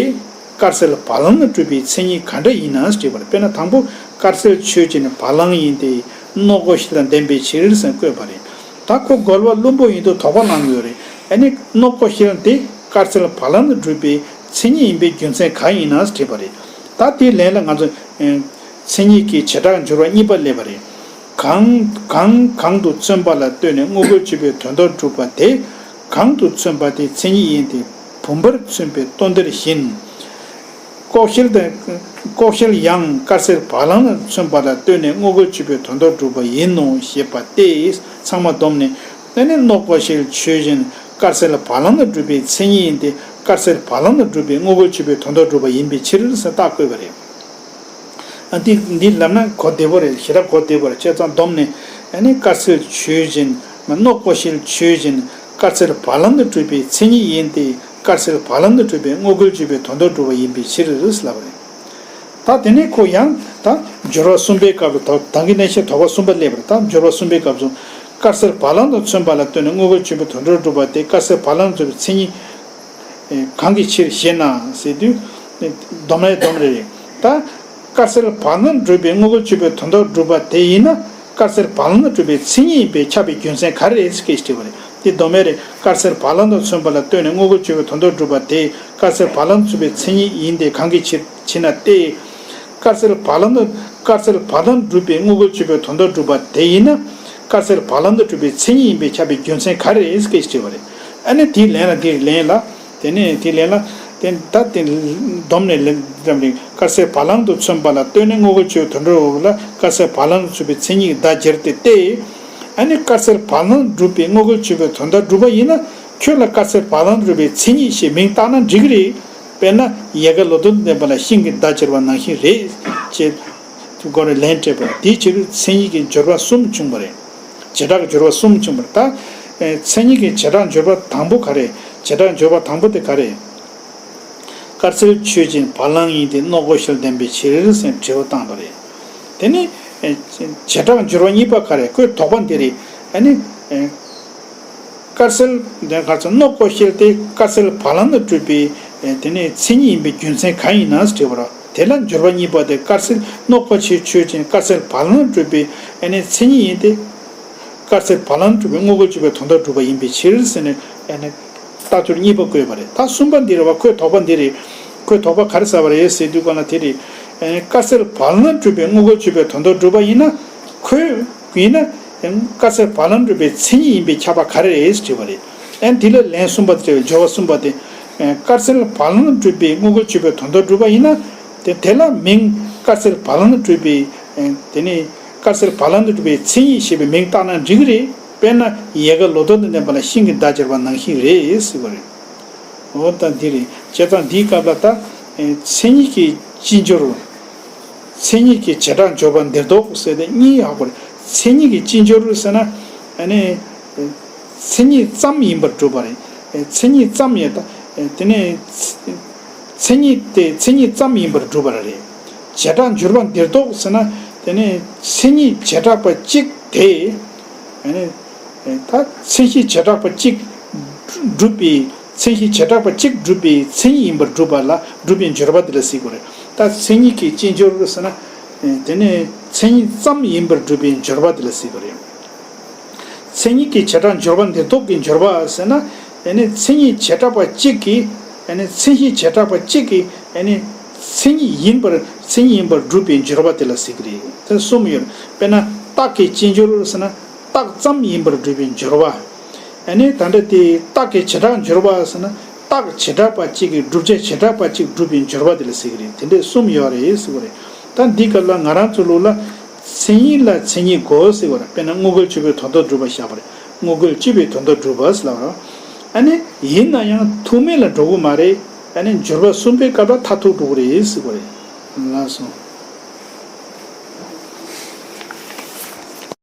དཀར་གསལ་བ་ལང་ལ་གྲུབ་པའི་མཚན་ཉིད་ག་འདྲ་ཡིན་ན་དྲིས་པ་རེད། དཔེར་ན་དང་པོ་དཀར་གསལ་ཆོས་ཅན་བ་ལང་ཡིན་ཏེ། སྣོད་ཀོ་ཤལ་དང་ལྡན་པའི་ཕྱིར་ཟེར་བཀོད་པ་རེད། ད་ཁོ་རྒོལ་བ་བླུན་པོ་ཡིན་དུས་དོགས་པ་བསླངས་ཡོད་རེད། ཨ་ནི་སྣོད་ཀོ་ཤལ་དེ་དཀར་གསལ་བ་ལང་དུ་གྲུབ་པའི་མཚན་ཉིད་ཡིན་པའི་རྒྱུ་མཚན་གང་ཡིན་ན་དྲིས་པ་རེད། ད་དེའི་ལན་ལ་ང་ཚོ་མཚན་ཉིད་ཀྱི་བྱེ་བྲག་སྦྱོར་བ་གཉིས་པ་སླེབས་པ་རེད། གང་གང་གང་དུ་མཚོན་པ་ལ་ལྟོས་ནས་དངོས་འགལ་བརྗོད་པའི་དོན་དམ་སྒྲུབ་པ་དེ། གང་དུ་མཚོན་པ་དེ་མཚན་ཉིད་ཡིན་ཏེ། བུམ་པར་མཚོན་པའི་སྟོང་ཐུན་བཞིན། ཀོ་ཤལ་དང་། ཀོ་ཤལ་ཡང་དཀར་གསལ་བ་ལང་ལ་མཚོན་པ་ལ་ལྟོས་ནས་དངོས་འགལ་བརྗོད་པའི་དོན་དམ་སྒྲུབ་པ་ཡིན་ནོ་ཞེས་པ་སྟེ། ཚང་མ་བསྡོམས་ནས། ཨ་ནི་སྣོད་ཀོ་ཤལ་ཆོས་ཅན་དཀར་གསལ་བ་ལང་ལ་གྲུབ་པའི་མཚན་ཉིད་ཡིན་ཏེ། དཀར་གསལ་བ་ལང་ལ་གྲུབ་པའི་དངོས་འགལ་བརྗོད་པའི་དོན་དམ་སྒྲུབ་པ་ཡིན་པའི་ཕྱིར་ཟེར་རྟགས་བཀོད་པ་རེད། ཨ་འདི་འདི་ལབ་ན་གོ་བདེ་པོ་རེད། ཞེ་དྲག་གོ་བདེ་པོ་རེད། བྱས་ཙང་བསྡོམས་ནས། ཨ་ནི་དཀར་གསལ་ཆོས་ཅན། སྣོད་ཀོ་ཤལ་ཆོས་ཅན། དཀར་གསལ་བ་ལང་དུ་གྲུབ་པའི་མཚན་ཉིད་ཡིན་ཏེ། དཀར་གསལ་བ་ལང་དུ་གྲུབ་པའི་དངོས་འགལ་བརྗོད་པའི་དོན་དམ་སྒྲུབ་པ་ཡིན་པའི་ཕྱིར་ལབ་པ་རེད། ད་དེ་ནས་ཁོ་ཡང་ད་སྦྱོར་བ་གསུམ་པའི་སྐབས་ལ་ད་ད་གིན་ནས་བཤད་དོགས་པ་གསུམ་པ་སླེབས་པ་རེད། ད་སྦྱོར་བ་གསུམ་པའི་སྐབས་སུ། དཀར་གསལ་བ་ལང་དུ་མཚོན་པ་ལ་ལྟོས་ནས་དངོས་འགལ་བརྗོད་པའི་དོན་དམ་སྒྲུབ་པ་དེ་དཀར་གསལ་བ་ལང་དུ་གྲུབ་པའི་མཚན་ཉིད། གང་གི་ཕྱིར་ཞེ་ན་ཟེར་དུས། སྡོམ་ལས་སྡོམ་རེ་རེད། ད་དཀར་གསལ་བ་ལང་སྒྲུབ་པའི་དངོས་འགལ་བརྗོད་པའི་དོན་དམ་སྒྲུབ་པ་དེ་ཡིན་ན། དཀར་གསལ་བ་ལང་དུ་གྲུབ་པའི་མཚན་ཉིད་ཡིན་པས་ཁྱབ་པའི་རྒྱུ་མཚན་ག་རེ་རེད་ཟེར་སྐད་ཅིག་དྲིས་པ་རེད། དེ་སྡོམ་ཡས་རེད། དཀར་གསལ་བ་ལང་དུ་མཚོན་པ་ལ་ལྟོས་ནས་དངོས་འགལ་བརྗོད་པའི་དོན་དམ་སྒྲུབ་པ་དེ། དཀར་གསལ་བ་ལང་དུ་མཚོན་པའི་མཚན་ཉིད་ཡིན་ཏེ་གང་གི་ཕྱིར་ཞེ་ན་སྟེ། དཀར་གསལ་བ་ལང་དུ་དཀར་གསལ་བ་ལང་སྒྲུབ་པའི་དངོས་འགལ་བརྗོད་པའི་དོན་དམ་སྒྲུབ་པ་དེ་ཡིན་ན། དཀར་གསལ་བ་ལང་དུ་གྲུབ་པའི་མཚན་ཉིད་ཡིན་པས་ཁྱབ་པའི་རྒྱུ་མཚན་ག་རེ་རེད་ཟེར་སྐད་ཅིག་དྲིས་པ་རེད། ཨ་ནི་དེའི་ལན་ལ་དེའི་ལན་ལ། དེ་ནས་དེའི་ལན་ལ། དེ་ད་དེ་སྡོམ་ནས་ལན་ཙམ་རིང་དཀར་གསལ་བ་ལང་དུ་མཚོན་པ་ལ་ལྟོས་ནས་དངོས་འགལ་བརྗོད་དོན་དམ་སྒྲུབ་པ་ལ་དཀར་གསལ་བ་ལང་དུ་མཚོན་པའི་མཚན་ཉིད་བརྡ་སྦྱར་ཏེ་སྟེ། ཨ་ནི་དཀར་གསལ་བ་ལང་སྒྲུབ་པའི་དངོས་འགལ་བརྗོད་པའི་དོན་དམ་སྒྲུབ་པ་ཡིན་ན། ཁྱོད་ལ་དཀར་གསལ་བ་ལང་སྒྲུབ་པའི་མཚན་ཉིད་ཞེས་མིང་བཏགས་ན་འགྲིག་གི་རེད། དཔེར་ན་ཡལ་ག་ལོ་ཏོག་ལྡན་པ་ལ་ཤིང་གི་བརྡ་སྦྱར་བ་ནང་བཞིན་རེད། ཅེས་སྒོ་ནས་ལན་སྤྲད་པ་རེད། དེའི་ཕྱིར་མཚན་ཉིད་ཀྱི་སྦྱོར་བ་གསུམ་བྱུང་བ་རེད། བྱེ་བྲག་གི་སྦྱོར་བ་གསུམ་བྱུང་བ་རེད། ད་མཚན་ཉིད་ཀྱི་བྱེ་བྲག་སྦྱོར་བ་དང་པོ་ག་རེ། བྱེ་བྲག་སྦྱོར་བ་དང་པོ་དེ་ག་རེ། དཀར་གསལ་ཆོས་ཅན་བ་ལང་ཡིན་ཏེ་སྣོད་ཀོ་ཤལ་ལྡན་པའི་ཕྱིར་ཟེར་དྲི་བ་བཏང་བ་རེད། དེ་ནི་བྱེ་བྲག་སྦྱོར་བ་གཉིས་པ་ག་རེ། ཁོའི་དོགས་པ་འདི་རེད། ཨ་ནི། དཀར་གསལ་དེ་ག་ཚོད་སྣོད་ཀོ་ཤལ་དེ་དཀར་གསལ་བ་ལང་དུ་གྲུབ་པའི་ དེ་ནས་མཚན་ཉིད་ཡིན་པའི་རྒྱུ་མཚན་གང་ཡིན་ན་དྲིས་པར། དེ་ལ་འབྱོར་པ་གཉིས་པ་དེ་དཀར་གསལ་སྣོག་པ་ཆོས་ཆོས་ཅན། དཀར་གསལ་བ་ལང་གྲུབ་པའི་ཨ་ནི་མཚན་ཉིད་ཡིན་ཏེ། དཀར་གསལ་བ་ལང་གྲུབ་པའི་དངོས་འགལ་གཅོད་པའི་དོན་དམ་སྒྲུབ་པ་ཡིན་པའི་ཕྱིར་ཟེར་ནས་ཨ་ནི་རྟགས་སྦྱོར་གཉིས་པ་བཀོད་པ་རེད། ད་གསུམ་པ་འདི་རེད་བ། ཁོས་དོགས་པ་འདི་རེད། ཁོས་དོགས་པ་ག་རེ་ཟ་བ་རེད་ཟེར་དུས་གང་ལ་དེ་རེད། ཨ་ནི་དཀར་གསལ་བ་ལང་གྲུབ་པའི་དངོས་འགལ་གཅོད་པའི་དོན་དམ་སྒྲུབ་པ་ཡིན་ན། ཁོས་ཡིན་ན་དཀར་གསལ་བ་ལང་གྲུབ་པའི་མཚན་ཉིད་ཡིན་པས་ཁྱབ་པ་ག་རེ་རེད་ཟེར་དྲིས་པ་རེད། ཨ་ནི་དེ་ལ་ལན་གསུམ་པ་དེ་རེད། སྦྱོར་བ་གསུམ་པ་དེ། དཀར་གསལ་བ་ལང་གྲུབ་པའི་དངོས་འགལ་གཅོད་པའི་དོན་དམ་སྒྲུབ་པ་ཡིན་ན། དེ་དེ་ལ་མིང་དཀར་གསལ་བ་ལང་གྲུབ་པའི། དེ་ནི་དཀར་གསལ་བ་ལང་གྲུབ་པའི་མཚན་ཉིད་ཞེས་པའི་མིང་བཏགས་ན་འགྲིག་གི་རེད། དཔེར་ན་ཡལ་ག་ལོ་ཐོག་ཏུ་གནས་པ་ལ་ཤིང་གི་འདབ་སྦྱར་བ་ནང་བཞིན་རེད་ཟེར་བ་རེད། འོ་ད་འདི་རེད། བྱས་ཙང་འདིའི་སྐབས་ལ་ད་མཚན་ཉིད་ཀྱི་སྤྱི་སྦྱོར། མཚན་ཉིད་ཀྱི་བྱེ་བྲག་འབྱོར་པ་འདིར་ལྡོག་ཟེར་ཏེ་གཉིས་ཡོད་པ་རེད། མཚན་ཉིད་ཀྱི་སྤྱི་སྦྱོར་ཟེར་ན། ཨ་ནི། མཚན་ཉིད་ཙམ་ཡིན་པར་སྒྲུབ་པ་རེད། མཚན་ཉིད་ཙམ་ཡིན་ད། དེ་ནས། མཚན་ཉིད་དེ་མཚན་ཉིད་ཙམ་ཡིན་པར་སྒྲུབ་པ་རེད། བྱེ་བྲག་འབྱོར་པ་འདིར་ལྡོག་ཟེར་ན། དེ་ནས་མཚན་ཉིད་བྱེ་བྲག་པ་གཅིག་དེ། ཨ་ནི། ད་མཚན་གཞི་བྱེ་བྲག་པ་གཅིག་སྒྲུབ་པའི། མཚན་གཞི་བྱེ་བྲག་པ་གཅིག་སྒྲུབ་པའི་མཚན་ཉིད་ཡིན་པར་སྒྲུབ་པ་ལ་སྒྲུབ་པའི་འབྱོར་པ་དེ་ལ་ཟེར་དགོས་རེད། ད་མཚན་ཉིད་ཀྱི་སྤྱི་སྦྱོར་ཟེར་ན། དེ་ནས་མཚན་ཉིད་ཙམ་ཡིན་པར་སྒྲུབ་པའི་འབྱོར་པ་དེ་ལ་ཟེར་དགོས་རེད། མཚན་ཉིད་ཀྱི་བྱེ་བྲག་འབྱོར་པ་འདིར་ལྡོག་གི་འབྱོར་པ་ཟེར་ན། ཨ་ནི་མཚན་ཉིད་བྱེ་བྲག་པ་གཅིག་གིས། ཨ་ནི་མཚན་གཞི་བྱེ་བྲག་པ་གཅིག་གིས། ཨ་ནི་མཚན་ཉིད་ཡིན་པར། མཚན་ཉིད་ཡིན་པར་སྒྲུབ་པའི་འབྱོར་པ་དེ་ལ་ཟེར་གྱི་རེད། དེ་གསུམ་ཡོད། དཔེར་ན་རྟགས་ཀྱི་སྤྱི་སྦྱོར་ཟེར་ན། རྟགས་ཙམ་ཡིན་པར་སྒྲུབ་པའི་འབྱོར་པ། ཨ་ནི་ད་ལྟ་དེ་རྟགས་ཀྱི་བྱེ་བྲག་འབྱོར་པ་ཟེར་ན། རྟགས་བྱེ་བྲག་པ་གཅིག་གིས་བསྒྲུབ་བྱ་བྱེ་བྲག་པ་གཅིག་སྒྲུབ་པའི་འབྱོར་པ་དེ་ལ་ཟེར་གྱི་རེད། དེ་འདྲའི་གསུམ་ཡོད་རེད་ཟེར་བ་རེད། ད་འདི་སྐབས་ལ་ང་རང་ཚོ་ལུགས་ལ། མཚན་ཉིད་ལ་མཚན་ཉིད་དགོས་ཟེར་བ་རེད། དཔེར་ན་དངོས་འགལ་གཅོད་པའི་དོན་དམ་སྒྲུབ་པ་བཞག་པ་རེད། དངོས་འགལ་གཅོད་པའི་དོན་དམ་སྒྲུབ་པ་ཟེར་ལབ་རོགས། ཨ་ནི་ཡིན་ན་ཡང་ཐུག་མེད་ལ་འགྲོ་གི་མ་རེད། ཨ་ནི་འབྱོར་པ་གསུམ་པའི་སྐབས་ལ་མཐར་ཐུག་འགྲོ་གི་རེད་ཟེར་བ་རེད། ལགས་སོ།